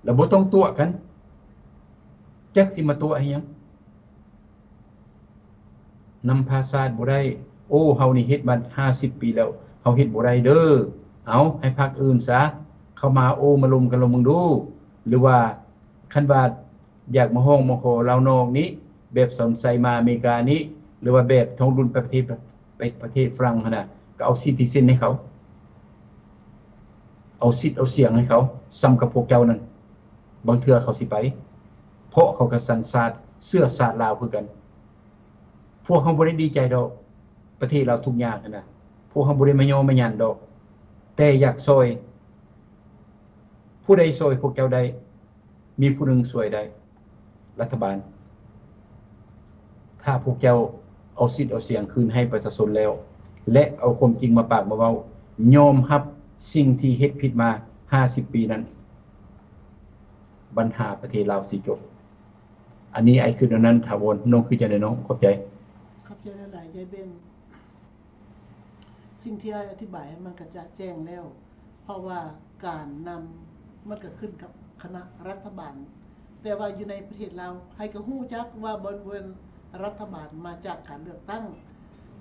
ແລ້ວບໍ່ຕ້ອງຕົວະກັນ ຈັກຊິມາຕົວະໃຫ້ຫຍັງ? ນຳພາຊາດບໍ່ໄດ້. ໂອ້ ເຮົານີ້ເຮັດມາຫ້າສິບປີແລ້ວ ເຮົາເຮັດບໍ່ໄດ້ເດີ. ເອົາ ໃຫ້ພັກອື່ນຊະ ເຂົ້າມາໂອ້ມາລົມກັນລອງເບິ່ງດູ. ຫຼືວ່າ ຄັນວ່າຢາກມາຮ້ອງມາຂໍລາວນອກນີ້ ແບບສອນໄຊມາອາເມລິການີ້ ຫຼືວ່າແບບທອງລຸນໄປປະເທດ ໄປປະເທດຝຣັ່ງຫັ້ນນະ ກໍເອົາຊິດທິເຊັນໃຫ້ເຂົາ ເອົາສິດເອົາສຽງໃຫ້ເຂົາ ສ່ຳກັບພວກເຈົ້ານັ້ນ ບາງເທື່ອເຂົາຊິໄປ ເພາະເຂົາກໍສັນຊາດ ເຊື້ອຊາດລາວຄືກັນ. ພວກເຮົາບໍ່ໄດ້ດີໃຈດອກ ປະເທດລາວທຸກຍາກຫັ້ນນະ ພວກເຮົາບໍ່ໄດ້ມາຍໍມາຫຍັນດອກ ແຕ່ຢາກຊ່ອຍ. ຜູ້ໃດຊ່ອຍພວກເຈົ້າໄດ້ ມີຜູ້ໜຶ່ງຊ່ວຍໄດ້ ລັດຖະບານ. ຖ້າພວກເຈົ້າເອົາສິດເອົາສຽງຄືນໃຫ້ປະຊາຊົນແລ້ວ ແລະ ເອົາຄວາມຈິງມາປາກມາເວົ້າ ຍອມຮັບສິ່ງທີ່ເຮັດຜິດມາຫ້າສິບປີນັ້ນ ບັນຫາປະເທດລາວຊິຈົບ. ອັນນີ້ອ້າຍຄິດແນວນັ້ນ ຖາວອນ ນ້ອງຄິດຈັ່ງໃດນ້ອງ? ຂອບໃຈ. ຂອບໃຈຫຼາຍໆ ຍາຍເບັນ. ສິ່ງທີ່ອ້າຍອະທິບາຍມັນກະຈະແຈ້ງແລ້ວ ເພາະວ່າການນຳມັນກະຂຶ້ນກັບຄະນະລັດຖະບານ ແຕ່ວ່າຢູ່ໃນປະເທດລາວ ໃຜກະຮູ້ຈັກວ່າບໍ່ແມ່ນລັດຖະບານ ມາຈາກການເລືອກຕັ້ງ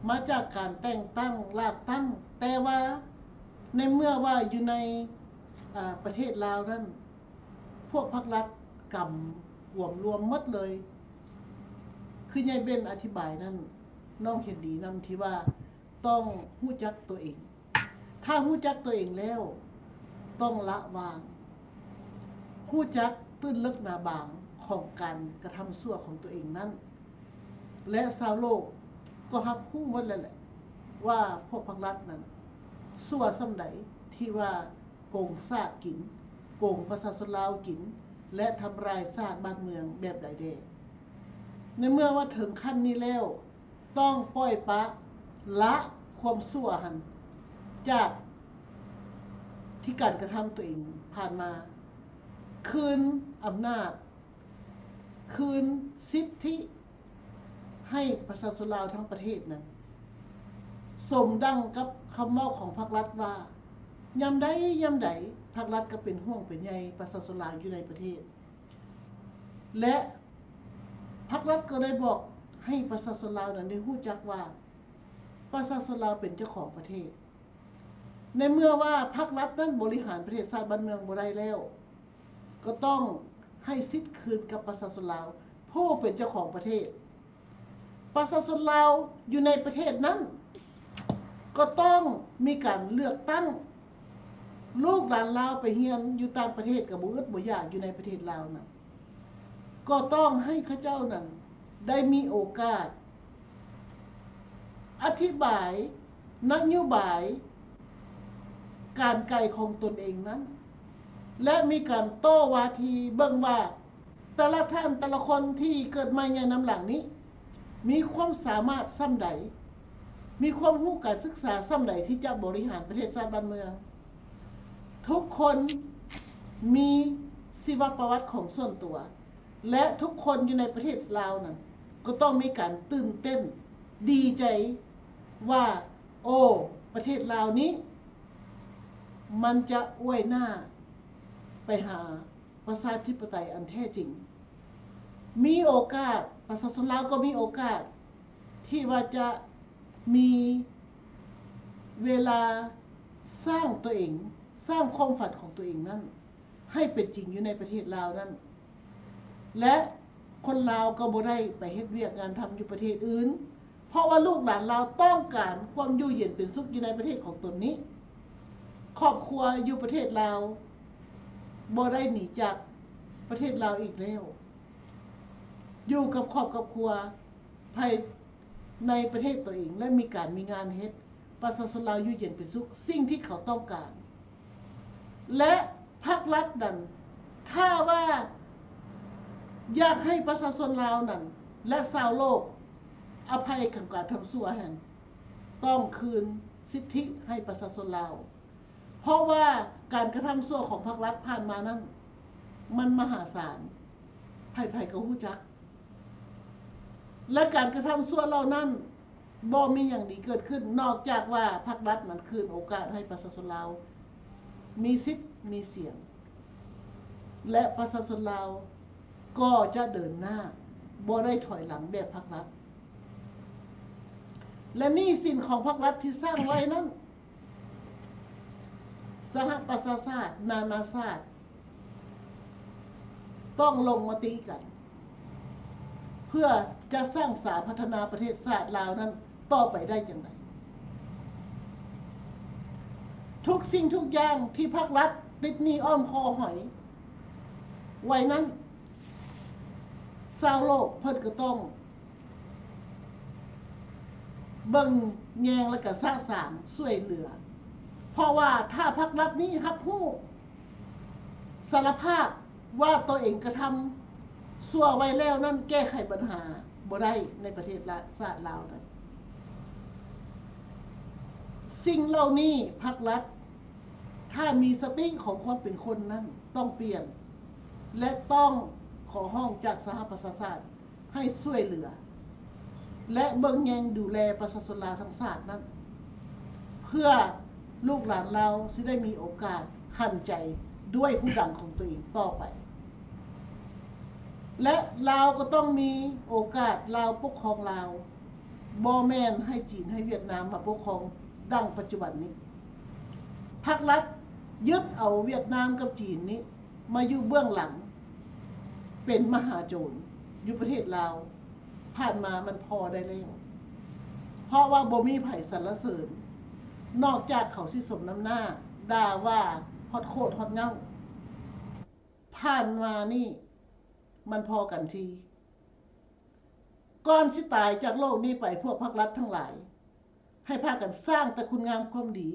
ມາຈາກການແຕ່ງຕັ້ງລາກຕັ້ງ ແຕ່ວ່າໃນເມື່ອວ່າຢູ່ໃນ ອາ ປະເທດລາວນັ້ນ ພວກພັກລັດກຳກວມລວມໝົດເລີຍ ຄືຍາຍເບັນອະທິບາຍນັ້ນ ນ້ອງເຫັນດີນຳທີ່ວ່າ ຕ້ອງຮູ້ຈັກຕົວເອງ. ຖ້າຮູ້ຈັກຕົວເອງແລ້ວ ຕ້ອງລະວາງ, ຮູ້ຈັກຕື້ນເລິກໜາບາງຂອງການກະທຳຊົ່ວຂອງຕົວເອງນັ້ນ ແລະ ຊາວໂລກກໍຮັບຮູ້ໝົດແລ້ວແຫຼະ ວ່າພວກພັກລັດນັ້ນຊົ່ວສ່ຳໃດ ທີ່ວ່າໂກງຊາດກິນ, ໂກງປະຊາຊົນລາວກິນ ແລະ ທຳລາຍຊາດບ້ານເມືອງແບບໃດແດ່. ໃນເມື່ອວ່າເຖິງຂັ້ນນີ້ແລ້ວ ຕ້ອງປ່ອຍປະລະຄວາມຊົ່ວຫັ້ນ ຈາກທີ່ການກະທຳຕົວເອງຜ່ານມາ, ຄືນອຳນາດ, ຄືນສິດທິໃຫ້ປະຊາຊົນລາວທັງປະເທດນັ້ນ. ສົມດັ່ງກັບຄຳເວົ້າຂອງພັກລັດວ່າ ຍາມໃດ ຍາມໃດ ພັກລັດກໍເປັນຫ່ວງເປັນໃຍປະຊາຊົນລາວຢູ່ໃນປະເທດ ແລະ ພັກລັດກໍໄດ້ບອກໃຫ້ປະຊາຊົນລາວນັ້ນໄດ້ຮູ້ຈັກວ່າ ປະຊາຊົນລາວເປັນເຈົ້າຂອງປະເທດ. ໃນເມື່ອວ່າພັກລັດນັ້ນບໍລິຫານປະເທດຊາດບ້ານເມືອງບໍ່ໄດ້ແລ້ວ ກໍຕ້ອງໃຫ້ສິດຄືນກັບປະຊາຊົນລາວຜູ້ເປັນເຈົ້າຂອງປະເທດ. ປະຊາຊົນລາວຢູ່ໃນປະເທດນັ້ນ ກໍຕ້ອງມີການເລືອກຕັ້ງ. ລູກຫຼານລາວໄປຮຽນຢູ່ຕ່າງປະເທດກໍບໍ່ອຶດບໍ່ຢາກ ຢູ່ໃນປະເທດລາວນັ້ນ ກໍຕ້ອງໃຫ້ເຂົາເຈົ້ານັ້ນໄດ້ມີໂອກາດ ອະທິບາຍນະໂຍບາຍການໄກຂອງຕົນເອງນັ້ນ ແລະ ມີການຕໍ່ວ່າທີເບິ່ງວ່າ ແຕ່ລະທ່ານແຕ່ລະຄົນທີ່ເກີດມາໃຫຍ່ນຳຫຼັງນີ້ ມີຄວາມສາມາດສ່ຳໃດ, ມີຄວາມຮູ້ການສຶກສາສ່ຳໃດ ທີ່ຈະບໍລິຫານປະເທດຊາດບ້ານເມືອງ. ທຸກຄົນມີຊີວະປະຫວັດຂອງສ່ວນຕົວ ແລະ ທຸກຄົນຢູ່ໃນປະເທດລາວນັ້ນ ກໍຕ້ອງມີການຕື່ນເຕັ້ນ ດີໃຈວ່າ ໂອ້ ປະເທດລາວນີ້ ມັນຈະອວຍໜ້າໄປຫາ ປະຊາທິປະໄຕອັນແທ້ຈິງ. ມີໂອກາດ, ປະຊາຊົນລາວກໍມີໂອກາດທີ່ວ່າຈະມີເວລາສ້າງຕົວເອງ, ສ້າງຄວາມຝັນຂອງຕົວເອງນັ້ນໃຫ້ເປັນຈິງຢູ່ໃນປະເທດລາວນັ້ນ ແລະ ຄົນລາວກໍບໍ່ໄດ້ໄປເຮັດວຽກງານທຳຢູ່ປະເທດອື່ນ ເພາະວ່າລູກຫຼານລາວຕ້ອງການຄວາມຢູ່ເຢັນເປັນສຸກຢູ່ໃນປະເທດຂອງຕົນນີ້. ຄອບຄົວຢູ່ປະເທດລາວບໍ່ໄດ້ໜີຈາກປະເທດລາວອີກແລ້ວ, ຢູ່ກັບຄອບກັບຄົວພາຍໃນປະເທດຕົວເອງ ແລະ ມີການມີງານເຮັດ, ປະຊາຊົນລາວຢູ່ເຢັນເປັນສຸກ, ສິ່ງທີ່ເຂົາຕ້ອງການ. ແລະ ພັກລັດນັ້ນ ຖ້າວ່າຢາກໃຫ້ປະຊາຊົນລາວນັ້ນ ແລະ ຊາວໂລກອະໄພກັບການທຳຊົ່ວຫັ້ນ ຕ້ອງຄືນສິດທິໃຫ້ປະຊາຊົນລາວ, ເພາະວ່າການກະທຳຊົ່ວຂອງພັກລັດຜ່ານມານັ້ນ ມັນມະຫາສານ, ໃຜໆກໍຮູ້ຈັກ. ແລະ ການກະທຳຊົ່ວເຫຼົ່ານັ້ນບໍ່ມີຫຍັງດີເກີດຂຶ້ນ ນອກຈາກວ່າພັກລັດນັ້ນຄືນໂອກາດໃຫ້ປະຊາຊົນລາວມີສິດມີສຽງ ແລະ ປະຊາຊົນລາວກໍຈະເດີນໜ້າ, ບໍ່ໄດ້ຖອຍຫຼັງແບບພັກລັດ. ແລະ ໜີ້ສິນຂອງພັກລັດທີ່ສ້າງໄວ້ນັ້ນ ສະຫະປະຊາຊາດ, ນານາຊາດ ຕ້ອງລົງມະຕິກັນ ເພື່ອຈະສ້າງສາພັດທະນາປະເທດຊາດລາວນັ້ນຕໍ່ໄປໄດ້ຈັ່ງໃດ. ທຸກສິ່ງທຸກຢ່າງທີ່ພັກລັດຕິດໜີ້ອ້ອມຄໍຫອຍໄວ້ນັ້ນ ຊາວໂລກເພິ່ນກໍຕ້ອງ ເບິ່ງແຍງ ແລະ ກະສະສາງຊ່ວຍເຫຼືອ, ເພາະວ່າຖ້າພັກລັດນີ້ຮັບຮູ້ ສາລະພາບວ່າຕົວເອງກະທຳຊົ່ວໄວ້ແລ້ວນັ້ນ ແກ້ໄຂບັນຫາບໍ່ໄດ້ໃນປະເທດລາ ຊາດລາວນັ້ນ. ສິ່ງເຫຼົ່ານີ້ ພັກລັດ ຖ້າມີສະຕິຂອງຄວາມເປັນຄົນນັ້ນ ຕ້ອງປ່ຽນ ແລະ ຕ້ອງຂໍຮ້ອງຈາກສະຫະປະຊາຊາດ ໃຫ້ຊ່ວຍເຫຼືອ ແລະ ເບິ່ງແຍງດູແລປະຊາຊົນລາວທັງຊາດນັ້ນ ເພື່ອລູກຫຼານລາວຊິໄດ້ມີໂອກາດຫັນໃຈດ້ວຍຫູດັງຂອງຕົວເອງຕໍ່ໄປ ແລະ ລາວກໍຕ້ອງມີໂອກາດ ລາວປົກຄອງລາວ ບໍ່ແມ່ນໃຫ້ຈີນໃຫ້ຫວຽດນາມມາປົກຄອງດັ່ງປັດຈຸບັນນີ້. ພັກລັດຍຶດເອົາຫວຽດນາມກັບຈີນນີ້ ມາຢູ່ເບື້ອງຫຼັງ ເປັນມະຫາໂຈນຢູ່ປະເທດລາວ ຜ່ານມາມັນພໍໄດ້ແລ້ວ ເພາະວ່າບໍ່ມີໃຜສັນລະເສີນ ນອກຈາກເຂົາຊິສົມນ້ຳໜ້າ ດ່າວ່າຮອດໂຄດຮອດເຫງົ້າ. ຜ່ານມານີ້ມັນພໍກັນທີ. ກ່ອນຊິຕາຍຈາກໂລກນີ້ໄປ ພວກພັກລັດທັງຫຼາຍ ໃຫ້ພາກັນສ້າງແຕ່ຄຸນງາມຄວາມດີ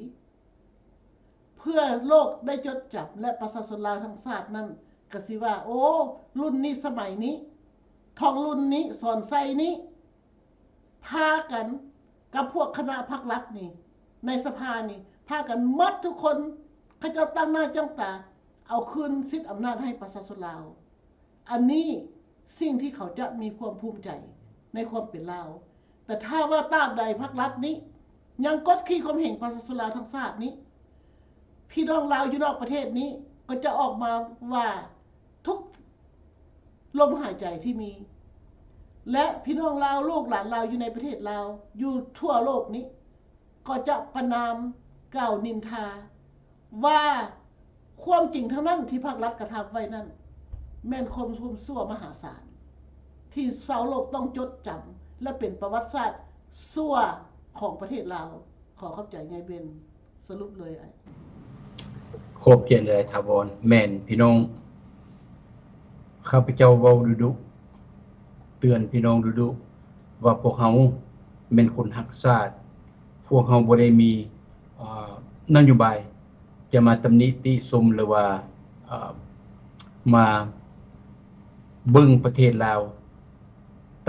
ເພື່ອໂລກໄດ້ຈົດຈຳ ແລະ ປະຊາຊົນລາວທັງຊາດນັ້ນກະຊິວ່າ ໂອ້ ລຸ້ນນີ້ສະໄໝນີ້ ທອງລຸ້ນນີ້ ສອນໄຊນີ້ ພາກັນກັບພວກຄະນະພັກລັດນີ້ ໃນສະພານີ້ ພາກັນໝົດທຸກຄົນ ເຂົາເຈົ້າຕັ້ງໜ້າຕັ້ງຕາເອົາຄືນສິດອຳນາດໃຫ້ປະຊາຊົນລາວ. ອັນນີ້ ສິ່ງທີ່ເຂົາຈະມີຄວາມພູມໃຈໃນຄວາມເປັນລາວ. ແຕ່ຖ້າວ່າຕາບໃດພັກລັດນີ້ຍັງກົດຂີ່ຂົ່ມເຫງປະຊາຊົນລາວທັງຊາດນີ້ ພີ່ນ້ອງລາວຢູ່ນອກປະເທດນີ້ກໍຈະອອກມາວ່າທຸກລົມຫາຍໃຈທີ່ມີ ແລະ ພີ່ນ້ອງລາວ ລູກຫຼານລາວຢູ່ໃນປະເທດລາວ ຢູ່ທົ່ວໂລກນີ້ ກໍຈະປະນາມກ່າວນິນທາວ່າ ຄວາມຈິງທັງນັ້ນທີ່ພັກລັດກະທຳໄວ້ນັ້ນ ແມ່ນຄວາມ ຄວາມຊົ່ວມະຫາສານ ທີ່ຊາວໂລກຕ້ອງຈົດຈຳ ແລະ ເປັນປະຫວັດສາດຊົ່ວຂອງປະເທດລາວ. ຂໍຂອບໃຈຍາຍເບັນ. ສະຫຼຸບເລີຍອ້າຍ. ຂອບໃຈຫຼາຍຖາວອນ. ແມ່ນ ພີ່ນ້ອງ, ຂ້າພະເຈົ້າເວົ້າດຸໆ ເຕືອນພີ່ນ້ອງດຸໆ ວ່າພວກເຮົາແມ່ນຄົນຮັກຊາດ, ພວກເຮົາບໍ່ໄດ້ມີ ເອີ ນະໂຍບາຍຈະມາຕຳໜິຕິຊົມ ຫຼືວ່າ ເອີ ມາເບິ່ງປະເທດລາວ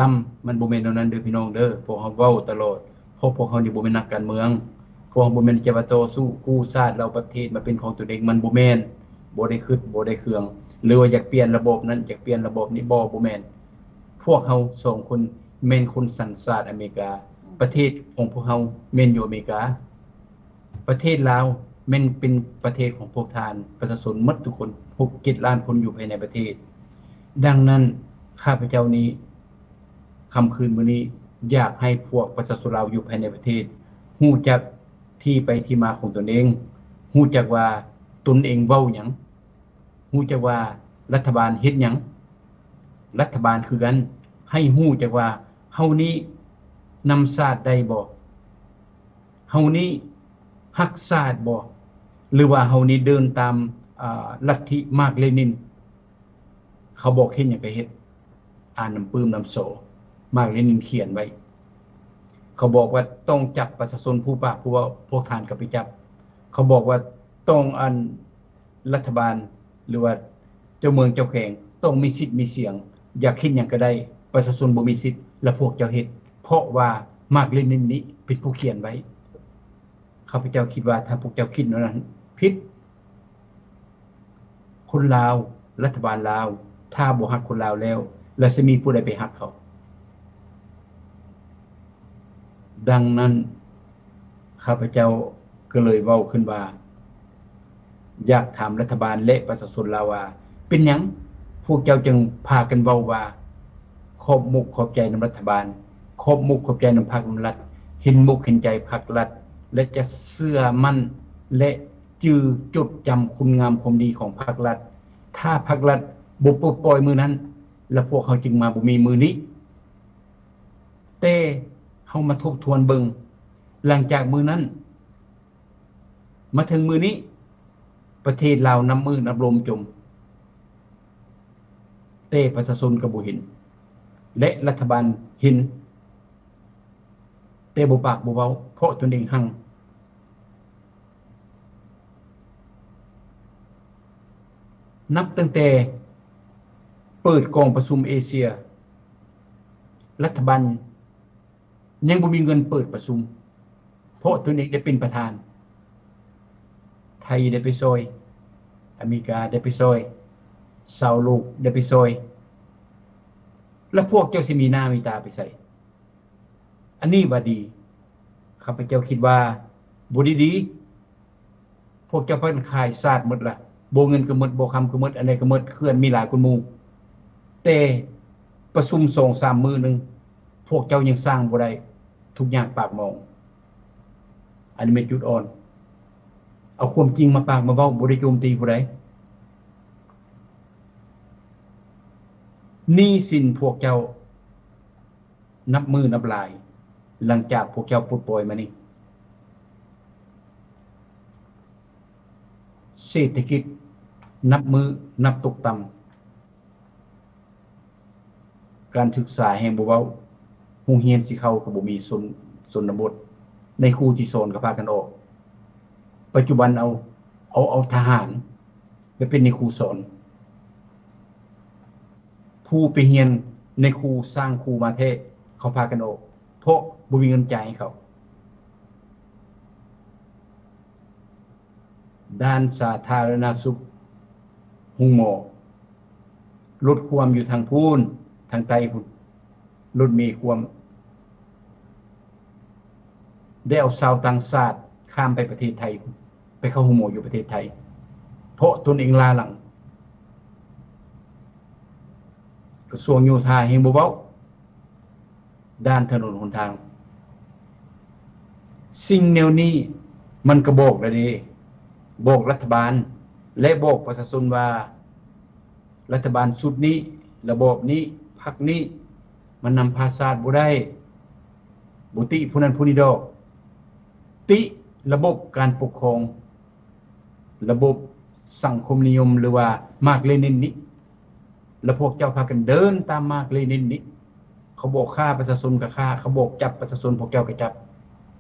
ຕ່ຳ, ມັນບໍ່ແມ່ນແນວນັ້ນເດີພີ່ນ້ອງເດີ. ພວກເຮົາເວົ້າຕະຫຼອດ, ເພາະພວກເຮົານີ້ບໍ່ແມ່ນນັກການເມືອງ, ພວກເຮົາບໍ່ແມ່ນຈະວ່າຕໍ່ສູ້ກູ້ຊາດ ແລ້ວປະເທດມາເປັນຂອງຕົນເອງ, ມັນບໍ່ແມ່ນ, ບໍ່ໄດ້ຄິດ, ບໍ່ໄດ້ເຄືອງ ຫຼືວ່າຢາກປ່ຽນລະບອບນັ້ນ ຢາກປ່ຽນລະບອບນີ້, ບໍ່, ບໍ່ແມ່ນ. ພວກເຮົາສອງຄົນແມ່ນຄົນສັນຊາດອາເມລິກາ, ປະເທດຂອງພວກເຮົາແມ່ນຢູ່ອາເມລິກາ. ປະເທດລາວແມ່ນເປັນປະເທດຂອງພວກທ່ານ, ປະຊາຊົນໝົດທຸກຄົນ, ຫົກເຈັດລ້ານຄົນຢູ່ພາຍໃນປະເທດ. ດັ່ງນັ້ນ ຂ້າພະເຈົ້ານີ້ ຄ່ຳຄືນມື້ນີ້ ຢາກໃຫ້ພວກປະຊາຊົນລາວຢູ່ພາຍໃນປະເທດ ຮູ້ຈັກທີ່ໄປທີ່ມາຂອງຕົນເອງ, ຮູ້ຈັກວ່າຕົນເອງເວົ້າຫຍັງ, ຮູ້ຈັກວ່າລັດຖະບານເຮັດຫຍັງ. ລັດຖະບານຄືກັນ ໃຫ້ຮູ້ຈັກວ່າເຮົານີ້ນຳຊາດໄດ້ບໍ່? ເຮົານີ້ຮັກຊາດບໍ່? ຫຼືວ່າເຮົານີ້ເດີນຕາມ ອາ ລັດທິມາກເລນິນ? ເຂົາບອກເຮັດຫຍັງກໍເຮັດ, ອ່ານນຳປຶ້ມນຳສໍ ມາກເລນິນຂຽນໄວ້. ເຂົາບອກວ່າຕ້ອງຈັບປະຊາຊົນຜູ້ປາກຜູ້ເວົ້າ, ພວກທ່ານກໍໄປຈັບ. ເຂົາບອກວ່າຕ້ອງ ອັນ ລັດຖະບານ ຫຼືວ່າເຈົ້າເມືອງເຈົ້າແຂວງຕ້ອງມີສິດມີສຽງ, ຢາກເຮັດຫຍັງກໍໄດ້, ປະຊາຊົນບໍ່ມີສິດ ແລະ ພວກເຈົ້າເຮັດ ເພາະວ່າມາກເລນິນນີ້ເປັນຜູ້ຂຽນໄວ້. ຂ້າພະເຈົ້າຄິດວ່າຖ້າພວກເຈົ້າຄິດແນວນັ້ນຜິດ. ຄົນລາວ, ລັດຖະບານລາວ ຖ້າບໍ່ຮັກຄົນລາວແລ້ວ ແລ້ວຊິມີຜູ້ໃດໄປຮັກເຂົາ? ດັ່ງນັ້ນ ຂ້າພະເຈົ້າກໍເລີຍເວົ້າຂຶ້ນວ່າ ຢາກຖາມລັດຖະບານ ແລະ ປະຊາຊົນລາວວ່າ ເປັນຫຍັງພວກເຈົ້າຈຶ່ງພາກັນເວົ້າວ່າ ຂອບມົກຂອບໃຈນຳລັດຖະບານ, ຂອບມົກຂອບໃຈນຳພັກນຳລັດ, ເຫັນມົກເຫັນໃຈພັກລັດ ແລະ ຈະເຊື່ອໝັ້ນ ແລະ ຈື່ຈົດຈຳຄຸນງາມຄວາມດີຂອງພັກລັດ. ຖ້າພັກລັດບໍ່ປົດປ່ອຍມື້ນັ້ນ ແລ້ວພວກເຮົາຈຶ່ງມາບໍ່ມີມື້ນີ້. ແຕ່ເຮົາມາທົບທວນເບິ່ງ, ຫຼັງຈາກມື້ນັ້ນ ມາເຖິງມື້ນີ້ ປະເທດລາວນັບມື້ນັບລົມຈົມ, ແຕ່ປະຊາຊົນກໍບໍ່ເຫັນ ແລະ ລັດຖະບານເຫັນ ແຕ່ບໍ່ປາກບໍ່ເວົ້າ ເພາະຕົນເອງຮັ່ງ. ນັບຕັ້ງແຕ່ເປີດກອງປະຊຸມເອເຊຍ, ລັດຖະບານ ຍັງບໍ່ມີເງິນເປີດປະຊຸມ ເພາະຕົນເອງໄດ້ເປັນປະທານ. ໄທໄດ້ໄປຊ່ອຍ, ອາເມລິກາໄດ້ໄປຊ່ອຍ, ຊາວໂລກໄດ້ໄປຊ່ອຍ, ແລ້ວພວກເຈົ້າຊິມີໜ້າມີຕາໄປໃສ? ອັນນີ້ວ່າດີ? ຂ້າພະເຈົ້າຄິດວ່າບໍ່ໄດ້ດີ. ພວກເຈົ້າພັກຂາຍຊາດໝົດລະ, ບໍ່ເງິນກໍໝົດ, ບໍ່ຄຳກໍໝົດ, ອັນໃດກໍໝົດ, ເຂື່ອນມີຫຼາຍກວ່າໝູ່. ແຕ່ປະຊຸມສອງສາມມື້ໜຶ່ງ ພວກເຈົ້າຍັງສ້າງບໍ່ໄດ້, ທຸກຢ່າງປາກໝອງ. ອັນນີ້ແມ່ນຈຸດອ່ອນ. ເອົາຄວາມຈິງມາປາກມາເວົ້າ, ບໍ່ໄດ້ໂຈມຕີຜູ້ໃດ. ໜີ້ສິນພວກເຈົ້າ ນັບມື້ນັບຫຼາຍ ຫຼັງຈາກພວກເຈົ້າປົດປ່ອຍມານີ້. ເສດຖະກິດນັບມື້ນັບຕົກຕ່ຳ, ການສຶກສາແຮ່ງບໍ່ເວົ້າ, ໂຮງຮຽນຊິເຂົ້າກໍບໍ່ມີ, ຊົນ, ຊົນນະບົດ, ນາຍຄູທີ່ສອນກໍພາກັນອອກ. ປັດຈຸບັນເອົາ, ເອົາ, ເອົາທະຫານໄປເປັນນາຍຄູສອນ. ຜູ້ໄປຮຽນໃນຄູ ສ້າງຄູມາແທ້ ເຂົາພາກັນອອກ ເພາະບໍ່ມີເງິນຈ່າຍໃຫ້ເຂົາ. ດ້ານສາທາລະນະສຸກ, ໂຮງໝໍ, ລົດຄວ່ຳຢູ່ທາງພຸ້ນ, ທາງໃຕ້ພຸ້ນ, ລົດເມຄວ່ຳ. ໄດ້ເອົາຊາວຕ່າງຊາດຂ້າມໄປປະເທດໄທພຸ້ນ, ໄປເຂົ້າໂຮງໝໍຢູ່ປະເທດໄທ ເພາະຕົນເອງລ້າຫຼັງ. ກະຊວງໂຍທາແຮ່ງບໍ່ເວົ້າ, ດ້ານຖະໜົນຫົນທາງ. ສິ່ງແນວນີ້ມັນກະບອກແລ້ວເດ້, ບອກລັດຖະບານ ແລະ ບອກປະຊາຊົນວ່າ ລັດຖະບານຊຸດນີ້, ລະບອບນີ້, ພັກນີ້ ມັນນຳພາຊາດບໍ່ໄດ້. ບໍ່ຕິຜູ້ນັ້ນຜູ້ນີ້ດອກ, ຕິລະບົບການປົກຄອງ, ລະບົບສັງຄົມນິຍົມ ຫຼືວ່າມາກເລນິນນີ້. ແລ້ວພວກເຈົ້າພາກັນເດີນຕາມມາກເລນິນນີ້. ເຂົາບອກຂ້າປະຊາຊົນກໍຂ້າ, ເຂົາບອກຈັບປະຊາຊົນ ພວກເຈົ້າກໍຈັບ,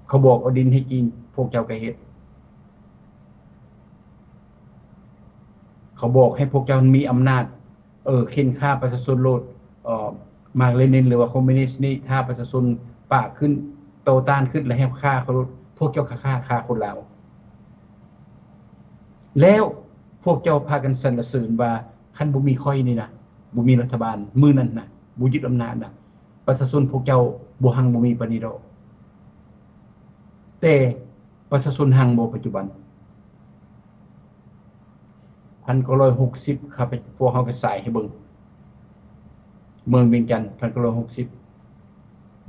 ເຂົາບອກເອົາດິນໃຫ້ຈີນ ພວກເຈົ້າກໍເຮັດ. ເຂົາບອກໃຫ້ພວກເຈົ້າມີອຳນາດ ເອີ ເຂັ່ນຂ້າປະຊາຊົນໂລດ, ເອີ ມາກເລນິນ ຫຼືວ່າຄອມມູນິດນີ້ ຖ້າປະຊາຊົນປາກຂຶ້ນ ຕໍ່ຕ້ານຂຶ້ນ ແລ້ວໃຫ້ຂ້າເຂົາໂລດ, ພວກເຈົ້າຂ້າ ຂ້າຄົນລາວ. ແລ້ວພວກເຈົ້າພາກັນສັນລະເສີນວ່າ ຄັນບໍ່ມີຂ້ອຍນີ້ນະ, ບໍ່ມີລັດຖະບານມື້ນັ້ນນະ, ບໍ່ຍຶດອຳນາດນະ, ປະຊາຊົນພວກເຈົ້າບໍ່ຮັ່ງບໍ່ມີປານນີ້ດອກ. ແຕ່ປະຊາຊົນຮັ່ງບໍ່ປັດຈຸບັນ? ພັນເກົ້າຮ້ອຍຫົກສິບ ຂ້າພະ ພວກເຮົາກໍສາຍໃຫ້ເບິ່ງ ເມືອງວຽງຈັນ ພັນເກົ້າຮ້ອຍຫົກສິບ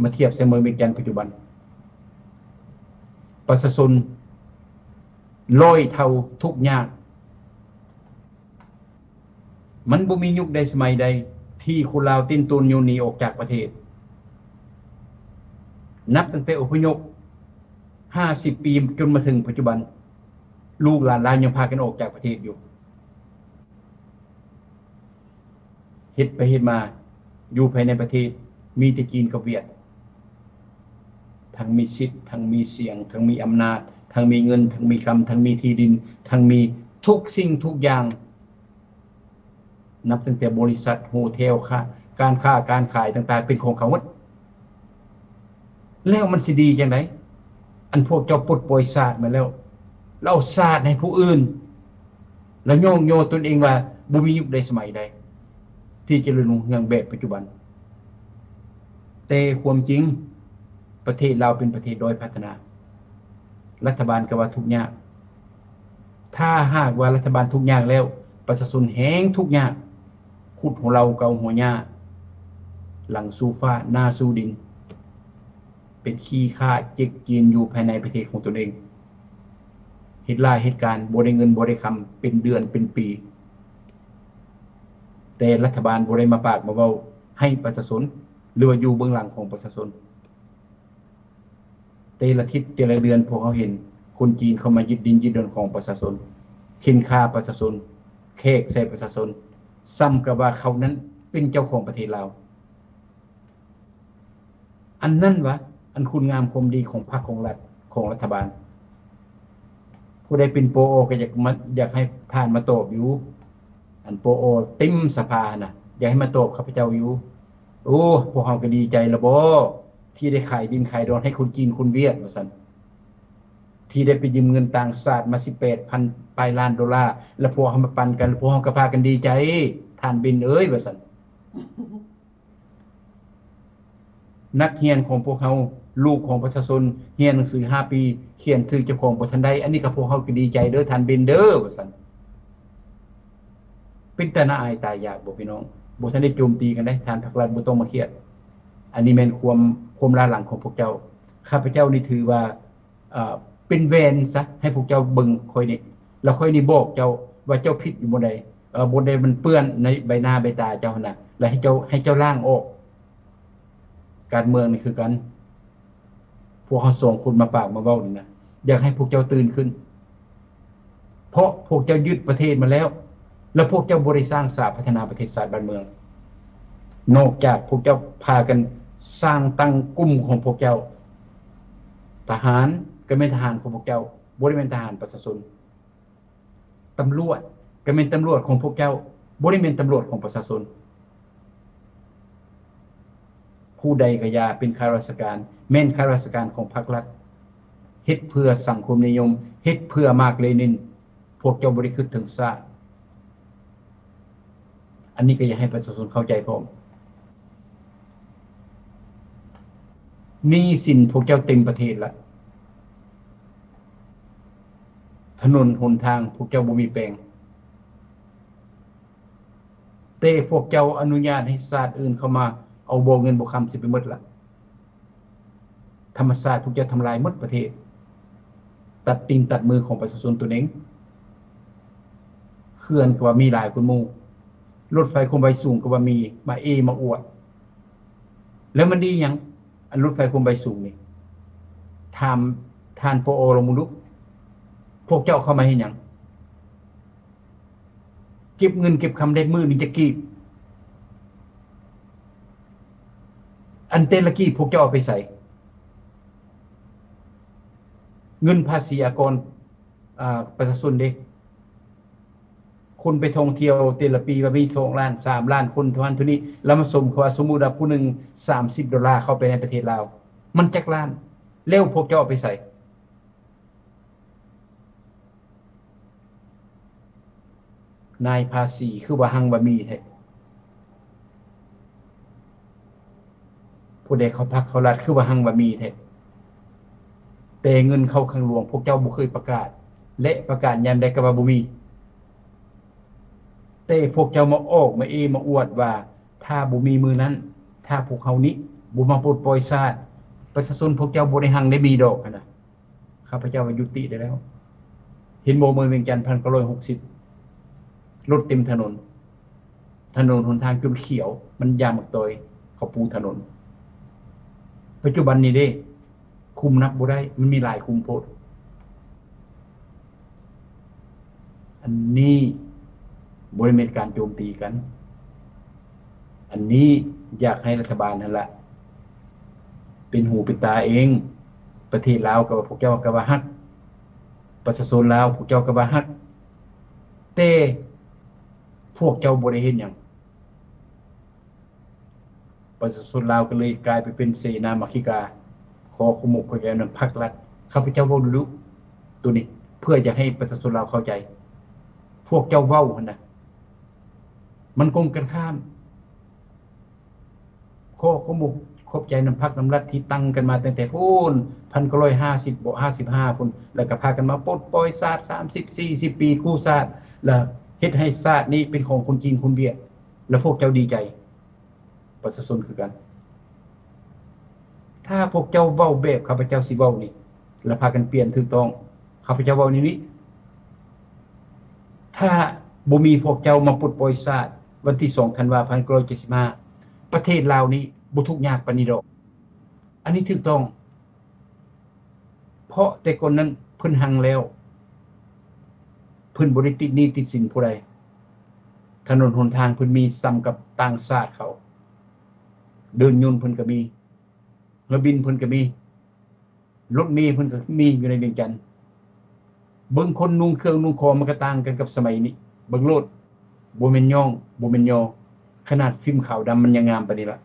ມາທຽບໃສ່ເມືອງວຽງຈັນປັດຈຸບັນ, ປະຊາຊົນລ້ອຍເທົ້າທຸກຍາກ. ມັນບໍ່ມີຍຸກໃດສະໄໝໃດທີ່ຄົນລາວເຕັ້ນໂຕນໂຍນໜີອອກຈາກປະເທດ. ນັບຕັ້ງແຕ່ອົບພະຍົບຫ້າສິບປີ ຈົນມາເຖິງປັດຈຸບັນ, ລູກຫຼານລາວຍັງພາກັນອອກຈາກປະເທດຢູ່. ເຮັດໄປເຮັດມາ ຢູ່ພາຍໃນປະເທດມີແຕ່ຈີນກັບຫວຽດ, ທັງມີສິດ ທັງມີສຽງ ທັງມີອຳນາດ ທັງມີເງິນ ທັງມີຄຳ ທັງມີທີ່ດິນ ທັງມີທຸກສິ່ງທຸກຢ່າງ. ນັບຕັ້ງແຕ່ບໍລິສັດ ໂຮເທວ ຄ້າ ການຄ້າການຂາຍຕ່າງໆ ເປັນຂອງເຂົາໝົດ. ແລ້ວມັນຊິດີຈັ່ງໃດ? ອັນພວກເຈົ້າປົດປ່ອຍຊາດມາແລ້ວ, ແລ້ວເອົາຊາດໃຫ້ຜູ້ອື່ນ, ແລ້ວຍ້ອງຍໍຕົນເອງວ່າບໍ່ມີຍຸກໃດສະໄໝໃດທີ່ຈະເລີນຮຸ່ງເຮືອງແບບປັດຈຸບັນ. ແຕ່ຄວາມຈິງ ປະເທດລາວເປັນປະເທດດ້ອຍພັດທະນາ, ລັດຖະບານກໍວ່າທຸກຍາກ. ຖ້າຫາກວ່າລັດຖະບານທຸກຍາກແລ້ວ, ປະຊາຊົນແຮງທຸກຍາກ, ຂຸດຫົວເລົາເກົາຫົວຫຍ້າ, ຫຼັງສູ່ຟ້າ ໜ້າສູ່ດິນ, ເປັນຂີ້ຂ້າເຈັກຈີນຢູ່ພາຍໃນປະເທດຂອງຕົນເອງ, ເຮັດຫຼາຍເຮັດການ ບໍ່ໄດ້ເງິນບໍ່ໄດ້ຄຳ ເປັນເດືອນເປັນປີ, ແຕ່ລັດຖະບານບໍ່ໄດ້ມາປາກມາເວົ້າໃຫ້ປະຊາຊົນ ຫຼືວ່າຢູ່ເບື້ອງຫຼັງຂອງປະຊາຊົນ. ແຕ່ລະທິດແຕ່ລະເດືອນ ພວກເຮົາເຫັນຄົນຈີນເຂົ້າມາຍຶດດິນຍຶດດອນຂອງປະຊາຊົນ, ເຂັ່ນຂ້າປະຊາຊົນ, ແຂກໃສ່ປະຊາຊົນ, ສ່ຳກັບວ່າເຂົານັ້ນເປັນເຈົ້າຂອງປະເທດລາວ. ອັນນັ້ນຫວາ ອັນຄຸນງາມຄວາມດີຂອງພັກຂອງລັດ ຂອງລັດຖະບານ. ຜູ້ໃດເປັນ ປອ ກໍຢາກມາ ຢາກໃຫ້ທ່ານມາຕອບຢູ່. ອັນ ປອ ເຕັມສະພາຫັ້ນນະ ຢາກໃຫ້ມາຕອບຂ້າພະເຈົ້າຢູ່. ໂອ້ ພວກເຮົາກໍດີໃຈລະບໍ ທີ່ໄດ້ຂາຍດິນຂາຍດອນໃຫ້ຄົນຈີນຄົນຫວຽດວ່າຊັ້ນ, ທີ່ໄດ້ໄປຢືມເງິນຕ່າງຊາດມາສິບແປດພັນປາຍລ້ານໂດລາ ແລ້ວພວກເຮົາມາປັນກັນ ແລ້ວພວກເຮົາກໍພາກັນດີໃຈ ທ່ານເບັນເອີຍວ່າຊັ້ນ. ນັກຮຽນຂອງພວກເຮົາ ລູກຂອງປະຊາຊົນ ຮຽນໜັງສືຫ້າປີ ຂຽນຊື່ເຈົ້າຂອງບໍ່ທັນໄດ້, ອັນນີ້ກໍພວກເຮົາກໍດີໃຈເດີທ່ານເບັນເດີວ່າຊັ້ນ. ເປັນຕາໜ້າອາຍຕາຍຢາກບໍ່ພີ່ນ້ອງ? ບໍ່ທັນໄດ້ໂຈມຕີກັນເດ້ ທ່ານພັກລັດບໍ່ຕ້ອງມາຄຽດ. ອັນນີ້ແມ່ນຄວາມ ຄວາມລ້າຫຼັງຂອງພວກເຈົ້າ. ຂ້າພະເຈົ້ານີ້ຖືວ່າ ເອີ ເປັນແວ່ນຊະ ໃຫ້ພວກເຈົ້າເບິ່ງຂ້ອຍນີ້ ແລ້ວຂ້ອຍນີ້ບອກເຈົ້າວ່າເຈົ້າຜິດຢູ່ບ່ອນໃດ, ເອີ ບ່ອນໃດມັນເປື້ອນໃນໃບໜ້າໃບຕາເຈົ້າຫັ້ນນະ ແລ້ວໃຫ້ເຈົ້າ ໃຫ້ເຈົ້າລ້າງອອກ. ການເມືອງນີ້ຄືກັນ. ພວກເຮົາສອງຄົນມາປາກມາເວົ້ານີ້ນະ ຢາກໃຫ້ພວກເຈົ້າຕື່ນຂຶ້ນ ເພາະພວກເຈົ້າຍຶດປະເທດມາແລ້ວ ແລ້ວພວກເຈົ້າບໍ່ໄດ້ສ້າງສາພັດທະນາປະເທດຊາດບ້ານເມືອງ ນອກຈາກພວກເຈົ້າພາກັນສ້າງຕັ້ງກຸ່ມຂອງພວກເຈົ້າ. ທະຫານກໍແມ່ນທະຫານຂອງພວກເຈົ້າ ບໍ່ໄດ້ແມ່ນທະຫານປະຊາຊົນ. ຕຳຫຼວດກໍແມ່ນຕຳຫຼວດຂອງພວກເຈົ້າ ບໍ່ໄດ້ແມ່ນຕຳຫຼວດຂອງປະຊາຊົນ. ຜູ້ໃດກໍຢ່າເປັນຂ້າລາຊະການ ແມ່ນຂ້າລາຊະການຂອງພັກລັດ ເຮັດເພື່ອສັງຄົມນິຍົມ ເຮັດເພື່ອມາກເລນິນ. ພວກເຈົ້າບໍ່ໄດ້ຄິດເຖິງຊາດ. ອັນນີ້ກໍຢາກໃຫ້ປະຊາຊົນເຂົ້າໃຈພ້ອມ. ໜີ້ສິນພວກເຈົ້າເຕັມປະເທດລະ. ຖະໜົນຫົນທາງພວກເຈົ້າບໍ່ມີແປງ. ແຕ່ພວກເຈົ້າອະນຸຍາດໃຫ້ຊາດອື່ນເຂົ້າມາເອົາບໍ່ເງິນບໍ່ຄຳຊິໄປໝົດລະ. ທຳມະຊາດພວກເຈົ້າທຳລາຍໝົດປະເທດ, ຕັດຕີນຕັດມືຂອງປະຊາຊົນຕົນເອງ. ເຂື່ອນກໍວ່າມີຫຼາຍກວ່າໝູ່, ລົດໄຟຄວາມໄວສູງກໍວ່າມີ, ມາເອມາອວດ. ແລ້ວມັນດີຫຍັງ? ອັນລົດໄຟຄວາມໄວສູງນີ້ ຖາມທ່ານ ປອ ລອງເບິ່ງດູ ພວກເຈົ້າເອົາເຂົ້າມາເຮັດຫຍັງ? ເກັບເງິນເກັບຄຳໄດ້ມື້ໜຶ່ງຈັກກີບ? ອັນແຕ່ລະກີບພວກເຈົ້າເອົາໄປໃສ? ເງິນພາສີອາກອນ ອາ ປະຊາຊົນເດ້. ຄົນໄປທ່ອງທ່ຽວແຕ່ລະປີວ່າມີສອງລ້ານ ສາມລ້ານຄົນ ເທົ່ານັ້ນເທົ່ານີ້ ແລ້ວມາສົມເຂົາວ່າ ສົມມຸດວ່າຜູ້ໜຶ່ງສາມສິບໂດລາເຂົ້າໄປໃນປະເທດລາວ ມັນຈັກລ້ານ? ແລ້ວພວກເຈົ້າເອົາໄປໃສ? ນາຍພາສີຄືວ່າຮັ່ງວ່າມີແທ້. ຜູ້ໃດເຂົ້າພັກເຂົ້າລັດຄືວ່າຮັ່ງວ່າມີແທ້. ແຕ່ເງິນເຂົ້າຄັງຫຼວງພວກເຈົ້າບໍ່ເຄີຍປະກາດ ແລະ ປະກາດຍາມໃດກໍວ່າບໍ່ມີ. ແຕ່ພວກເຈົ້າມາອອກມາເອມາອວດວ່າ ຖ້າບໍ່ມີມື້ນັ້ນ, ຖ້າພວກເຮົານີ້ບໍ່ມາປົດປ່ອຍຊາດ, ປະຊາຊົນພວກເຈົ້າບໍ່ໄດ້ຮັ່ງໄດ້ມີດອກຫັ້ນນະ. ຂ້າພະເຈົ້າວ່າຍຸຕິໄດ້ແລ້ວ. ເຫັນບໍ່ ເມືອງວຽງຈັນ ພັນເກົ້າຮ້ອຍຫົກສິບ ລົດເຕັມຖະໜົນ, ຖະໜົນຫົນທາງຈົນຂຽວ, ມັນຢາງໝາກຕອຍເຂົາປູຖະໜົນ. ປັດຈຸບັນນີ້ເດ້ ຄຸມນັບບໍ່ໄດ້, ມັນມີຫຼາຍຄຸມໂພດ. ອັນນີ້ບໍ່ໄດ້ແມ່ນການໂຈມຕີກັນ. ອັນນີ້ຢາກໃຫ້ລັດຖະບານຫັ້ນລະ ເປັນຫູເປັນຕາເອງ. ປະເທດລາວກໍວ່າພວກເຈົ້າກໍວ່າຮັກ, ປະຊາຊົນລາວພວກເຈົ້າກໍວ່າຮັກ, ແຕ່ພວກເຈົ້າບໍ່ໄດ້ເຮັດຫຍັງ. ປະຊາຊົນລາວກໍເລີຍກາຍໄປເປັນເສນາມາຄິກາ, ຂໍຂອບອົກຂອບໃຈນຳພັກລັດ. ຂ້າພະເຈົ້າເວົ້າດຸໆ ໂຕນີ້ ເພື່ອຢາກໃຫ້ປະຊາຊົນລາວເຂົ້າໃຈ. ພວກເຈົ້າເວົ້າຫັ້ນນະ ມັນກົງກັນຂ້າມ. ຂໍຂອບອົກຂອບໃຈນຳພັກນຳລັດທີ່ຕັ້ງກັນມາຕັ້ງແຕ່ພຸ້ນ ພັນເກົ້າຮ້ອຍຫ້າສິບ ບໍ່ ຫ້າສິບຫ້າພຸ້ນ, ແລ້ວກໍພາກັນມາປົດປ່ອຍຊາດ ສາມສິບ ສີ່ສິບປີກູ້ຊາດ, ແລ້ວເຮັດໃຫ້ຊາດນີ້ເປັນຂອງຄົນຈີນຄົນຫວຽດ, ແລ້ວພວກເຈົ້າດີໃຈ. ປະຊາຊົນຄືກັນ. ຖ້າພວກເຈົ້າເວົ້າແບບຂ້າພະເຈົ້າຊິເວົ້ານີ້ ແລ້ວພາກັນປ່ຽນຖືກຕ້ອງ, ຂ້າພະເຈົ້າເວົ້າແນວນີ້, ຖ້າບໍ່ມີພວກເຈົ້າມາປົດປ່ອຍຊາດ ວັນທີສອງທັນວາ ພັນເກົ້າຮ້ອຍເຈັດສິບຫ້າ ປະເທດລາວນີ້ບໍ່ທຸກຍາກປານນີ້ດອກ. ອັນນີ້ຖືກຕ້ອງ. ເພາະແຕ່ກ່ອນນັ້ນເພິ່ນຮັ່ງແລ້ວ, ເພິ່ນບໍ່ໄດ້ຕິດໜີ້ຕິດສິນຜູ້ໃດ. ຖະໜົນຫົນທາງເພິ່ນມີສ່ຳກັບຕ່າງຊາດເຂົາ, ເດີ່ນຍົນເພິ່ນກໍມີ, ເຮືອບິນເພິ່ນກໍມີ, ລົດເມເພິ່ນກໍມີຢູ່ໃນວຽງຈັນ. ເບິ່ງຄົນນຸ່ງເຄື່ອງນຸ່ງຂອງມັນກໍຕ່າງກັນກັບສະໄໝນີ້. ເບິ່ງໂລດ, ບໍ່ແມ່ນຍ້ອງ, ບໍ່ແມ່ນຍໍ, ຂະໜາດຟິມຂາວດຳມັນຍັງງາມປານນີ້ລະ.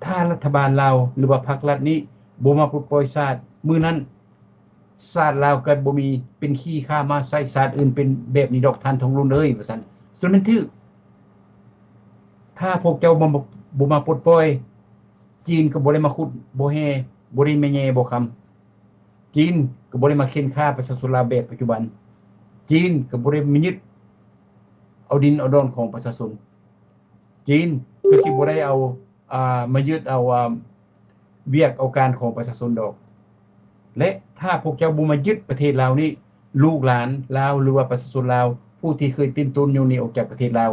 ຖ້າລັດຖະບານລາວ ຫຼືວ່າພັກລັດນີ້ບໍ່ມາປົດປ່ອຍຊາດ, ມື້ນັ້ນຊາດລາວກໍບໍ່ມີເປັນຂີ້ຂ້າມ້າໃຊ້ຊາດອື່ນເປັນແບບນີ້ດອກ ທ່ານທອງລຸນເອີຍ ວ່າຊັ້ນ. ສ່ວນແມ່ນຖືກ. ຖ້າພວກເຈົ້າບໍ່ມາ, ບໍ່ມາປົດປ່ອຍ, ຈີນກໍບໍ່ໄດ້ມາຂຸດບໍ່ແຮ່, ບໍ່ໄດ້ມາແຍ່ບໍ່ຄຳ. ຈີນກໍບໍ່ໄດ້ມາເຂັ່ນຂ້າປະຊາຊົນລາວແບບປັດຈຸບັນ. ຈີນກໍບໍ່ໄດ້ມາຍຶດເອົາດິນເອົາດອນຂອງປະຊາຊົນ. ຈີນກໍຊິບໍ່ໄດ້ເອົາ, ອາ, ມາຍຶດເອົາ, ອາ, ວຽກເອົາການຂອງປະຊາຊົນດອກ. ແລະ ຖ້າພວກເຈົ້າບໍ່ມາຍຶດປະເທດລາວນີ້, ລູກຫຼານລາວ ຫຼືວ່າປະຊາຊົນລາວ ຜູ້ທີ່ເຄີຍເຕັ້ນຕົນຢູ່ນີ້ອອກຈາກປະເທດລາວ,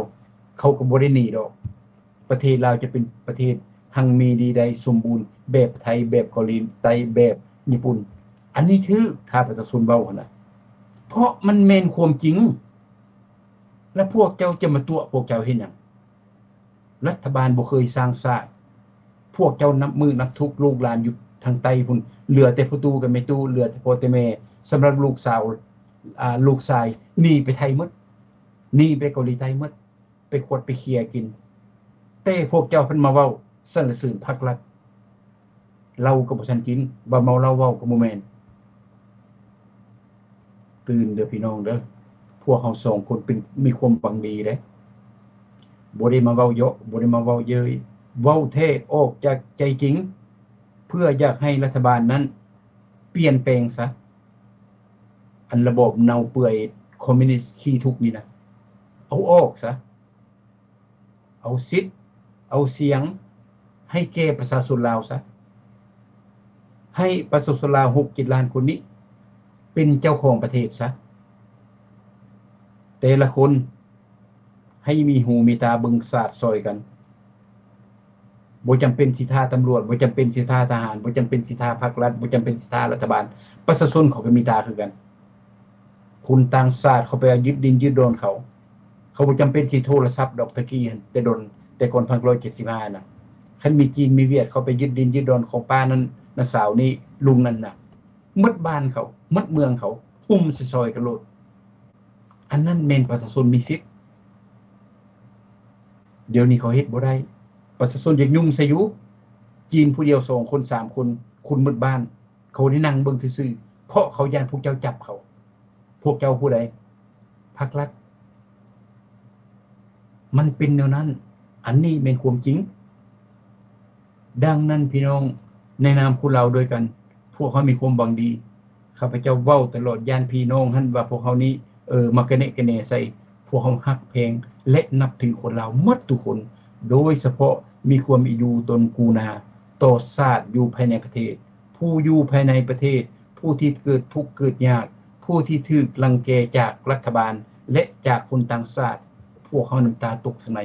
ເຂົາກໍບໍ່ໄດ້ໜີດອກ. ປະເທດລາວຈະເປັນປະເທດຮັ່ງມີດີໄດ້ສົມບູນແບບໄທ, ແບບເກົາຫຼີໃຕ້, ແບບຍີ່ປຸ່ນ. ອັນນີ້ຖືກ ຖ້າປະຊາຊົນເວົ້າຫັ້ນນະ, ເພາະມັນແມ່ນຄວາມຈິງ. ແລະ ພວກເຈົ້າຈະມາຕົວະພວກເຈົ້າເຮັດຫຍັງ? ລັດຖະບານບໍ່ເຄີຍສ້າງຊາດ. ພວກເຈົ້ານັບມື້ນັບທຸກລູກຫຼານຢູ່ທາງໃຕ້ພຸ້ນ, ເຫຼືອແຕ່ພໍ່ຕູ້ກັບແມ່ຕູ້, ເຫຼືອແຕ່ພໍ່ແຕ່ແມ່. ສຳລັບລູກສາວ, ອາ, ລູກຊາຍໜີໄປໄທໝົດ, ໜີໄປເກົາຫຼີໃຕ້ໝົດ. ໄປຂວດໄປເຄຍກິນ, ແຕ່ພວກເຈົ້າເພິ່ນມາເວົ້າສັນລະເສີນພັກລັດ. ເຫຼົ້າກໍບໍ່ທັນກິນ, ວ່າເມົາເຫຼົ້າເວົ້າກໍບໍ່ແມ່ນ. ຕື່ນເດີພີ່ນ້ອງເດີ, ພວກເຮົາສອງຄົນເປັນ, ມີຄວາມຫວັງດີເດ້, ບໍ່ໄດ້ມາເວົ້າເຍາະ, ບໍ່ໄດ້ມາເວົ້າເຍີ້ຍ, ເວົ້າແທ້ອອກຈາກໃຈຈິງ, ເພື່ອຢາກໃຫ້ລັດຖະບານນັ້ນປ່ຽນແປງຊະ. ອັນລະບອບເນົ່າເປື່ອຍຄອມມິວນິດຂີ້ທຸກນີ້ນະ, ເອົາອອກຊະ. ເອົາສິດເອົາສຽງໃຫ້ແກ່ປະຊາຊົນລາວຊະ, ໃຫ້ປະຊາຊົນລາວຫົກເຈັດລ້ານຄົນນີ້ເປັນເຈົ້າຂອງປະເທດຊະ. ແຕ່ລະຄົນໃຫ້ມີຫູມີຕາເບິ່ງຊາດຊ່ອຍກັນ. ບໍ່ຈຳເປັນຊິຖ້າຕຳຫຼວດ, ບໍ່ຈຳເປັນຊິຖ້າທະຫານ, ບໍ່ຈຳເປັນຊິຖ້າພັກລັດ, ບໍ່ຈຳເປັນຊິຖ້າລັດຖະບານ. ປະຊາຊົນເຂົາກໍມີຕາຄືກັນ. ຄົນຕ່າງຊາດເຂົາໄປຍຶດດິນຍຶດດອນເຂົາ, ເຂົາບໍ່ຈຳເປັນຊິໂທລະສັບດອກ. ຕະກີ້ຫັ້ນ ແຕ່ດົນ, ແຕ່ກ່ອນພັນເກົ້າຮ້ອຍເຈັດສິບຫ້ານະ, ຄັນມີຈີນມີຫວຽດເຂົາໄປຍຶດດິນຍຶດດອນຂອງປ້ານັ້ນ ນ້າສາວນີ້ ລຸງນັ້ນນະ, ໝົດບ້ານເຂົາ, ໝົດເມືອງເຂົາ, ຫຸ້ມໃສ່ຊ່ອຍກັນໂລດ. ອັນນັ້ນແມ່ນປະຊາຊົນມີສິດ. ດຽວນີ້ເຂົາເຮັດບໍ່ໄດ້. ປະຊາຊົນຢາກຫຍຸ້ງໃສ່ຢູ່. ຈີນຜູ້ດຽວ ສອງຄົນ ສາມຄົນ ຄຸມໝົດບ້ານ. ເຂົາໄດ້ນັ່ງເບິ່ງຊື່ໆ ເພາະເຂົາຢ້ານພວກເຈົ້າຈັບເຂົາ. ພວກເຈົ້າຜູ້ໃດ? ພັກລັດ. ມັນເປັນແນວນັ້ນ. ອັນນີ້ແມ່ນຄວາມຈິງ. ດັ່ງນັ້ນ ພີ່ນ້ອງ, ໃນນາມຄົນລາວດ້ວຍກັນ, ພວກເຮົາມີຄວາມຫວັງດີ. ຂ້າພະເຈົ້າເວົ້າຕະຫຼອດ, ຢ້ານພີ່ນ້ອງຫັ້ນວ່າພວກເຮົານີ້ ເອີ ມາກະແນະກະແໜໃສ່. ພວກເຮົາຮັກແພງ ແລະ ນັບຖືຄົນລາວໝົດທຸກຄົນ, ໂດຍສະເພາະມີຄວາມອີ່ດູຕົນກູນາຕໍ່ຊາດຢູ່ພາຍໃນປະເທດ, ຜູ້ຢູ່ພາຍໃນປະເທດ, ຜູ້ທີ່ເກີດທຸກເກີດຍາກ, ຜູ້ທີ່ຖືກລັງແກຈາກລັດຖະບານ ແລະ ຈາກຄົນຕ່າງຊາດ, ພວກເຮົານ້ຳຕາຕົກທາງໃນ.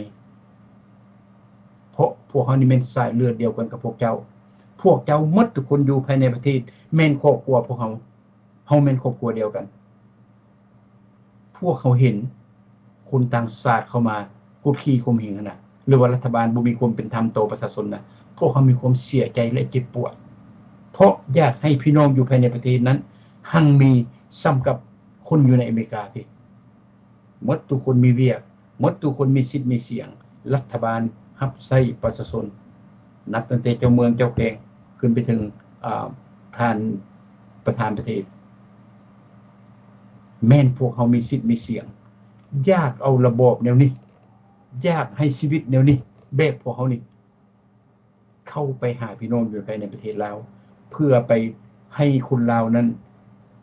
ເພາະພວກເຮົານີ້ແມ່ນສາຍເລືອດດຽວກັນກັບພວກເຈົ້າ. ພວກເຈົ້າໝົດທຸກຄົນຢູ່ພາຍໃນປະເທດແມ່ນຄອບຄົວພວກເຮົາ. ເຮົາແມ່ນຄອບຄົວດຽວກັນ. ພວກເຮົາເຫັນຄົນຕ່າງຊາດເຂົ້າມາກົດຂີ່ຂົ່ມເຫງຫັ້ນນະ, ຫຼືວ່າລັດຖະບານບໍ່ມີຄວາມເປັນທຳຕໍ່ປະຊາຊົນນະ, ພວກເຮົາມີຄວາມເສຍໃຈ ແລະ ເຈັບປວດ. ເພາະຢາກໃຫ້ພີ່ນ້ອງຢູ່ພາຍໃນປະເທດນັ້ນຮັ່ງມີສ່ຳກັບຄົນຢູ່ໃນອາເມລິກາພີ້. ໝົດທຸກຄົນມີວຽກ, ໝົດທຸກຄົນມີສິດມີສຽງ, ລັດຖະບານຮັບໃຊ້ປະຊາຊົນ, ນັບຕັ້ງແຕ່ເຈົ້າເມືອງເຈົ້າແຂວງ ຂຶ້ນໄປເຖິງ ອາ ທ່ານປະທານປະເທດ. ແມ່ນພວກເຮົາມີສິດມີສຽງ, ຢາກເອົາລະບອບແນວນີ້, ຢາກໃຫ້ຊີວິດແນວນີ້, ແບບພວກເຮົານີ້ ເຂົ້າໄປຫາພີ່ນ້ອງຢູ່ພາຍໃນປະເທດລາວ ເພື່ອໄປໃຫ້ຄົນລາວນັ້ນ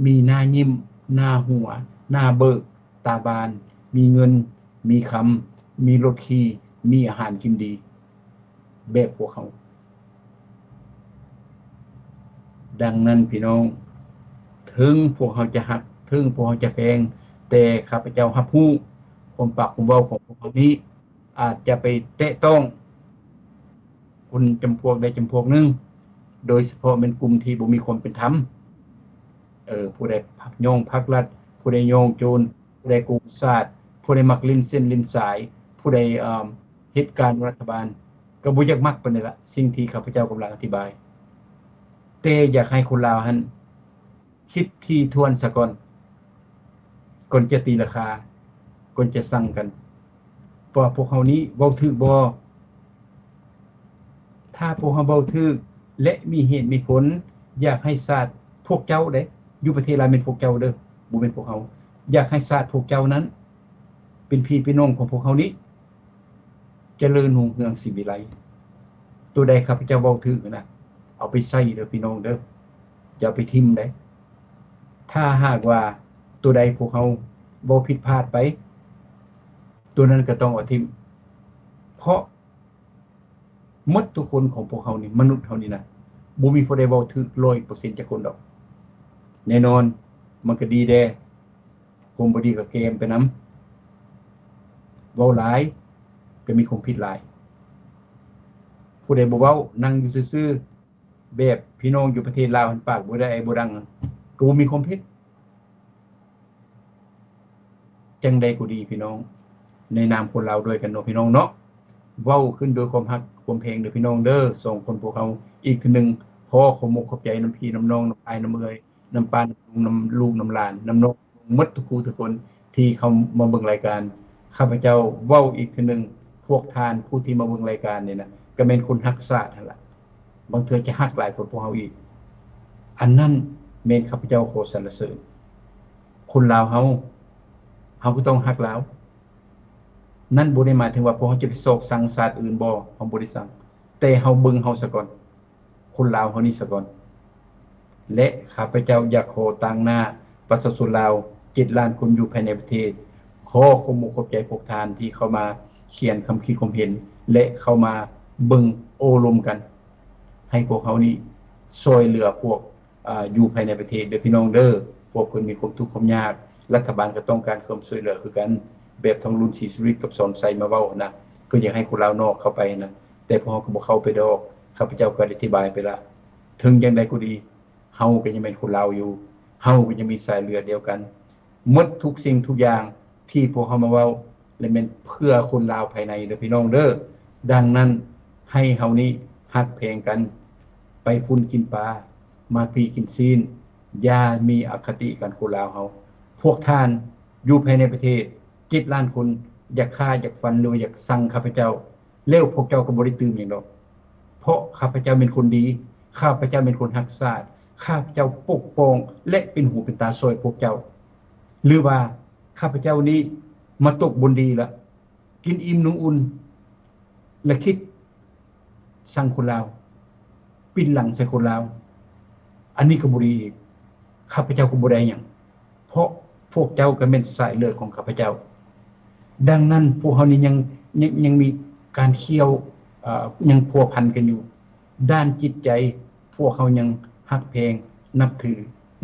ມີໜ້າຍິ້ມ, ໜ້າຫົວ, ໜ້າເບີກ, ຕາບານ, ມີເງິນ, ມີຄຳ, ມີລົດຂີ່, ມີອາຫານກິນດີ ແບບພວກເຮົາ. ດັ່ງນັ້ນ ພີ່ນ້ອງ, ເຖິງພວກເຮົາຈະຮັກ, ເຖິງພວກເຮົາຈະແພງ, ແຕ່ຂ້າພະເຈົ້າຮັບຮູ້ຄວາມປາກຄວາມເວົ້າຂອງພວກເຮົານີ້ ອາດຈະໄປແຕະຕ້ອງຄົນຈຳພວກໃດຈຳພວກໜຶ່ງ, ໂດຍສະເພາະແມ່ນກຸ່ມທີ່ບໍ່ມີຄວາມເປັນທຳ. ເອີ ຜູ້ໃດຍອງພັກລັດ, ຜູ້ໃດຍອງໂຈນ, ຜູ້ໃດໂກງຊາດ, ຜູ້ໃດມັກຫຼິ້ນເສັ້ນຫຼິ້ນສາຍ, ຜູ້ໃດ ເອີ ເຮັດການລັດຖະບານ, ກໍບໍ່ຢາກມັກປານໃດລະ, ສິ່ງທີ່ຂ້າພະເຈົ້າກຳລັງອະທິບາຍ. ແຕ່ຢາກໃຫ້ຄົນລາວຫັ້ນ ຄິດຖີ່ຖ້ວນສາກ່ອນ, ກ່ອນຈະຕີລາຄາ, ກ່ອນຈະສັ່ງກັນ ວ່າພວກເຮົານີ້ເວົ້າຖືກບໍ່? ຖ້າພວກເຮົາເວົ້າຖືກ ແລະ ມີເຫດມີຜົນ, ຢາກໃຫ້ຊາດພວກເຈົ້າເດ້, ຢູ່ປະເທດລາວແມ່ນພວກເຈົ້າເດີ້, ບໍ່ແມ່ນພວກເຮົາ, ຢາກໃຫ້ຊາດພວກເຈົ້ານັ້ນເປັນພີ່ເປັນນ້ອງຂອງພວກເຮົານີ້ ຈະເລີນຮຸ່ງເຮືອງສີວິໄລ. ໂຕໃດຂ້າພະເຈົ້າເວົ້າຖືກນະ, ເອົາໄປໃຊ້ເດີ້ພີ່ນ້ອງເດີ້, ຢ່າເອົາໄປຖິ້ມເດ້. ຖ້າຫາກວ່າໂຕໃດພວກເຮົາເວົ້າຜິດພາດໄປ, ໂຕນັ້ນກໍຕ້ອງເອົາຖິ້ມ. ເພາະໝົດທຸກຄົນຂອງພວກເຮົານີ້, ມະນຸດເຮົານີ້ນະ, ບໍ່ມີຜູ້ໃດເວົ້າຖືກຮ້ອຍເປີເຊັນຈັກຄົນດອກ. ແນ່ນອນ, ມັນກໍດີແດ່, ຄວາມບໍ່ດີກໍແກມໄປນຳ. ເວົ້າຫຼາຍກໍມີຄວາມຜິດຫຼາຍ. ຜູ້ໃດບໍ່ເວົ້າ, ນັ່ງຢູ່ຊື່ໆ ແບບພີ່ນ້ອງຢູ່ປະເທດລາວຫັ້ນ ປາກບໍ່ໄດ້ໄອບໍ່ດັງຫັ້ນ ກໍບໍ່ມີຄວາມຜິດ. ຈັ່ງໃດກໍດີພີ່ນ້ອງ, ໃນນາມຄົນລາວດ້ວຍກັນເນາະ ພີ່ນ້ອງເນາະ, ເວົ້າຂຶ້ນໂດຍຄວາມຮັກຄວາມແພງເດີ້ພີ່ນ້ອງເດີ້. ສອງຄົນພວກເຮົາອີກເທື່ອໜຶ່ງ ຂໍຂອບອົກຂອບໃຈນຳພີ່ນຳນ້ອງ ນຳອ້າຍນຳເອື້ອຍ ນຳປ້ານຳລຸງ ນຳລູກນຳຫຼານ ນຳນ້ອງໝົດທຸກຜູ້ທຸກຄົນທີ່ເຂົ້າມາເບິ່ງລາຍການ. ຂ້າພະເຈົ້າເວົ້າອີກເທື່ອໜຶ່ງ, ພວກທ່ານຜູ້ທີ່ມາເບິ່ງລາຍການນີ້ນະ ກໍແມ່ນຄົນຮັກຊາດຫັ້ນລະ, ບາງເທື່ອຈະຮັກຫຼາຍກວ່າພວກເຮົາອີກ. ອັນນັ້ນແມ່ນຂ້າພະເຈົ້າຂໍສັນລະເສີນ. ຄົນລາວເຮົາ, ເຮົາກໍຕ້ອງຮັກລາວ. ນັ້ນບໍ່ໄດ້ໝາຍເຖິງວ່າພວກເຮົາຈະໄປຊອກຊັງຊາດອື່ນ, ບໍ່, ເຮົາບໍ່ໄດ້ຊັງ, ແຕ່ເຮົາເບິ່ງເຮົາສາກ່ອນ. ຄົນລາວເຮົານີ້ສາກ່ອນ ແລະ ຂ້າພະເຈົ້າຢາກຂໍຕາງໜ້າປະຊາຊົນລາວເຈັດລ້ານຄົນຢູ່ພາຍໃນປະເທດ ຂໍຂອບອົກຂອບໃຈພວກທ່ານທີ່ເຂົ້າມາຂຽນຄຳຄິດຄວາມເຫັນ ແລະ ເຂົ້າມາເບິ່ງໂອ້ລົມກັນ ໃຫ້ພວກເຮົານີ້ຊ່ອຍເຫຼືອພວກ ອາ ຢູ່ພາຍໃນປະເທດເດີ້ພີ່ນ້ອງເດີ້. ພວກເພິ່ນມີຄວາມທຸກຄວາມຍາກ, ລັດຖະບານກໍຕ້ອງການຄວາມຊ່ວຍເຫຼືອຄືກັນ, ແບບທາງລຸນ ສີສຸລິດ ກັບ ສອນໄຊ ມາເວົ້າຫັ້ນນະ, ເພິ່ນຢາກໃຫ້ຄົນລາວນອກເຂົ້າໄປຫັ້ນນະ. ແຕ່ພວກເຮົາກໍບໍ່ເຂົ້າໄປດອກ. ຂ້າພະເຈົ້າກໍໄດ້ອະທິບາຍໄປລະ. ເຖິງຢ່າງໃດກໍດີ, ເຮົາກໍຍັງແມ່ນຄົນລາວຢູ່, ເຮົາກໍຍັງມີສາຍເລືອດດຽວກັນ. ໝົດທຸກສິ່ງທຸກຢ່າງທີ່ພວກເຮົາມາເວົ້າ ແລະ ແມ່ນເພື່ອຄົນລາວພາຍໃນເດີພີ່ນ້ອງເດີ. ດັ່ງນັ້ນ ໃຫ້ເຮົານີ້ຮັກແພງກັນ, ໄປພຸ້ນກິນປາ, ມາພີ້ກິນຊີ້ນ, ຢ່າມີອະຄະຕິກັນຄົນລາວເຮົາ. ພວກທ່ານຢູ່ພາຍໃນປະເທດເຈັດລ້ານຄົນ ຢາກຂ້າ ຢາກຟັນ ຫຼືວ່າຢາກສັງຂ້າພະເຈົ້າ, ແລ້ວພວກເຈົ້າກໍບໍ່ໄດ້ຕື່ມຫຍັງດອກ, ເພາະຂ້າພະເຈົ້າແມ່ນຄົນດີ, ຂ້າພະເຈົ້າແມ່ນຄົນຮັກຊາດ, ຂ້າພະເຈົ້າປົກປ້ອງ ແລະ ເປັນຫູເປັນຕາຊ່ອຍພວກເຈົ້າ. ຫຼືວ່າ ຂ້າພະເຈົ້ານີ້ມາຕົກບຸນດີລະ, ກິນອີ່ມນຸ່ງອຸ່ນ ລະຄິດສັງຄົນລາວ, ປິ່ນຫຼັງໃສ່ຄົນລາວ, ອັນນີ້ກໍບໍ່ດີອີກ. ຂ້າພະເຈົ້າກໍບໍ່ໄດ້ຫຍັງ, ເພາະພວກເຈົ້າກໍແມ່ນສາຍເລືອດຂອງຂ້າພະເຈົ້າ. ດັ່ງນັ້ນ ພວກເຮົານີ້ຍັງ ຍັງ ຍັງມີການຂ້ຽວ ເອີ ຍັງພົວພັນກັນຢູ່. ດ້ານຈິດໃຈ ພວກເຮົາຍັງຮັກແພງນັບຖື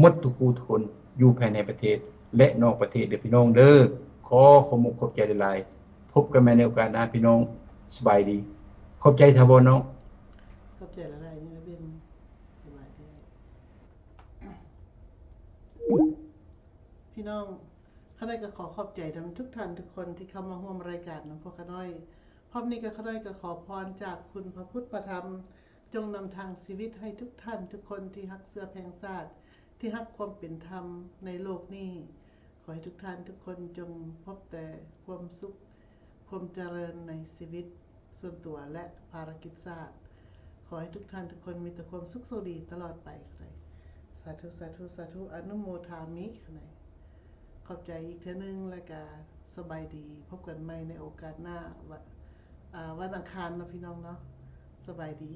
ໝົດທຸກຜູ້ທຸກຄົນ ຢູ່ພາຍໃນປະເທດ ແລະ ນອກປະເທດເດີພີ່ນ້ອງເດີ. ຂໍຂອບມຸກຂອບໃຈຫຼາຍໆ. ພົບກັນໃໝ່ໃນໂອກາດໜ້າພີ່ນ້ອງ. ສະບາຍດີ. ຂອບໃຈຖາວອນເນາະ. ຂອບໃຈຫຼາຍໆ ເນຍເບັນ. ສະບາຍດີ. ພີ່ນ້ອງ, ຂ້ານ້ອຍກໍຂໍຂອບໃຈນຳທຸກທ່ານທຸກຄົນທີ່ເຂົ້າມາຮ່ວມລາຍການນຳພວກຂ້ານ້ອຍ. ພ້ອມນີ້ກໍຂ້ານ້ອຍກໍຂໍພອນຈາກຄຸນພະພຸດພະທຳ ຈົ່ງນຳທາງຊີວິດໃຫ້ທຸກທ່ານທຸກຄົນທີ່ຮັກເຊື້ອແພງຊາດ, ທີ່ຮັກຄວາມເປັນທຳໃນໂລກນີ້. ຂໍໃຫ້ທຸກທ່ານທຸກຄົນຈົ່ງພົບແຕ່ຄວາມສຸກ, ຄວາມຈະເລີນໃນຊີວິດສ່ວນຕົວ ແລະ ພາລະກິດຊາດ. ຂໍໃຫ້ທຸກທ່ານທຸກຄົນມີແຕ່ຄວາມສຸກໂຊກດີຕະຫຼອດໄປ. ສາທຸ ສາທຸ ສາທຸ ອະນຸໂມທາມິ. ຂອບໃຈອີກເທື່ອໜຶ່ງ ແລະກະສະບາຍດີ. ພົບກັນໃໝ່ໃນໂອກາດໜ້າ ວັນ ອາ ວັນອັງຄານເນາະ ພີ່ນ້ອງເນາະ. ສະບາຍດີ.